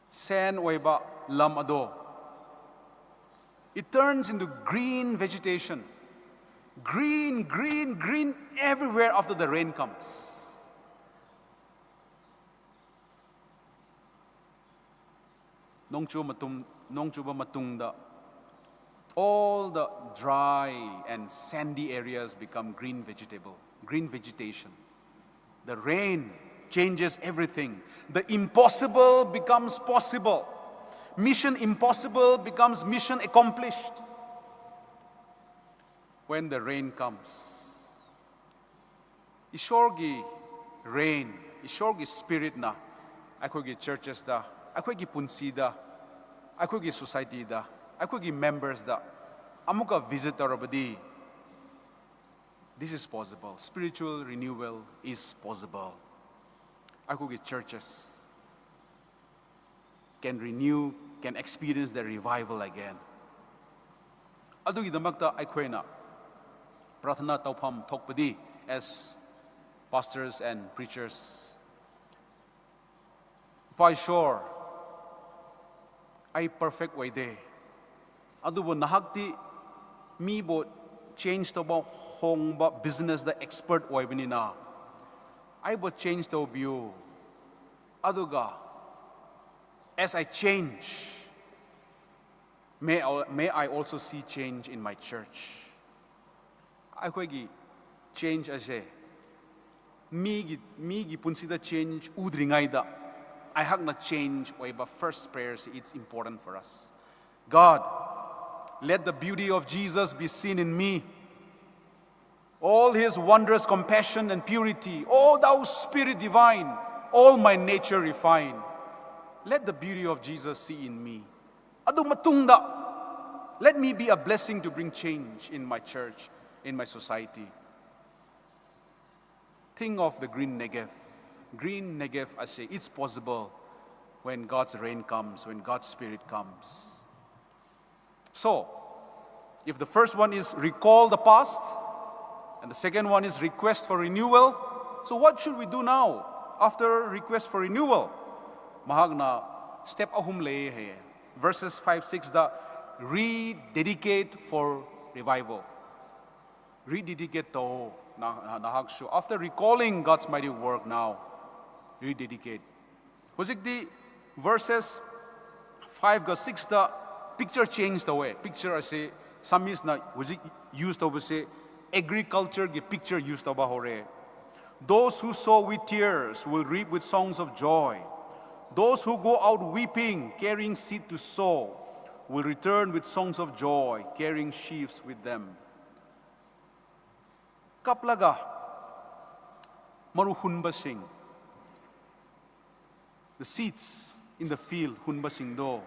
sand ꯑꯣꯏꯕ ꯂꯝ ꯑꯗꯣ, it turns into green vegetation. Green, green, green everywhere after the rain comes. ꯅꯣꯡ ꯆꯨꯕ ꯃꯇꯨꯡ, ꯅꯣꯡ ꯆꯨꯕ ꯃꯇꯨꯡꯗ, all the dry and sandy areas become green vegetable, green vegetation. The rain changes everything. The impossible becomes possible. Mission impossible becomes mission accomplished when the rain comes. ꯏꯁꯣꯔꯒꯤ rain, ꯏꯁꯣꯔꯒꯤ spirit ꯅ ꯑꯩꯈꯣꯏꯒꯤ churches ꯇ, ꯑꯩꯈꯣꯏꯒꯤ ꯄꯨꯟꯁꯤꯗ, ꯑꯩꯈꯣꯏꯒꯤ society ꯗ, ꯑꯩꯈꯣꯏꯒꯤ members ꯗ ꯑꯃꯨꯛꯀ visit ꯇꯧꯔꯕꯗꯤ, this is possible. Spiritual renewal is possible. ꯑꯩꯈꯣꯏꯒꯤ churches can renew, can experience the revival again. ꯑꯗꯨꯒꯤꯗꯃꯛꯇ ꯑꯩꯈꯣꯏꯅ ꯄ꯭ꯔꯥꯊꯅꯥ ꯇꯧꯐꯝ ꯊꯣꯛꯄꯗꯤ, as pastors and preachers, ꯏꯄꯥ ꯏꯁꯣꯔ, ꯑꯩ perfect ꯑꯣꯏꯗꯦ, ꯑꯗꯨꯕꯨ ꯅꯍꯥꯛꯇꯤ ꯃꯤꯕꯨ change ꯇꯧꯕ, ꯍꯣꯡꯕ business ꯗ expert ꯑꯣꯏꯕꯅꯤꯅ, ꯑꯩꯕꯨ change ꯇꯧꯕꯤꯌꯨ꯫ ꯑꯗꯨꯒ as I change, may I, may I also see change in my church. ꯑꯩꯈꯣꯏꯒꯤ change ꯑꯁꯦ ꯃꯤꯒꯤ, ꯃꯤꯒꯤ ꯄꯨꯟꯁꯤꯗ change ꯎꯗ꯭ꯔꯤꯉꯩꯗ ꯑꯩꯍꯥꯛꯅ change ꯑꯣꯏꯕ first prayer ꯁꯤ it's important for us. God, let the beauty of Jesus be seen in me. All his wondrous compassion and purity, O thou Spirit divine, all my nature refine. Let the beauty of Jesus see in me. ꯑꯗꯨ ꯃꯇꯨꯡꯗ, let me be a blessing to bring change in my church, in my society. Think of the green Negev. Green Negev, I say, it's possible when God's rain comes, when God's Spirit comes. So, if the first one is recall the past, and the second one is request for renewal, so what should we do now after request for renewal? ꯃꯍꯥꯛꯅ step ꯑꯍꯨꯝ ꯂꯩꯌꯦ ꯍꯥꯏꯌꯦ꯫ Verses five, six the rededicate for revival. Rededicate ꯇꯧ ꯅꯍꯥꯛꯁꯨ꯫ After recalling God's mighty work, now rededicate. ꯍꯧꯖꯤꯛꯇꯤ verses five ꯒ six ꯗ picture change ꯇꯧꯋꯦ꯫ Picture ꯑꯁꯤ psalmist ꯅ ꯍꯧꯖꯤꯛ use ꯇꯧꯕꯁꯦ agriculture ꯒꯤ picture use ꯇꯧꯕ ꯍꯧꯔꯦ꯫ Those who sow with tears will reap with songs of joy. Those who go out weeping, carrying seed to sow, will return with songs of joy, carrying sheaves with them. ꯀꯞꯂꯒ ꯃꯔꯨ ꯍꯨꯟꯕꯁꯤꯡ, the seeds in the field ꯍꯨꯟꯕꯁꯤꯡꯗꯣ,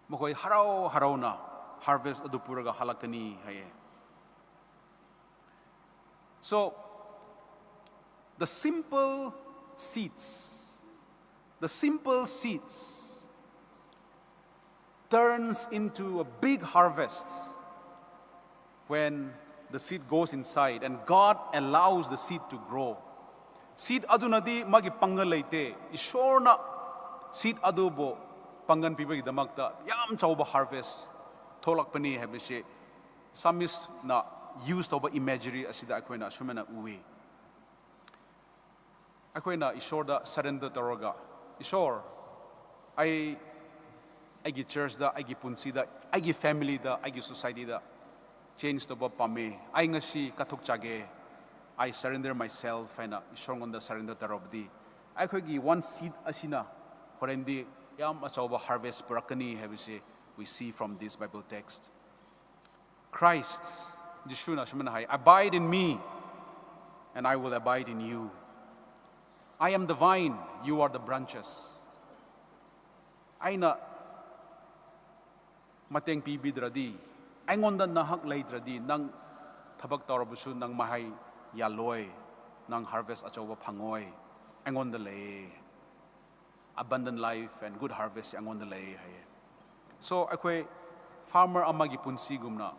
ꯃꯈꯣꯏ ꯍꯔꯥꯎ ꯍꯔꯥꯎꯅ harvest ꯑꯗꯨ ꯄꯨꯔꯒ ꯍꯜꯂꯛꯀꯅꯤ ꯍꯥꯏꯌꯦ꯫ So, the simple seeds, the simple seeds turns into a big harvest when the seed goes inside and God allows the seed to grow. Seed ꯑꯗꯨꯅꯗꯤ ꯃꯥꯒꯤ ꯄꯥꯡꯒꯜ ꯂꯩꯇꯦ꯫ ꯏꯁꯣꯔꯅ seed ꯑꯗꯨꯕꯨ ꯄꯥꯡꯒꯟ ꯄꯤꯕꯒꯤꯗꯃꯛꯇ ꯌꯥꯝ ꯆꯥꯎꯕ harvest ꯊꯣꯛꯂꯛꯄꯅꯤ ꯍꯥꯏꯕꯁꯤ psalmistꯅ use ꯇꯧꯕ imagery ꯑꯁꯤꯗ ꯑꯩꯈꯣꯏꯅ ꯑꯁꯨꯃꯥꯏꯅ ꯎꯏ꯫ ꯑꯩꯈꯣꯏꯅ ꯏꯁꯣꯔꯗ surrender ꯇꯧꯔꯒ, "ꯏꯁꯣꯔ, ꯑꯩ ꯑꯩꯒꯤ churchꯇ, ꯑꯩꯒꯤ ꯄꯨꯟꯁꯤꯗ, ꯑꯩꯒꯤ familyꯗ, ꯑꯩꯒꯤ societyꯗ change ꯇꯧꯕ ꯄꯥꯝꯃꯦ꯫ ꯑꯩ ꯉꯁꯤ ꯀꯠꯊꯣꯛꯆꯒꯦ꯫ I surrender myself" ꯍꯥꯏꯅ ꯏꯁꯣꯔꯉꯣꯟꯗ surrender ꯇꯧꯔꯕꯗꯤ, ꯑꯩꯈꯣꯏꯒꯤ one seed ꯑꯁꯤꯅ ꯍꯣꯔꯦꯟꯗꯤ ꯌꯥꯝ ꯑꯆꯧꯕ harvest ꯄꯨꯔꯛꯀꯅꯤ ꯍꯥꯏꯕꯁꯤ we see from this Bible text. Christ, ꯖꯤꯁꯨꯅ ꯑꯁꯨꯃꯥꯏꯅ ꯍꯥꯏ, "Abide in me, and I will abide in you. I am the vine, you are the branches." ꯑꯩꯅ ꯃꯇꯦꯡ ꯄꯤꯕꯤꯗ꯭ꯔꯗꯤ, ꯑꯩꯉꯣꯟꯗ ꯅꯍꯥꯛ ꯂꯩꯇ꯭ꯔꯗꯤ, ꯅꯪ ꯊꯕꯛ ꯇꯧꯔꯕꯁꯨ ꯅꯪ ꯃꯍꯩ ꯌꯥꯜꯂꯣꯏ, ꯅꯪ harvest ꯑꯆꯧꯕ ꯐꯪꯉꯣꯏ꯫ ꯑꯩꯉꯣꯟꯗ ꯂꯩꯌꯦ꯫ Abundant life and good harvest ꯑꯩꯉꯣꯟꯗ ꯂꯩ ꯍꯥꯏꯌꯦ꯫ So ꯑꯩꯈꯣꯏ farmer ꯑꯃꯒꯤ ꯄꯨꯟꯁꯤꯒꯨꯝꯅ,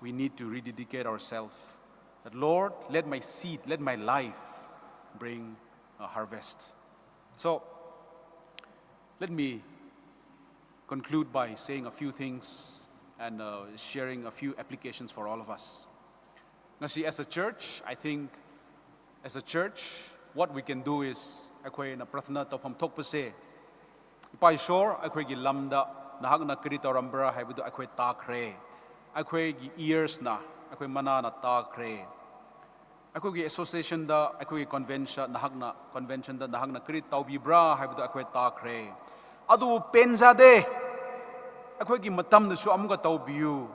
we need to rededicate ourselves, that, "Lord, let my seed, let my life bring a harvest." So let me conclude by saying a few things and uh, sharing a few applications for all of us. Ngasi, as a church, I think as a church, what we can do is, ꯑꯩꯈꯣꯏꯅ ꯄ꯭ꯔꯊꯅꯥ ꯇꯧꯐꯝ ꯊꯣꯛꯄꯁꯦ, "ꯏꯄꯥ ꯏꯁꯣꯔ, ꯑꯩꯈꯣꯏꯒꯤ ꯂꯝꯗ ꯅꯍꯥꯛꯅ ꯀꯔꯤ ꯇꯧꯔꯝꯕ꯭ꯔꯥ ꯍꯥꯏꯕꯗꯨ ꯑꯩꯈꯣꯏ ꯇꯥꯈ꯭ꯔꯦ꯫ ꯑꯩꯈꯣꯏꯒꯤ earsꯅ, ꯑꯩꯈꯣꯏ ꯃꯅꯥꯅ ꯇꯥꯈ꯭ꯔꯦ꯫ ꯑꯩꯈꯣꯏꯒꯤ associationꯗ, ꯑꯩꯈꯣꯏꯒꯤ convention, ꯅꯍꯥꯛꯅ, conventionꯗ ꯅꯍꯥꯛꯅ ꯀꯔꯤ ꯇꯧꯕꯤꯕ꯭ꯔꯥ ꯍꯥꯏꯕꯗꯨ ꯑꯩꯈꯣꯏ ꯇꯥꯈ꯭ꯔꯦ꯫ ꯑꯗꯨꯕꯨ ꯄꯦꯟꯖꯗꯦ꯫ ꯑꯩꯈꯣꯏꯒꯤ ꯃꯇꯝꯗꯁꯨ ꯑꯃꯨꯛꯀ ꯇꯧꯕꯤꯌꯨ꯫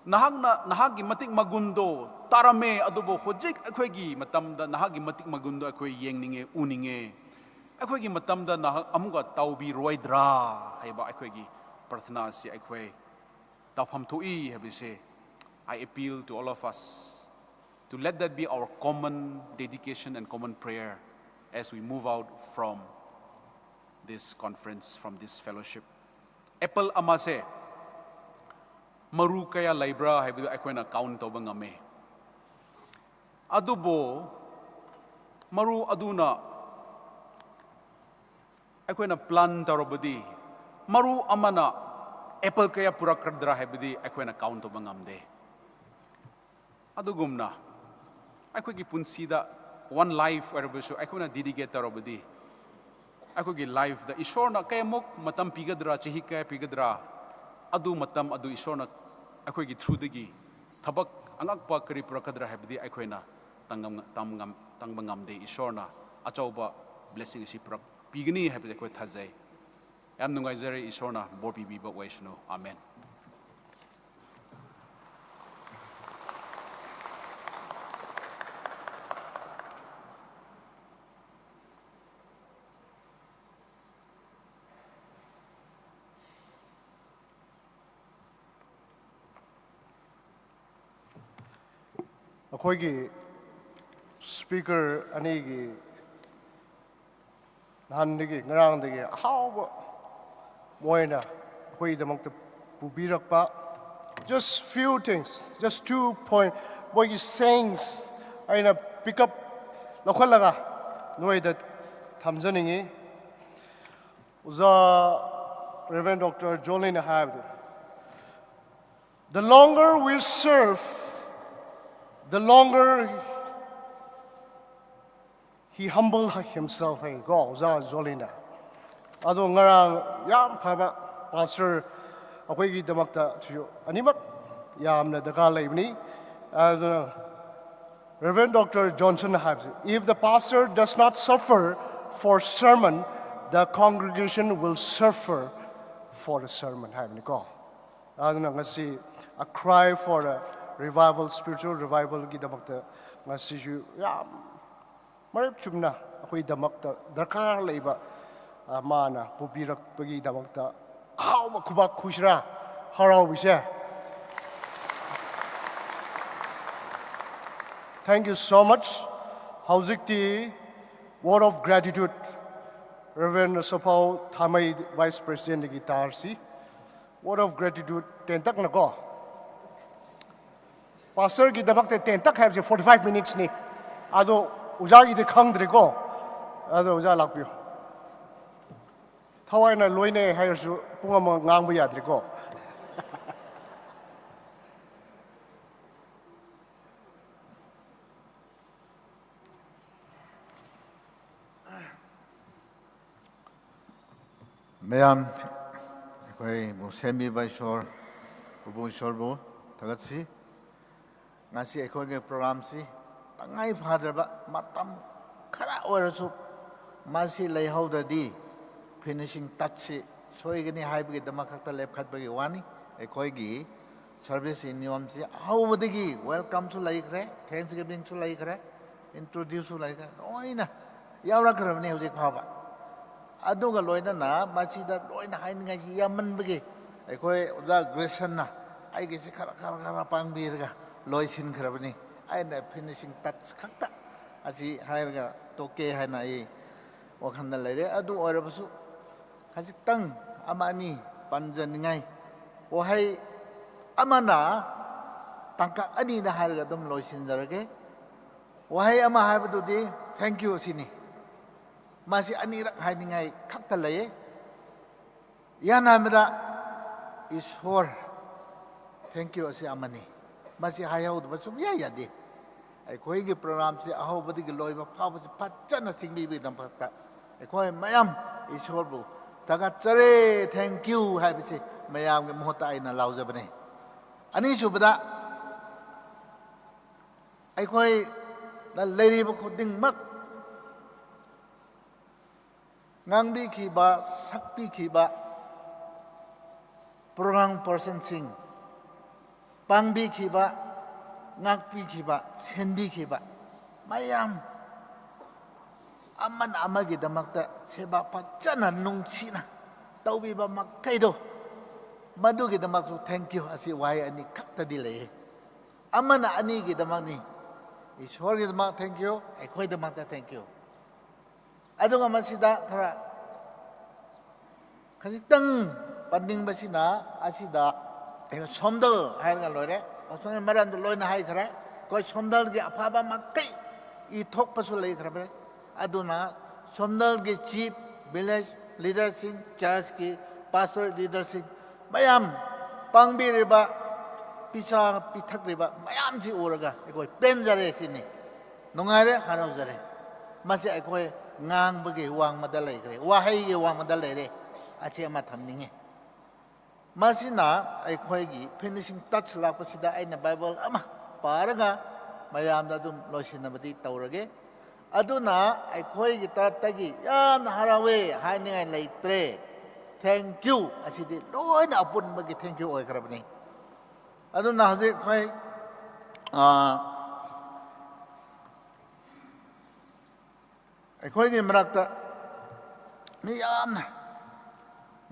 ꯅꯍꯥꯛꯅ, ꯅꯍꯥꯛꯀꯤ ꯃꯇꯤꯛ ꯃꯒꯨꯟꯗꯣ ꯇꯥꯔꯝꯃꯦ, ꯑꯗꯨꯕꯨ ꯍꯧꯖꯤꯛ ꯑꯩꯈꯣꯏꯒꯤ ꯃꯇꯝꯗ ꯅꯍꯥꯛꯀꯤ ꯃꯇꯤꯛ ꯃꯒꯨꯟꯗꯣ ꯑꯩꯈꯣꯏ ꯌꯦꯡꯅꯤꯡꯉꯦ, ꯎꯅꯤꯡꯉꯦ꯫ ꯑꯩꯈꯣꯏꯒꯤ ꯃꯇꯝꯗ ꯅꯍꯥꯛ ꯑꯃꯨꯛꯀ ꯇꯧꯕꯤꯔꯣꯏꯗ꯭ꯔꯥ ꯍꯥꯏꯕ ꯑꯩꯈꯣꯏꯒꯤ ꯄ꯭ꯔꯊꯅꯥ ꯑꯁꯤ ꯑꯩꯈꯣꯏ ꯇꯧꯐꯝ ꯊꯣꯛꯏ ꯍꯥꯏꯕꯁꯦ, I appeal to all of us to let that be our common dedication and common prayer as we move out from this conference, from this fellowship. Apple ꯑꯃꯁꯦ ꯃꯔꯨ ꯀꯌꯥ ꯂꯩꯕ꯭ꯔꯥ ꯍꯥꯏꯕꯗꯨ ꯑꯩꯈꯣꯏꯅ count ꯇꯧꯕ ꯉꯝꯃꯦ꯫ ꯑꯗꯨꯕꯨ ꯃꯔꯨ ꯑꯗꯨꯅ ꯑꯩꯈꯣꯏꯅ plan ꯇꯧꯔꯕꯗꯤ, ꯃꯔꯨ ꯑꯃꯅ apple ꯀꯌꯥ ꯄꯨꯔꯛꯀꯗ꯭ꯔꯥ ꯍꯥꯏꯕꯗꯤ ꯑꯩꯈꯣꯏꯅ count ꯇꯧꯕ ꯉꯝꯗꯦ꯫ ꯑꯗꯨꯒꯨꯝꯅ ꯑꯩꯈꯣꯏꯒꯤ ꯄꯨꯟꯁꯤꯗ one life ꯑꯣꯏꯔꯕꯁꯨ ꯑꯩꯈꯣꯏꯅ dedicate ꯇꯧꯔꯕꯗꯤ, ꯑꯩꯈꯣꯏꯒꯤ lifeꯇ ꯏꯁꯣꯔꯅ ꯀꯌꯥꯃꯨꯛ ꯃꯇꯝ ꯄꯤꯒꯗ꯭ꯔꯥ, ꯆꯍꯤ ꯀꯌꯥ ꯄꯤꯒꯗ꯭ꯔꯥ, ꯑꯗꯨ ꯃꯇꯝ ꯑꯗꯨ ꯏꯁꯣꯔꯅ ꯑꯩꯈꯣꯏꯒꯤ throughꯗꯒꯤ ꯊꯕꯛ ꯑꯉꯛꯄ ꯀꯔꯤ ꯄꯨꯔꯛꯀꯗ꯭ꯔꯥ ꯍꯥꯏꯕꯗꯤ ꯑꯩꯈꯣꯏꯅ ꯇꯝ ꯉꯝ-, ꯇꯝ ꯉꯝ-, ꯇꯝꯕ ꯉꯝꯗꯦ꯫ ꯏꯁꯣꯔꯅ ꯑꯆꯧꯕ blessing ꯑꯁꯤ ꯄꯨꯔꯛ-, ꯄꯤꯒꯅꯤ ꯍꯥꯏꯕꯁꯦ ꯑꯩꯈꯣꯏ ꯊꯥꯖꯩ꯫ ꯌꯥꯝ ꯅꯨꯡꯉꯥꯏꯖꯔꯦ꯫ ꯏꯁꯣꯔꯅ ꯕꯣꯔ ꯄꯤꯕꯤꯕ ꯑꯣꯏꯁꯅꯨ꯫ ꯑꯥꯃꯦꯟ꯫ ꯑꯩꯈꯣꯏꯒꯤ speaker ꯑꯅꯤꯒꯤ ꯅꯍꯥꯟꯗꯒꯤ, ꯉꯔꯥꯡꯗꯒꯤ ꯑꯍꯥꯎꯕ ꯃꯣꯏꯅ ꯑꯩꯈꯣꯏꯒꯤꯗꯃꯛꯇ ꯄꯨꯕꯤꯔꯛꯄ, just few things, just two point, ꯃꯣꯏꯒꯤ sayings ꯑꯩꯅ pick up ꯂꯧꯈꯠꯂꯒ ꯅꯣꯏꯗ ꯊꯝꯖꯅꯤꯡꯉꯤ꯫ ꯑꯣꯖꯥ Reverend Doctor Jollyꯅ ꯍꯥꯏꯕꯗꯨ, "The longer we serve, the longer he humble himself," ꯍꯥꯏꯀꯣ ꯑꯣꯖꯥ ꯖꯣꯂꯤꯅ꯫ ꯑꯗꯣ ꯉꯔꯥꯡ ꯌꯥꯝ ꯐꯕ pastor ꯑꯩꯈꯣꯏꯒꯤꯗꯃꯛꯇꯁꯨ ꯑꯅꯤꯃꯛ ꯌꯥꯝꯅ ꯗꯔꯀꯥꯔ ꯂꯩꯕꯅꯤ꯫ ꯑꯗꯨꯅ Reverend Doctor Johnsonꯅ ꯍꯥꯏꯕꯁꯦ, "If the pastor does not suffer for sermon, the congregation will suffer for the sermon," ꯍꯥꯏꯕꯅꯤꯀꯣ꯫ ꯑꯗꯨꯅ ꯉꯁꯤ a cry for a revival, spiritual revivalꯒꯤꯗꯃꯛꯇ ꯉꯁꯤꯁꯨ ꯌꯥꯝ ꯃꯔꯤꯛ ꯆꯨꯝꯅ ꯑꯩꯈꯣꯏꯒꯤꯗꯃꯛꯇ ꯗꯔꯀꯥꯔ ꯂꯩꯕ, ꯑ, ꯃꯥꯅ ꯄꯨꯕꯤꯔꯛꯄꯒꯤꯗꯃꯛꯇ ꯑꯍꯥꯎꯕ ꯈꯨꯕꯥꯛ ꯈꯨꯁꯤꯔꯥ ꯍꯔꯥꯎꯕꯤꯁꯦ꯫ Thank you so much. ꯍꯧꯖꯤꯛꯇꯤ word of gratitude, Reverend ꯁꯣꯐꯥꯎ ꯊꯥꯃꯩ, Vice Presidentꯗꯒꯤ ꯇꯥꯔꯁꯤ꯫ Word of gratitude ꯇꯦꯟꯇꯛꯅꯀꯣ꯫ Pastorꯒꯤꯗꯃꯛꯇ ꯇꯦꯟꯇꯛ ꯍꯥꯏꯕꯁꯦ forty five minutesꯅꯤ꯫ ꯑꯗꯣ ꯑꯣꯖꯥꯒꯤꯗꯤ ꯈꯪꯗ꯭ꯔꯦꯀꯣ꯫ ꯑꯗꯣ ꯑꯣꯖꯥ ꯂꯥꯛꯄꯤꯌꯨ꯫ ꯊꯋꯥꯏꯅ ꯂꯣꯏꯅꯩ ꯍꯥꯏꯔꯁꯨ ꯄꯨꯡ ꯑꯃ ꯉꯥꯡꯕ ꯌꯥꯗ꯭ꯔꯤꯀꯣ꯫ ꯃꯌꯥꯝ, ꯑꯩꯈꯣꯏꯕꯨ ꯁꯦꯝꯕꯤꯕ ꯏꯁꯣꯔ, ꯄ꯭ꯔꯚꯨ ꯏꯁꯣꯔꯕꯨ ꯊꯥꯒꯠꯁꯤ꯫ ꯉꯁꯤ ꯑꯩꯈꯣꯏꯒꯤ ꯄ꯭ꯔꯣꯒ꯭ꯔꯥꯝꯁꯤ ꯇꯉꯥꯏ ꯐꯗ꯭ꯔꯕ ꯃꯇꯝ ꯈꯔ ꯑꯣꯏꯔꯁꯨ ꯃꯁꯤ ꯂꯩꯍꯧꯗ꯭ꯔꯗꯤ ꯐꯤꯅꯤꯁꯤꯡ ꯇꯆꯁꯤ ꯁꯣꯏꯒꯅꯤ ꯍꯥꯏꯕꯒꯤꯗꯃꯛ ꯈꯛꯇ ꯂꯦꯞꯈꯠꯄꯒꯤ ꯋꯥꯅꯤ꯫ ꯑꯩꯈꯣꯏꯒꯤ ꯁꯔꯚꯤꯁꯀꯤ ꯅꯤꯌꯣꯝꯁꯤ ꯑꯍꯧꯕꯗꯒꯤ ꯋꯦꯜꯀꯝꯁꯨ ꯂꯩꯈ꯭ꯔꯦ, ꯊꯦꯡꯛꯁ ꯒꯤꯚꯤꯡꯁꯨ ꯂꯩꯈ꯭ꯔꯦ, ꯏꯟꯇ꯭ꯔꯣꯗ꯭ꯌꯨꯁꯁꯨ ꯂꯩꯈ꯭ꯔꯦ, ꯂꯣꯏꯅ ꯌꯥꯎꯔꯛꯈ꯭ꯔꯕꯅꯤ ꯍꯧꯖꯤꯛ ꯐꯥꯎꯕ꯫ ꯑꯗꯨꯒ ꯂꯣꯏꯅꯅ ꯃꯁꯤꯗ ꯂꯣꯏꯅ ꯍꯥꯏꯅꯤꯡꯉꯥꯏꯁꯤ ꯌꯥꯝꯃꯟꯕꯒꯤ ꯑꯩꯈꯣꯏ ꯑꯣꯖꯥ ꯒ꯭ꯔꯦꯁꯟꯅ ꯑꯩꯒꯤꯁꯤ ꯈꯔ ꯈꯔ ꯈꯔ ꯄꯥꯡꯕꯤꯔꯒ ꯂꯣꯏꯁꯤꯟꯈ꯭ꯔꯕꯅꯤ꯫ ꯑꯩꯅ ꯐꯤꯅꯤꯁꯤꯡ ꯇꯆ ꯈꯛꯇ ꯑꯁꯤ ꯍꯥꯏꯔꯒ ꯇꯣꯛꯀꯦ ꯍꯥꯏꯅ ꯑꯩ ꯋꯥꯈꯜꯗ ꯂꯩꯔꯦ꯫ ꯑꯗꯨ ꯑꯣꯏꯔꯕꯁꯨ ꯈꯖꯤꯛꯇꯪ ꯑꯃ ꯑꯅꯤ ꯄꯟꯖꯅꯤꯡꯉꯥꯏ ꯋꯥꯍꯩ ꯑꯃꯅ ꯇꯥꯡꯀꯛ ꯑꯅꯤꯗ ꯍꯥꯏꯔꯒ ꯑꯗꯨꯝ ꯂꯣꯏꯁꯤꯟꯖꯔꯒꯦ꯫ ꯋꯥꯍꯩ ꯑꯃ ꯍꯥꯏꯕꯗꯨꯗꯤ "thank you" ꯑꯁꯤꯅꯤ꯫ ꯃꯁꯤ ꯑꯅꯤꯔꯛ ꯍꯥꯏꯅꯤꯡꯉꯥꯏ ꯈꯛꯇ ꯂꯩꯌꯦ꯫ ꯌꯥꯅꯕꯗ ꯏꯁꯣꯔ "thank you" ꯑꯁꯤ ꯑꯃꯅꯤ꯫ ꯃꯁꯤ ꯍꯥꯏꯍꯧꯗꯕ ꯁꯨꯡꯌꯥ ꯌꯥꯗꯦ꯫ ꯑꯩꯈꯣꯏꯒꯤ ꯄ꯭ꯔꯣꯒ꯭ꯔꯥꯝꯁꯤ ꯑꯍꯧꯕꯗꯒꯤ ꯂꯣꯏꯕ ꯐꯥꯎꯕꯁꯤ ꯐꯖꯅ ꯆꯤꯡꯕꯤꯕꯒꯤꯗꯃꯛꯇ ꯑꯩꯈꯣꯏ ꯃꯌꯥꯝ ꯏꯁꯣꯔꯕꯨ ꯊꯥꯒꯠꯆꯔꯦ, "thank you" ꯍꯥꯏꯕꯁꯤ ꯃꯌꯥꯝꯒꯤ ꯃꯍꯨꯠꯇ ꯑꯩꯅ ꯂꯥꯎꯖꯕꯅꯤ꯫ ꯑꯅꯤꯁꯨꯕꯗ, ꯑꯩꯈꯣꯏꯅ ꯂꯩꯔꯤꯕ ꯈꯨꯗꯤꯡꯃꯛ ꯉꯥꯡꯕꯤꯈꯤꯕ, ꯁꯛꯄꯤꯈꯤꯕ ꯄ꯭ꯔꯣꯒ꯭ꯔꯥꯝ ꯄꯔꯁꯟꯁꯤꯡ, ꯄꯥꯡꯕꯤꯈꯤꯕ, ꯉꯥꯛꯄꯤꯈꯤꯕ, ꯁꯦꯟꯕꯤꯈꯤꯕ ꯃꯌꯥꯝ, ꯑꯃꯅ ꯑꯃꯒꯤꯗꯃꯛꯇ ꯁꯦꯕꯥ ꯐꯖꯅ ꯅꯨꯡꯁꯤꯅ ꯇꯧꯕꯤꯕ ꯃꯈꯩꯗꯣ, ꯃꯗꯨꯒꯤꯗꯃꯛꯁꯨ "thank you" ꯑꯁꯤ ꯋꯥꯍꯩ ꯑꯅꯤ ꯈꯛꯇꯗꯤ ꯂꯩꯌꯦ꯫ ꯑꯃꯅ ꯑꯅꯤꯒꯤꯗꯃꯛꯅꯤ, ꯏꯁꯣꯔꯒꯤꯗꯃꯛ "thank you", ꯑꯩꯈꯣꯏꯗꯃꯛꯇ "thank you". ꯑꯗꯨꯒ ꯃꯁꯤꯗ ꯈꯔ ꯈꯖꯤꯛꯇꯪ ꯄꯟꯅꯤꯡꯕꯁꯤꯅ, ꯑꯁꯤꯗ ꯑꯩꯅ ꯁꯣꯝꯗꯜ ꯍꯥꯏꯔꯒ ꯂꯣꯏꯔꯦ, ꯑꯁꯣꯝꯒꯤ ꯃꯔꯝꯗ ꯂꯣꯏꯅ ꯍꯥꯏꯈ꯭ꯔꯦ꯫ ꯑꯩꯈꯣꯏ ꯁꯣꯝꯗꯜꯒꯤ ꯑꯐꯕ ꯃꯈꯩ ꯏ ꯊꯣꯛꯄꯁꯨ ꯂꯩꯈ꯭ꯔꯕꯅꯦ꯫ ꯑꯗꯨꯅ ꯁꯣꯝꯗꯜꯒꯤ ꯆꯤꯐ ꯚꯤꯂꯦꯖ ꯂꯤꯗꯔꯁꯤꯡ, ꯆꯔꯆꯀꯤ ꯄꯥꯁꯇꯔ ꯂꯤꯗꯔꯁꯤꯡ ꯃꯌꯥꯝ ꯄꯥꯡꯕꯤꯔꯤꯕ, ꯄꯤꯁꯥ ꯄꯤꯊꯛꯂꯤꯕ ꯃꯌꯥꯝꯁꯤ ꯎꯔꯒ ꯑꯩꯈꯣꯏ ꯄꯦꯟꯖꯔꯦ ꯁꯤꯅꯤ, ꯅꯨꯡꯉꯥꯏꯔꯦ, ꯍꯔꯥꯎꯖꯔꯦ꯫ ꯃꯁꯤ ꯑꯩꯈꯣꯏ ꯉꯥꯡꯕꯒꯤ ꯋꯥꯡꯃꯗ ꯂꯩꯈ꯭ꯔꯦ, ꯋꯥꯍꯩꯒꯤ ꯋꯥꯡꯃꯗ ꯂꯩꯔꯦ꯫ ꯑꯁꯤ ꯑꯃ ꯊꯝꯅꯤꯡꯉꯤ꯫ ꯃꯁꯤꯅ ꯑꯩꯈꯣꯏꯒꯤ ꯐꯤꯅꯤꯁꯤꯡ ꯇꯆ ꯂꯥꯛꯄꯁꯤꯗ ꯑꯩꯅ ꯕꯥꯏꯕꯜ ꯑꯃ ꯄꯥꯔꯒ ꯃꯌꯥꯝꯗ ꯑꯗꯨꯝ ꯂꯣꯏꯁꯤꯟꯅꯕꯗꯤ ꯇꯧꯔꯒꯦ꯫ ꯑꯗꯨꯅ ꯑꯩꯈꯣꯏꯒꯤ ꯇꯔꯞꯇꯒꯤ ꯌꯥꯝꯅ ꯍꯔꯥꯎꯋꯦ ꯍꯥꯏꯅꯤꯡꯉꯥꯏ ꯂꯩꯇ꯭ꯔꯦ꯫ Thank you ꯑꯁꯤꯗꯤ ꯂꯣꯏꯅ ꯑꯄꯨꯟꯕꯒꯤ thank you ꯑꯣꯏꯈ꯭ꯔꯕꯅꯤ꯫ ꯑꯗꯨꯅ ꯍꯧꯖꯤꯛ ꯑꯩꯈꯣꯏ, ꯑ, ꯑꯩꯈꯣꯏꯒꯤ ꯃꯔꯛꯇ ꯃꯤ ꯌꯥꯝꯅ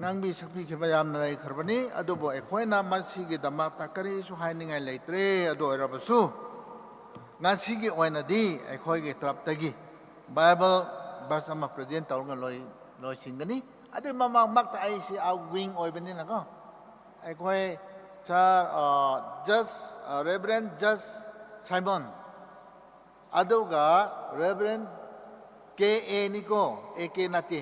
ꯉꯥꯡꯕꯤ ꯁꯛꯄꯤꯈꯤꯕ ꯌꯥꯝꯅ ꯂꯩꯈ꯭ꯔꯕꯅꯤ꯫ ꯑꯗꯨꯕꯨ ꯑꯩꯈꯣꯏꯅ ꯃꯁꯤꯒꯤꯗꯃꯛꯇ ꯀꯔꯤꯁꯨ ꯍꯥꯏꯅꯤꯡꯉꯥꯏ ꯂꯩꯇ꯭ꯔꯦ꯫ ꯑꯗꯨ ꯑꯣꯏꯔꯕꯁꯨ ꯉꯁꯤꯒꯤ ꯑꯣꯏꯅꯗꯤ ꯑꯩꯈꯣꯏꯒꯤ ꯇꯔꯞꯇꯒꯤ ꯕꯥꯏꯕꯜ ꯚꯔꯁ ꯑꯃ ꯄ꯭ꯔꯖꯦꯟ ꯇꯧꯔꯒ ꯂꯣꯏ-, ꯂꯣꯏꯁꯤꯟꯒꯅꯤ꯫ ꯑꯗꯨꯒꯤ ꯃꯃꯥꯡꯃꯛꯇ ꯑꯩꯁꯤ ꯑꯥꯎꯠꯒꯣꯌꯤꯡ ꯑꯣꯏꯕꯅꯤꯅꯀꯣ, ꯑꯩꯈꯣꯏ ꯁꯥꯔ, ꯑ, ꯖꯁ, ꯑ, ꯔꯦꯚꯔꯦꯟ ꯖꯁ ꯁꯥꯏꯃꯣꯟ, ꯑꯗꯨꯒ ꯔꯦꯚꯔꯦꯟ ꯀꯦ ꯑꯦ ꯅꯤꯀꯣ, ꯑꯦ ꯀꯦ ꯅꯠꯇꯦ,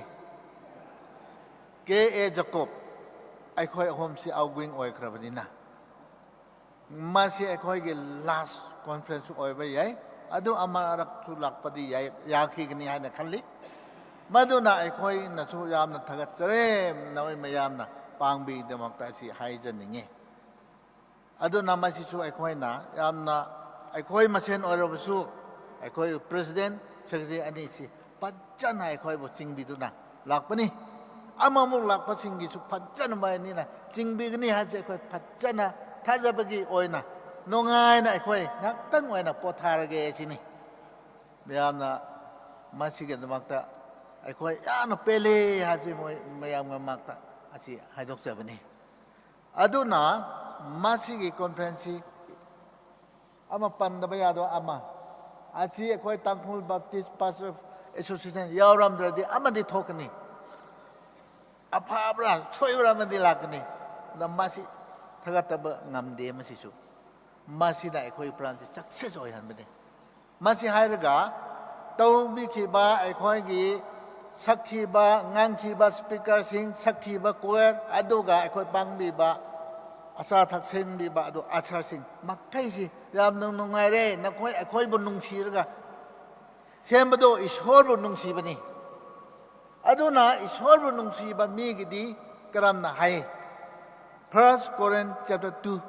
ꯀꯦ ꯑꯦ ꯖꯀꯣꯕ, ꯑꯩꯈꯣꯏ ꯑꯍꯨꯝꯁꯤ ꯑꯥꯎꯠꯒꯣꯌꯤꯡ ꯑꯣꯏꯈ꯭ꯔꯕꯅꯤꯅ, ꯃꯁꯤ ꯑꯩꯈꯣꯏꯒꯤ ꯂꯥꯁ ꯀꯣꯟꯐ꯭ꯔꯦꯟꯁ ꯑꯣꯏꯕ ꯌꯥꯏ꯫ ꯑꯗꯨ ꯑꯃꯔꯛꯁꯨ ꯂꯥꯛꯄꯗꯤ ꯌꯥꯏ, ꯌꯥꯈꯤꯒꯅꯤ ꯍꯥꯏꯅ ꯈꯜꯂꯤ꯫ ꯃꯗꯨꯅ ꯑꯩꯈꯣꯏꯅꯁꯨ ꯌꯥꯝꯅ ꯊꯥꯒꯠꯆꯔꯦ, ꯅꯈꯣꯏ ꯃꯌꯥꯝꯅ ꯄꯥꯡꯕꯤꯒꯤꯗꯃꯛꯇ ꯑꯁꯤ ꯍꯥꯏꯖꯅꯤꯡꯉꯤ꯫ ꯑꯗꯨꯅ ꯃꯁꯤꯁꯨ ꯑꯩꯈꯣꯏꯅ ꯌꯥꯝꯅ, ꯑꯩꯈꯣꯏ ꯃꯁꯦꯟ ꯑꯣꯏꯔꯕꯁꯨ, ꯑꯩꯈꯣꯏ ꯄ꯭ꯔꯦꯁꯤꯗꯦꯟ, ꯁꯦꯀ꯭ꯔꯦꯇꯔꯤ ꯑꯅꯤꯁꯤ ꯐꯖꯅ ꯑꯩꯈꯣꯏꯕꯨ ꯆꯤꯡꯕꯤꯗꯨꯅ ꯂꯥꯛꯄꯅꯤ꯫ ꯑꯃꯃꯨꯛ ꯂꯥꯛꯄꯁꯤꯡꯒꯤꯁꯨ ꯐꯖꯅ ꯃꯣꯏ ꯑꯅꯤꯅ ꯆꯤꯡꯕꯤꯒꯅꯤ ꯍꯥꯏꯕꯁꯦ ꯑꯩꯈꯣꯏ ꯐꯖꯅ ꯊꯥꯖꯕꯒꯤ ꯑꯣꯏꯅ ꯅꯨꯡꯉꯥꯏꯅ ꯑꯩꯈꯣꯏ ꯉꯥꯏꯍꯥꯛꯇꯪ ꯑꯣꯏꯅ ꯄꯣꯊꯥꯔꯒꯦ ꯁꯤꯅꯤ꯫ ꯃꯌꯥꯝꯅ ꯃꯁꯤꯒꯤꯗꯃꯛꯇ ꯑꯩꯈꯣꯏ ꯌꯥꯝꯅ ꯄꯦꯜꯂꯦ ꯍꯥꯏꯕꯁꯤ ꯃꯣꯏ ꯃꯌꯥꯝꯒꯤ ꯃꯃꯥꯡꯗ ꯑꯁꯤ ꯍꯥꯏꯗꯣꯛꯆꯕꯅꯤ꯫ ꯑꯗꯨꯅ ꯃꯁꯤꯒꯤ ꯀꯣꯟꯐ꯭ꯔꯦꯟꯁꯁꯤ ꯑꯃ ꯄꯟꯗꯕ ꯌꯥꯗꯕ ꯑꯃ, ꯑꯁꯤ ꯑꯩꯈꯣꯏ ꯇꯥꯡꯈꯨꯜ ꯕꯥꯞꯇꯤꯁ ꯄꯥꯁꯇꯔ ꯑꯦꯁꯣꯁꯤꯌꯦꯁꯟ ꯌꯥꯎꯔꯝꯗ꯭ꯔꯗꯤ ꯑꯃꯗꯤ ꯊꯣꯛꯀꯅꯤ, ꯑꯐꯕ꯭ꯔꯥ ꯁꯣꯏꯕ꯭ꯔꯥ ꯑꯃꯗꯤ ꯂꯥꯛꯀꯅꯤ꯫ ꯑꯗꯨꯅ ꯃꯁꯤ ꯊꯥꯒꯠꯇꯕ ꯉꯝꯗꯦ꯫ ꯃꯁꯤꯁꯨ, ꯃꯁꯤꯅ ꯑꯩꯈꯣꯏ ꯄ꯭ꯔꯣꯒ꯭ꯔꯥꯝꯁꯤ ꯁꯛꯁꯦꯁ ꯑꯣꯏꯍꯟꯕꯅꯤ꯫ ꯃꯁꯤ ꯍꯥꯏꯔꯒ ꯇꯧꯕꯤꯈꯤꯕ ꯑꯩꯈꯣꯏꯒꯤ ꯁꯛꯈꯤꯕ, ꯉꯥꯡꯈꯤꯕ speakerꯁꯤꯡ, ꯁꯛꯈꯤꯕ choir, ꯑꯗꯨꯒ ꯑꯩꯈꯣꯏ ꯄꯥꯡꯕꯤꯕ, ꯑꯆꯥ ꯑꯊꯛ ꯁꯦꯝꯕꯤꯕ ꯑꯗꯨ usherꯁꯤꯡ ꯃꯈꯩꯁꯤ ꯌꯥꯝꯅ ꯅꯨꯡꯉꯥꯏꯔꯦ꯫ ꯅꯈꯣꯏ ꯑꯩꯈꯣꯏꯕꯨ ꯅꯨꯡꯁꯤꯔꯒ ꯁꯦꯝꯕꯗꯣ ꯏꯁꯣꯔꯕꯨ ꯅꯨꯡꯁꯤꯕꯅꯤ꯫ ꯑꯗꯨꯅ ꯏꯁꯣꯔꯕꯨ ꯅꯨꯡꯁꯤꯕ ꯃꯤꯒꯤꯗꯤ ꯀꯔꯝꯅ ꯍꯥꯏ? First Corinth chapter two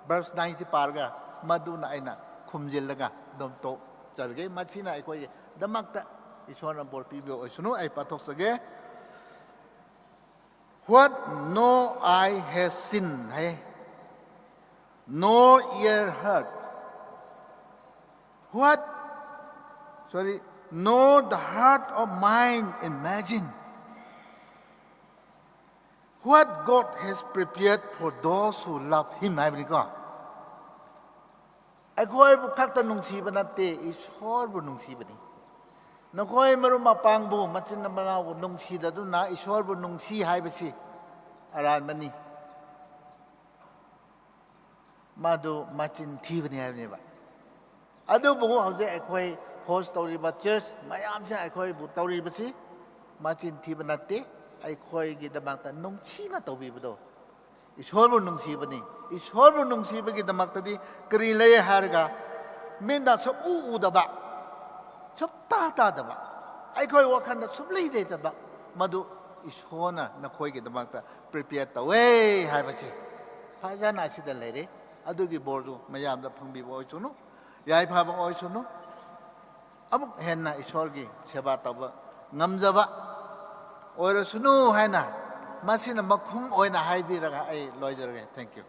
verse nineꯁꯤ ꯄꯥꯔꯒ ꯃꯗꯨꯅ ꯑꯩꯅ ꯈꯨꯝꯖꯤꯜꯂꯒ ꯑꯗꯨꯝ ꯇꯣꯛꯆꯔꯒꯦ꯫ ꯃꯁꯤꯅ ꯑꯩꯈꯣꯏꯒꯤꯗꯃꯛꯇ ꯏꯁꯣꯔꯅ ꯕꯣꯔ ꯄꯤꯕ ꯑꯣꯏꯁꯅꯨ꯫ ꯑꯩ ꯄꯥꯊꯣꯛꯆꯒꯦ꯫ What no eye has seen high, nor ear heard, what, sorry, nor the heart of mind imagine, what God has prepared for those who love Him ꯍꯥꯏꯕꯅꯤꯀꯣ꯫ ꯑꯩꯈꯣꯏꯕꯨ ꯈꯛꯇ ꯅꯨꯡꯁꯤꯕ ꯅꯠꯇꯦ, ꯏꯁꯣꯔꯕꯨ ꯅꯨꯡꯁꯤꯕꯅꯤ꯫ ꯅꯈꯣꯏ ꯃꯔꯨꯞ ꯃꯄꯥꯡꯕꯨ, ꯃꯆꯤꯟ ꯃꯅꯥꯎꯕꯨ ꯅꯨꯡꯁꯤꯗꯗꯨꯅ ꯏꯁꯣꯔꯕꯨ ꯅꯨꯡꯁꯤ ꯍꯥꯏꯕꯁꯤ ꯑꯔꯥꯟꯕꯅꯤ꯫ ꯃꯗꯨ ꯃꯆꯤꯟ ꯊꯤꯕꯅꯤ ꯍꯥꯏꯕꯅꯦꯕ꯫ ꯑꯗꯨꯕꯨ ꯍꯧꯖꯤꯛ ꯑꯩꯈꯣꯏ host ꯇꯧꯔꯤꯕ church ꯃꯌꯥꯝꯁꯤꯅ ꯑꯩꯈꯣꯏꯕꯨ ꯇꯧꯔꯤꯕꯁꯤ ꯃꯆꯤꯟ ꯊꯤꯕ ꯅꯠꯇꯦ, ꯑꯩꯈꯣꯏꯒꯤꯗꯃꯛꯇ ꯅꯨꯡꯁꯤꯅ ꯇꯧꯕꯤꯕꯗꯣ꯫ ꯏꯁꯣꯔꯕꯨ ꯅꯨꯡꯁꯤꯕꯅꯤ꯫ ꯏꯁꯣꯔꯕꯨ ꯅꯨꯡꯁꯤꯕꯒꯤꯗꯃꯛꯇꯗꯤ ꯀꯔꯤ ꯂꯩ ꯍꯥꯏꯔꯒ, ꯃꯤꯠꯅ ꯁꯨꯛꯎ ꯎꯗꯕ, ꯁꯨꯛꯇꯥ ꯇꯥꯗꯕ, ꯑꯩꯈꯣꯏ ꯋꯥꯈꯜꯗ ꯁꯨꯛꯂꯩ ꯂꯩꯇꯕ, ꯃꯗꯨ ꯏꯁꯣꯔꯅ ꯅꯈꯣꯏꯒꯤꯗꯃꯛꯇ prepare ꯇꯧꯋꯦ ꯍꯥꯏꯕꯁꯤ ꯐꯖꯅ ꯑꯁꯤꯗ ꯂꯩꯔꯦ꯫ ꯑꯗꯨꯒꯤ ꯕꯣꯔꯗꯨ ꯃꯌꯥꯝꯗ ꯐꯪꯕꯤꯕ ꯑꯣꯏꯁꯅꯨ, ꯌꯥꯏꯐꯕ ꯑꯣꯏꯁꯅꯨ꯫ ꯑꯃꯨꯛ ꯍꯦꯟꯅ ꯏꯁꯣꯔꯒꯤ ꯁꯦꯕꯥ ꯇꯧꯕ ꯉꯝꯖꯕ ꯑꯣꯏꯔꯁꯅꯨ ꯍꯥꯏꯅ ꯃꯁꯤꯅ ꯃꯈꯨꯝ ꯑꯣꯏꯅ ꯍꯥꯏꯕꯤꯔꯒ ꯑꯩ ꯂꯣꯏꯖꯔꯒꯦ꯫ Thank you꯫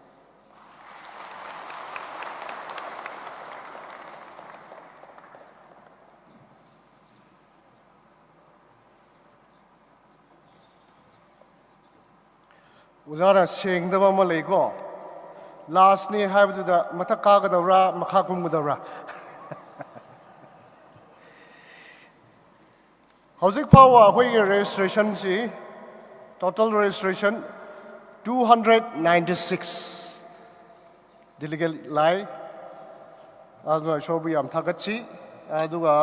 ꯑꯣꯖꯥꯅ ꯁꯦꯡꯗꯕ ꯑꯃ ꯂꯩꯀꯣ, lastꯅꯤ ꯍꯥꯏꯕꯗꯨꯗ ꯃꯊꯛ ꯀꯥꯒꯗꯧꯔꯥ, ꯃꯈꯥ ꯀꯨꯝꯒꯗꯧꯔꯥ? ꯍꯧꯖꯤꯛ ꯐꯥꯎꯕ ꯑꯩꯈꯣꯏꯒꯤ registrationꯁꯤ, total registration two hundred ninety six delegate ꯂꯥꯛꯏ꯫ ꯑꯗꯨꯅ ꯏꯁꯣꯔꯕꯨ ꯌꯥꯝ ꯊꯥꯒꯠꯁꯤ꯫ ꯑꯗꯨꯒ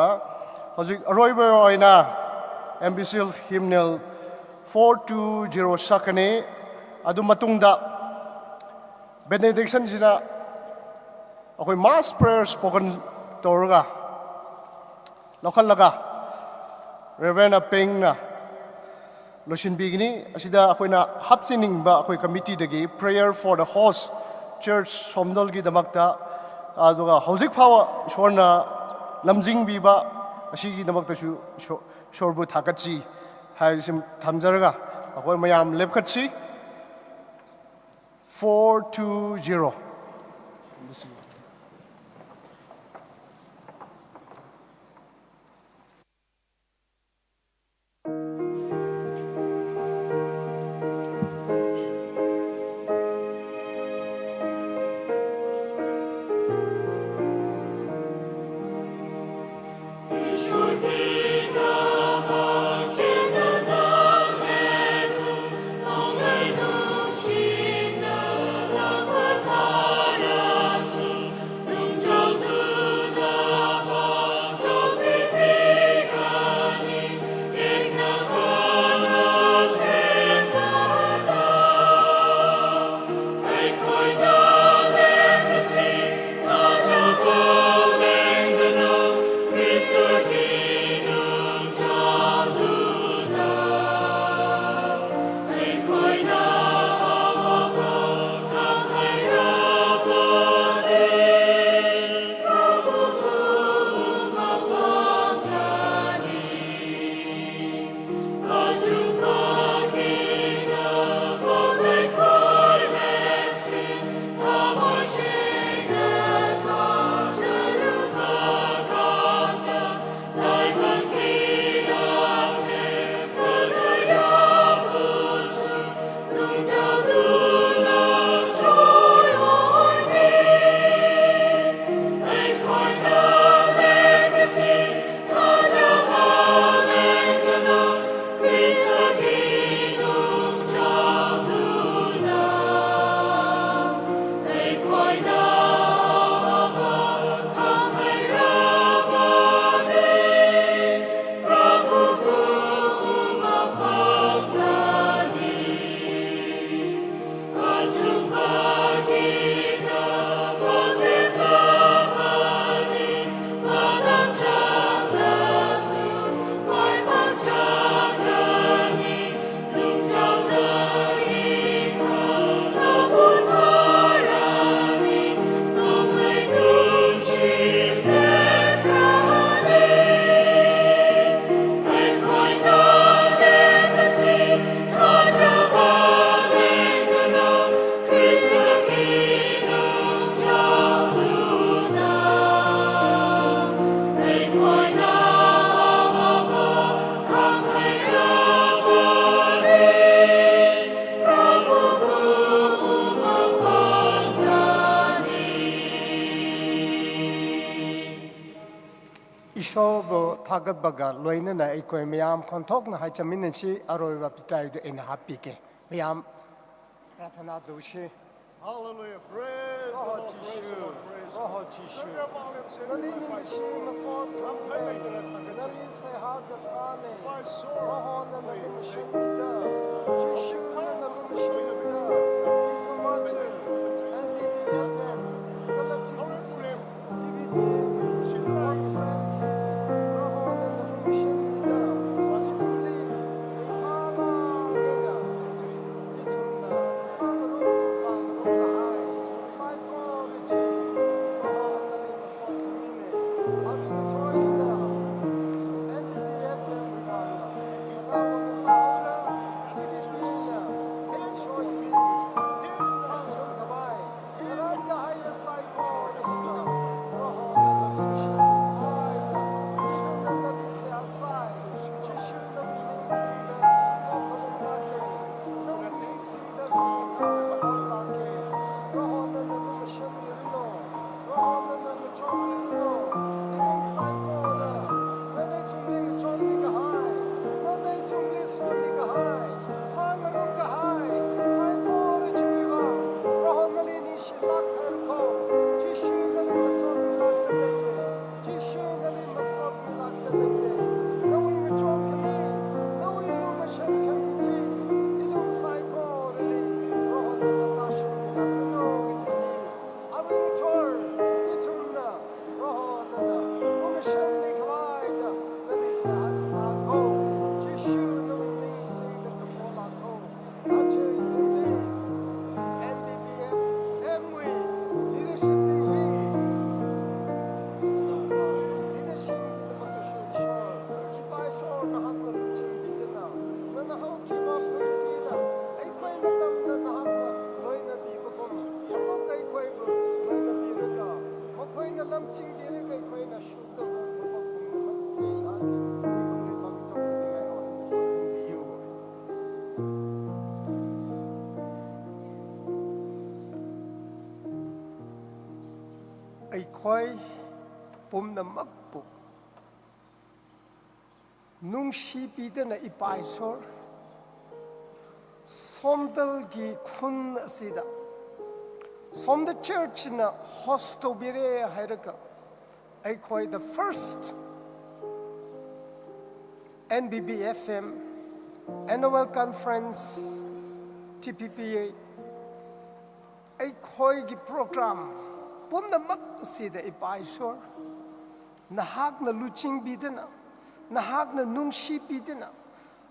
ꯍꯧꯖꯤꯛ ꯑꯔꯣꯏꯕ ꯑꯣꯏꯅ ꯑꯦꯝ ꯕꯤ ꯁꯤ ꯑꯦꯜ ꯍꯤꯝꯅꯦꯜ ꯐꯣꯔ ꯇꯨ ꯖꯤꯔꯣ ꯁꯛꯀꯅꯤ꯫ ꯑꯗꯨ ꯃꯇꯨꯡꯗ ꯕꯦꯅꯦꯗꯤꯛꯁꯟꯁꯤꯅ ꯑꯩꯈꯣꯏ ꯃꯥꯁ ꯄ꯭ꯔꯦꯌꯔ ꯁ꯭ꯄꯣꯀꯟ ꯇꯧꯔꯒ ꯂꯧꯈꯠꯂꯒ ꯔꯦꯚꯔꯦꯟ ꯑꯄꯦꯡꯅ ꯂꯣꯏꯁꯤꯟꯕꯤꯒꯅꯤ꯫ ꯑꯁꯤꯗ ꯑꯩꯈꯣꯏꯅ ꯍꯥꯞꯆꯤꯟꯅꯤꯡꯕ ꯑꯩꯈꯣꯏ ꯀꯃꯤꯇꯤꯗꯒꯤ prayer for the host church ꯁꯣꯝꯗꯣꯜꯒꯤꯗꯃꯛꯇ, ꯑꯗꯨꯒ ꯍꯧꯖꯤꯛ ꯐꯥꯎꯕ ꯏꯁꯣꯔꯅ ꯂꯝꯖꯤꯡꯕꯤꯕ ꯑꯁꯤꯒꯤꯗꯃꯛꯇꯁꯨ ꯏꯁꯣ-, ꯏꯁꯣꯔꯕꯨ ꯊꯥꯒꯠꯁꯤ ꯍꯥꯏꯕꯁꯤ ꯊꯝꯖꯔꯒ ꯑꯩꯈꯣꯏ ꯃꯌꯥꯝ ꯂꯦꯞꯈꯠꯁꯤ꯫ Four two zero꯫ ꯏꯁꯣꯔꯕꯨ ꯊꯥꯒꯠꯄꯒ ꯂꯣꯏꯅꯅ ꯑꯩꯈꯣꯏ ꯃꯌꯥꯝ ꯈꯣꯟꯊꯣꯛꯅ ꯍꯥꯏꯖꯃꯤꯟꯅꯁꯤ꯫ ꯑꯔꯣꯏꯕ ꯄꯤꯇꯥꯏꯗꯨ ꯑꯩꯅ ꯍꯥꯞꯄꯤꯒꯦ꯫ ꯃꯌꯥꯝ ꯄ꯭ꯔꯥꯊꯅꯥ ꯇꯧꯁꯤ꯫ Hallelujah. Praise the Lord. Praise the Lord. Praise the Lord. ꯅꯪꯒꯤ ꯅꯨꯡꯁꯤ ꯃꯁꯣꯠ ꯈꯪꯗꯦ꯫ ꯅꯪꯒꯤ ꯁꯩꯍꯥꯛꯀ ꯁꯥꯅꯦ꯫ ꯅꯪꯅ ꯂꯨꯝꯁꯟꯕꯤꯗ꯫ ꯖꯤꯁꯨ ꯅꯪꯅ ꯂꯨꯝꯁꯟꯕꯤꯗ꯫ ꯏꯊꯨꯝ ꯃꯆꯨ꯫ N D P F M, ꯀꯂꯇꯤ B C, T V B, conference, ꯅꯪꯅ ꯂꯨꯝꯁꯟꯕꯤꯗ꯫ ꯍꯣꯂꯤ ꯍꯥꯂꯥꯒꯦꯅ꯫ ꯑꯩꯈꯣꯏ ꯄꯨꯝꯅꯃꯛꯄꯨ ꯅꯨꯡꯁꯤꯕꯤꯗꯅ ꯏꯄꯥ ꯏꯁꯣꯔ, ꯁꯣꯝꯗꯜꯒꯤ ꯈꯨꯟ ꯑꯁꯤꯗ ꯁꯣꯝꯗ ꯆꯔꯆꯅ ꯍꯣꯁ ꯇꯧꯕꯤꯔꯦ ꯍꯥꯏꯔꯒ ꯑꯩꯈꯣꯏ the first N B B F M annual conference, T P P A, ꯑꯩꯈꯣꯏꯒꯤ ꯄ꯭ꯔꯣꯒ꯭ꯔꯥꯝ ꯄꯨꯝꯅꯃꯛ ꯑꯁꯤꯗ ꯏꯄꯥ ꯏꯁꯣꯔ, ꯅꯍꯥꯛꯅ ꯂꯨꯆꯤꯡꯕꯤꯗꯅ, ꯅꯍꯥꯛꯅ ꯅꯨꯡꯁꯤꯕꯤꯗꯅ,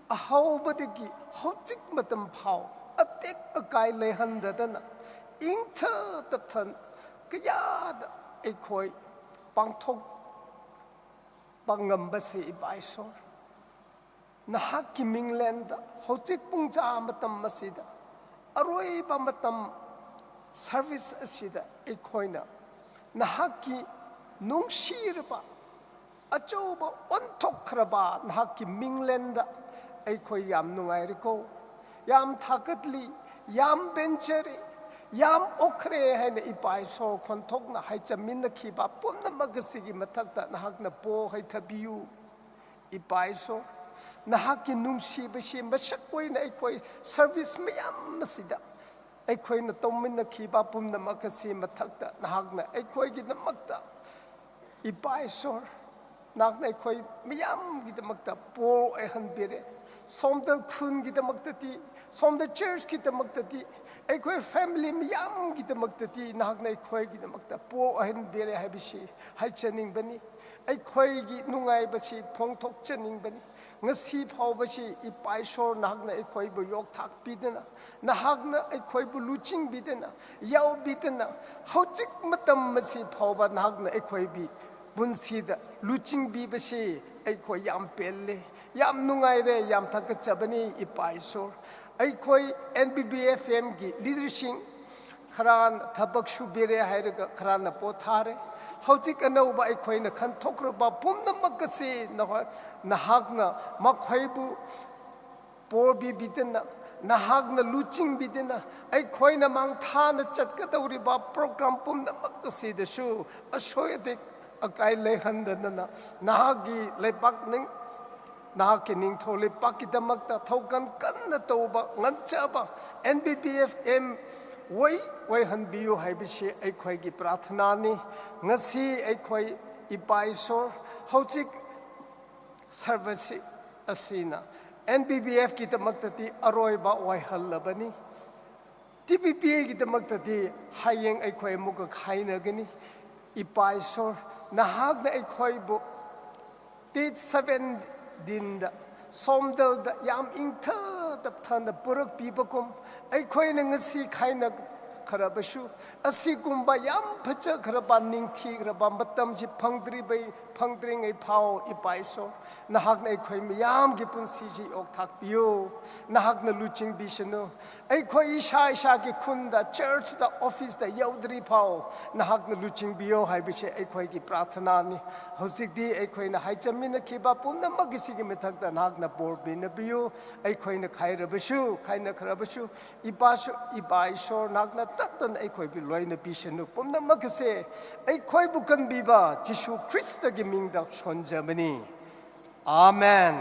ꯑꯍꯧꯕꯗꯒꯤ ꯍꯧꯖꯤꯛ ꯃꯇꯝ ꯐꯥꯎ ꯑꯇꯦꯛ ꯑꯀꯥꯏ ꯂꯩꯍꯟꯗꯗꯅ ꯏꯪꯊ ꯇꯞꯊꯅ ꯀꯌꯥꯗ ꯑꯩꯈꯣꯏ ꯄꯥꯡꯊꯣꯛꯄ ꯉꯝꯕꯁꯦ ꯏꯄꯥ ꯏꯁꯣꯔ, ꯅꯍꯥꯛꯀꯤ ꯃꯤꯡꯂꯦꯟꯗ ꯍꯧꯖꯤꯛ ꯄꯨꯡꯖꯥ ꯃꯇꯝ ꯑꯁꯤꯗ ꯑꯔꯣꯏꯕ ꯃꯇꯝ ꯁꯔꯚꯤꯁ ꯑꯁꯤꯗ ꯑꯩꯈꯣꯏꯅ ꯅꯍꯥꯛꯀꯤ ꯅꯨꯡꯁꯤꯔꯕ ꯑꯆꯧꯕ ꯑꯣꯟꯊꯣꯛꯈ꯭ꯔꯕ ꯅꯍꯥꯛꯀꯤ ꯃꯤꯡꯂꯦꯟꯗ ꯑꯩꯈꯣꯏ ꯌꯥꯝ ꯅꯨꯡꯉꯥꯏꯔꯦꯀꯣ, ꯌꯥꯝ ꯊꯥꯒꯠꯂꯤ, ꯌꯥꯝ ꯄꯦꯟꯖꯔꯦ, ꯌꯥꯝ ꯑꯣꯛꯈ꯭ꯔꯦ ꯍꯥꯏꯅ ꯏꯄꯥ ꯏꯁꯣꯔ ꯈꯣꯟꯊꯣꯛꯅ ꯍꯥꯏꯖꯃꯤꯟꯅꯈꯤꯕ ꯄꯨꯝꯅꯃꯛ ꯑꯁꯤꯒꯤ ꯃꯊꯛꯇ ꯅꯍꯥꯛꯅ ꯄꯣ ꯍꯩꯊꯕꯤꯌꯨ꯫ ꯏꯄꯥ ꯏꯁꯣꯔ, ꯅꯍꯥꯛꯀꯤ ꯅꯨꯡꯁꯤꯕꯁꯤ ꯃꯁꯛ ꯑꯣꯏꯅ ꯑꯩꯈꯣꯏ ꯁꯔꯚꯤꯁ ꯃꯌꯥꯝ ꯑꯁꯤꯗ ꯑꯩꯈꯣꯏꯅ ꯇꯧꯃꯤꯟꯅꯈꯤꯕ ꯄꯨꯝꯅꯃꯛ ꯑꯁꯤ ꯃꯊꯛꯇ ꯅꯍꯥꯛꯅ ꯑꯩꯈꯣꯏꯒꯤꯗꯃꯛꯇ, ꯏꯄꯥ ꯏꯁꯣꯔ, ꯅꯍꯥꯛꯅ ꯑꯩꯈꯣꯏ ꯃꯤꯌꯥꯝꯒꯤꯗꯃꯛꯇ ꯄꯣ ꯑꯣꯏꯍꯟꯕꯤꯔꯦ꯫ ꯁꯣꯝꯗ ꯈꯨꯟꯒꯤꯗꯃꯛꯇꯗꯤ, ꯁꯣꯝꯗ ꯆꯔꯆꯀꯤꯗꯃꯛꯇꯗꯤ, ꯑꯩꯈꯣꯏ ꯐꯦꯃꯤꯂꯤ ꯃꯤꯌꯥꯝꯒꯤꯗꯃꯛꯇꯗꯤ ꯅꯍꯥꯛꯅ ꯑꯩꯈꯣꯏꯒꯤꯗꯃꯛꯇ ꯄꯣ ꯑꯣꯏꯍꯟꯕꯤꯔꯦ ꯍꯥꯏꯕꯁꯤ ꯍꯥꯏꯖꯅꯤꯡꯕꯅꯤ꯫ ꯑꯩꯈꯣꯏꯒꯤ ꯅꯨꯡꯉꯥꯏꯕꯁꯤ ꯐꯣꯡꯗꯣꯛꯆꯅꯤꯡꯕꯅꯤ꯫ ꯉꯁꯤ ꯐꯥꯎꯕꯁꯤ ꯏꯄꯥ ꯏꯁꯣꯔ ꯅꯍꯥꯛꯅ ꯑꯩꯈꯣꯏꯕꯨ ꯌꯣꯛꯊꯥꯛꯄꯤꯗꯅ, ꯅꯍꯥꯛꯅ ꯑꯩꯈꯣꯏꯕꯨ ꯂꯨꯆꯤꯡꯕꯤꯗꯅ, ꯌꯥꯎꯕꯤꯗꯅ, ꯍꯧꯖꯤꯛ ꯃꯇꯝ ꯑꯁꯤ ꯐꯥꯎꯕ ꯅꯍꯥꯛꯅ ꯑꯩꯈꯣꯏꯕꯨ ꯄꯨꯟꯁꯤꯗ ꯂꯨꯆꯤꯡꯕꯤꯕꯁꯤ ꯑꯩꯈꯣꯏ ꯌꯥꯝ ꯄꯦꯜꯂꯦ, ꯌꯥꯝ ꯅꯨꯡꯉꯥꯏꯔꯦ, ꯌꯥꯝ ꯊꯥꯒꯠꯆꯕꯅꯤ ꯏꯄꯥ ꯏꯁꯣꯔ꯫ ꯑꯩꯈꯣꯏ N B B F M ꯒꯤ ꯂꯤꯗꯔꯁꯤꯡ ꯈꯔꯅ ꯊꯕꯛ ꯁꯨꯕꯤꯔꯦ ꯍꯥꯏꯔꯒ ꯈꯔꯅ ꯄꯣꯊꯥꯔꯦ꯫ ꯍꯧꯖꯤꯛ ꯑꯅꯧꯕ ꯑꯩꯈꯣꯏꯅ ꯈꯟꯊꯣꯛꯈ꯭ꯔꯕ ꯄꯨꯝꯅꯃꯛ ꯑꯁꯤ ꯅꯍꯣꯏ-, ꯅꯍꯥꯛꯅ ꯃꯈꯣꯏꯕꯨ ꯄꯣꯕꯤꯕꯤꯗꯅ, ꯅꯍꯥꯛꯅ ꯂꯨꯆꯤꯡꯕꯤꯗꯅ, ꯑꯩꯈꯣꯏꯅ ꯃꯥꯡꯊꯥꯅ ꯆꯠꯀꯗꯧꯔꯤꯕ ꯄ꯭ꯔꯣꯒ꯭ꯔꯥꯝ ꯄꯨꯝꯅꯃꯛ ꯑꯁꯤꯗꯁꯨ ꯑꯁꯣꯏ ꯑꯗꯦꯛ ꯑꯀꯥꯏ ꯂꯩꯍꯟꯗꯅ ꯅꯍꯥꯛꯀꯤ ꯂꯩꯕꯥꯛ ꯅꯤꯡ-, ꯅꯍꯥꯛꯀꯤ ꯅꯤꯡꯊꯧ ꯂꯩꯄꯥꯛꯀꯤꯗꯃꯛꯇ ꯊꯧꯒꯜ ꯀꯟꯅ ꯇꯧꯕ ꯉꯝꯖꯕ N B B F M ꯑꯣꯏ ꯑꯣꯏꯍꯟꯕꯤꯌꯨ ꯍꯥꯏꯕꯁꯤ ꯑꯩꯈꯣꯏꯒꯤ ꯄ꯭ꯔꯥꯔꯊꯅꯥꯅꯤ꯫ ꯉꯁꯤ ꯑꯩꯈꯣꯏ ꯏꯄꯥ ꯏꯁꯣꯔ ꯍꯧꯖꯤꯛ service ꯑꯁꯤꯅ N B B F ꯀꯤꯗꯃꯛꯇꯗꯤ ꯑꯔꯣꯏꯕ ꯑꯣꯏꯍꯜꯂꯕꯅꯤ꯫ T B P A ꯒꯤꯗꯃꯛꯇꯗꯤ ꯍꯌꯦꯡ ꯑꯩꯈꯣꯏ ꯑꯃꯨꯛꯀ ꯈꯥꯏꯅꯒꯅꯤ꯫ ꯏꯄꯥ ꯏꯁꯣꯔ, ꯅꯍꯥꯛꯅ ꯑꯩꯈꯣꯏꯕꯨ date seventeen ꯗ ꯁꯣꯝꯗꯜꯗ ꯌꯥꯝ ꯏꯪꯊ ꯇꯞꯊꯅ ꯄꯨꯔꯛꯄꯤꯕꯒꯨꯝ, ꯑꯩꯈꯣꯏꯅ ꯉꯁꯤ ꯈꯥꯏꯅꯈ꯭ꯔꯕꯁꯨ ꯑꯁꯤꯒꯨꯝꯕ ꯌꯥꯝ ꯐꯖꯈ꯭ꯔꯕ, ꯅꯤꯡꯊꯤꯈ꯭ꯔꯕ ꯃꯇꯝꯁꯤ ꯐꯪꯗ꯭ꯔꯤꯕꯩ ꯐꯪꯗ꯭ꯔꯤꯉꯩ ꯐꯥꯎ, ꯏꯄꯥ ꯏꯁꯣꯔ, ꯅꯍꯥꯛꯅ ꯑꯩꯈꯣꯏ ꯃꯤꯌꯥꯝꯒꯤ ꯄꯨꯟꯁꯤꯁꯤ ꯌꯣꯛꯊꯥꯛꯄꯤꯌꯨ꯫ ꯅꯍꯥꯛꯅ ꯂꯨꯆꯤꯡꯕꯤꯁꯅꯨ꯫ ꯑꯩꯈꯣꯏ ꯏꯁꯥ ꯏꯁꯥꯒꯤ ꯈꯨꯟꯗ, church ꯇ, office ꯇ ꯌꯧꯗ꯭ꯔꯤ ꯐꯥꯎ ꯅꯍꯥꯛꯅ ꯂꯨꯆꯤꯡꯕꯤꯌꯣ ꯍꯥꯏꯕꯁꯦ ꯑꯩꯈꯣꯏꯒꯤ ꯄ꯭ꯔꯥꯔꯊꯅꯥꯅꯤ꯫ ꯍꯧꯖꯤꯛꯇꯤ ꯑꯩꯈꯣꯏꯅ ꯍꯥꯏꯖꯃꯤꯟꯅꯈꯤꯕ ꯄꯨꯝꯅꯃꯛ ꯑꯁꯤꯒꯤ ꯃꯊꯛꯇ ꯅꯍꯥꯛꯅ ꯕꯣꯔ ꯄꯤꯅꯕꯤꯌꯨ꯫ ꯑꯩꯈꯣꯏꯅ ꯈꯥꯏꯔꯕꯁꯨ, ꯈꯥꯏꯅꯈ꯭ꯔꯕꯁꯨ, ꯏꯄꯥꯁꯨ, ꯏꯄꯥ ꯏꯁꯣꯔ, ꯅꯍꯥꯛꯅ ꯇꯠꯇꯅ ꯑꯩꯈꯣꯏꯕꯨ ꯂꯣꯏꯅ ꯄꯤꯁꯅꯨ꯫ ꯄꯨꯝꯅꯃꯛ ꯑꯁꯦ ꯑꯩꯈꯣꯏꯕꯨ ꯀꯟꯕꯤꯕ ꯖꯤꯁꯨ ꯈ꯭ꯔꯤꯁꯇꯒꯤ ꯃꯤꯡꯗ ꯁꯣꯟꯖꯕꯅꯤ꯫ ꯑꯥꯃꯦꯟ꯫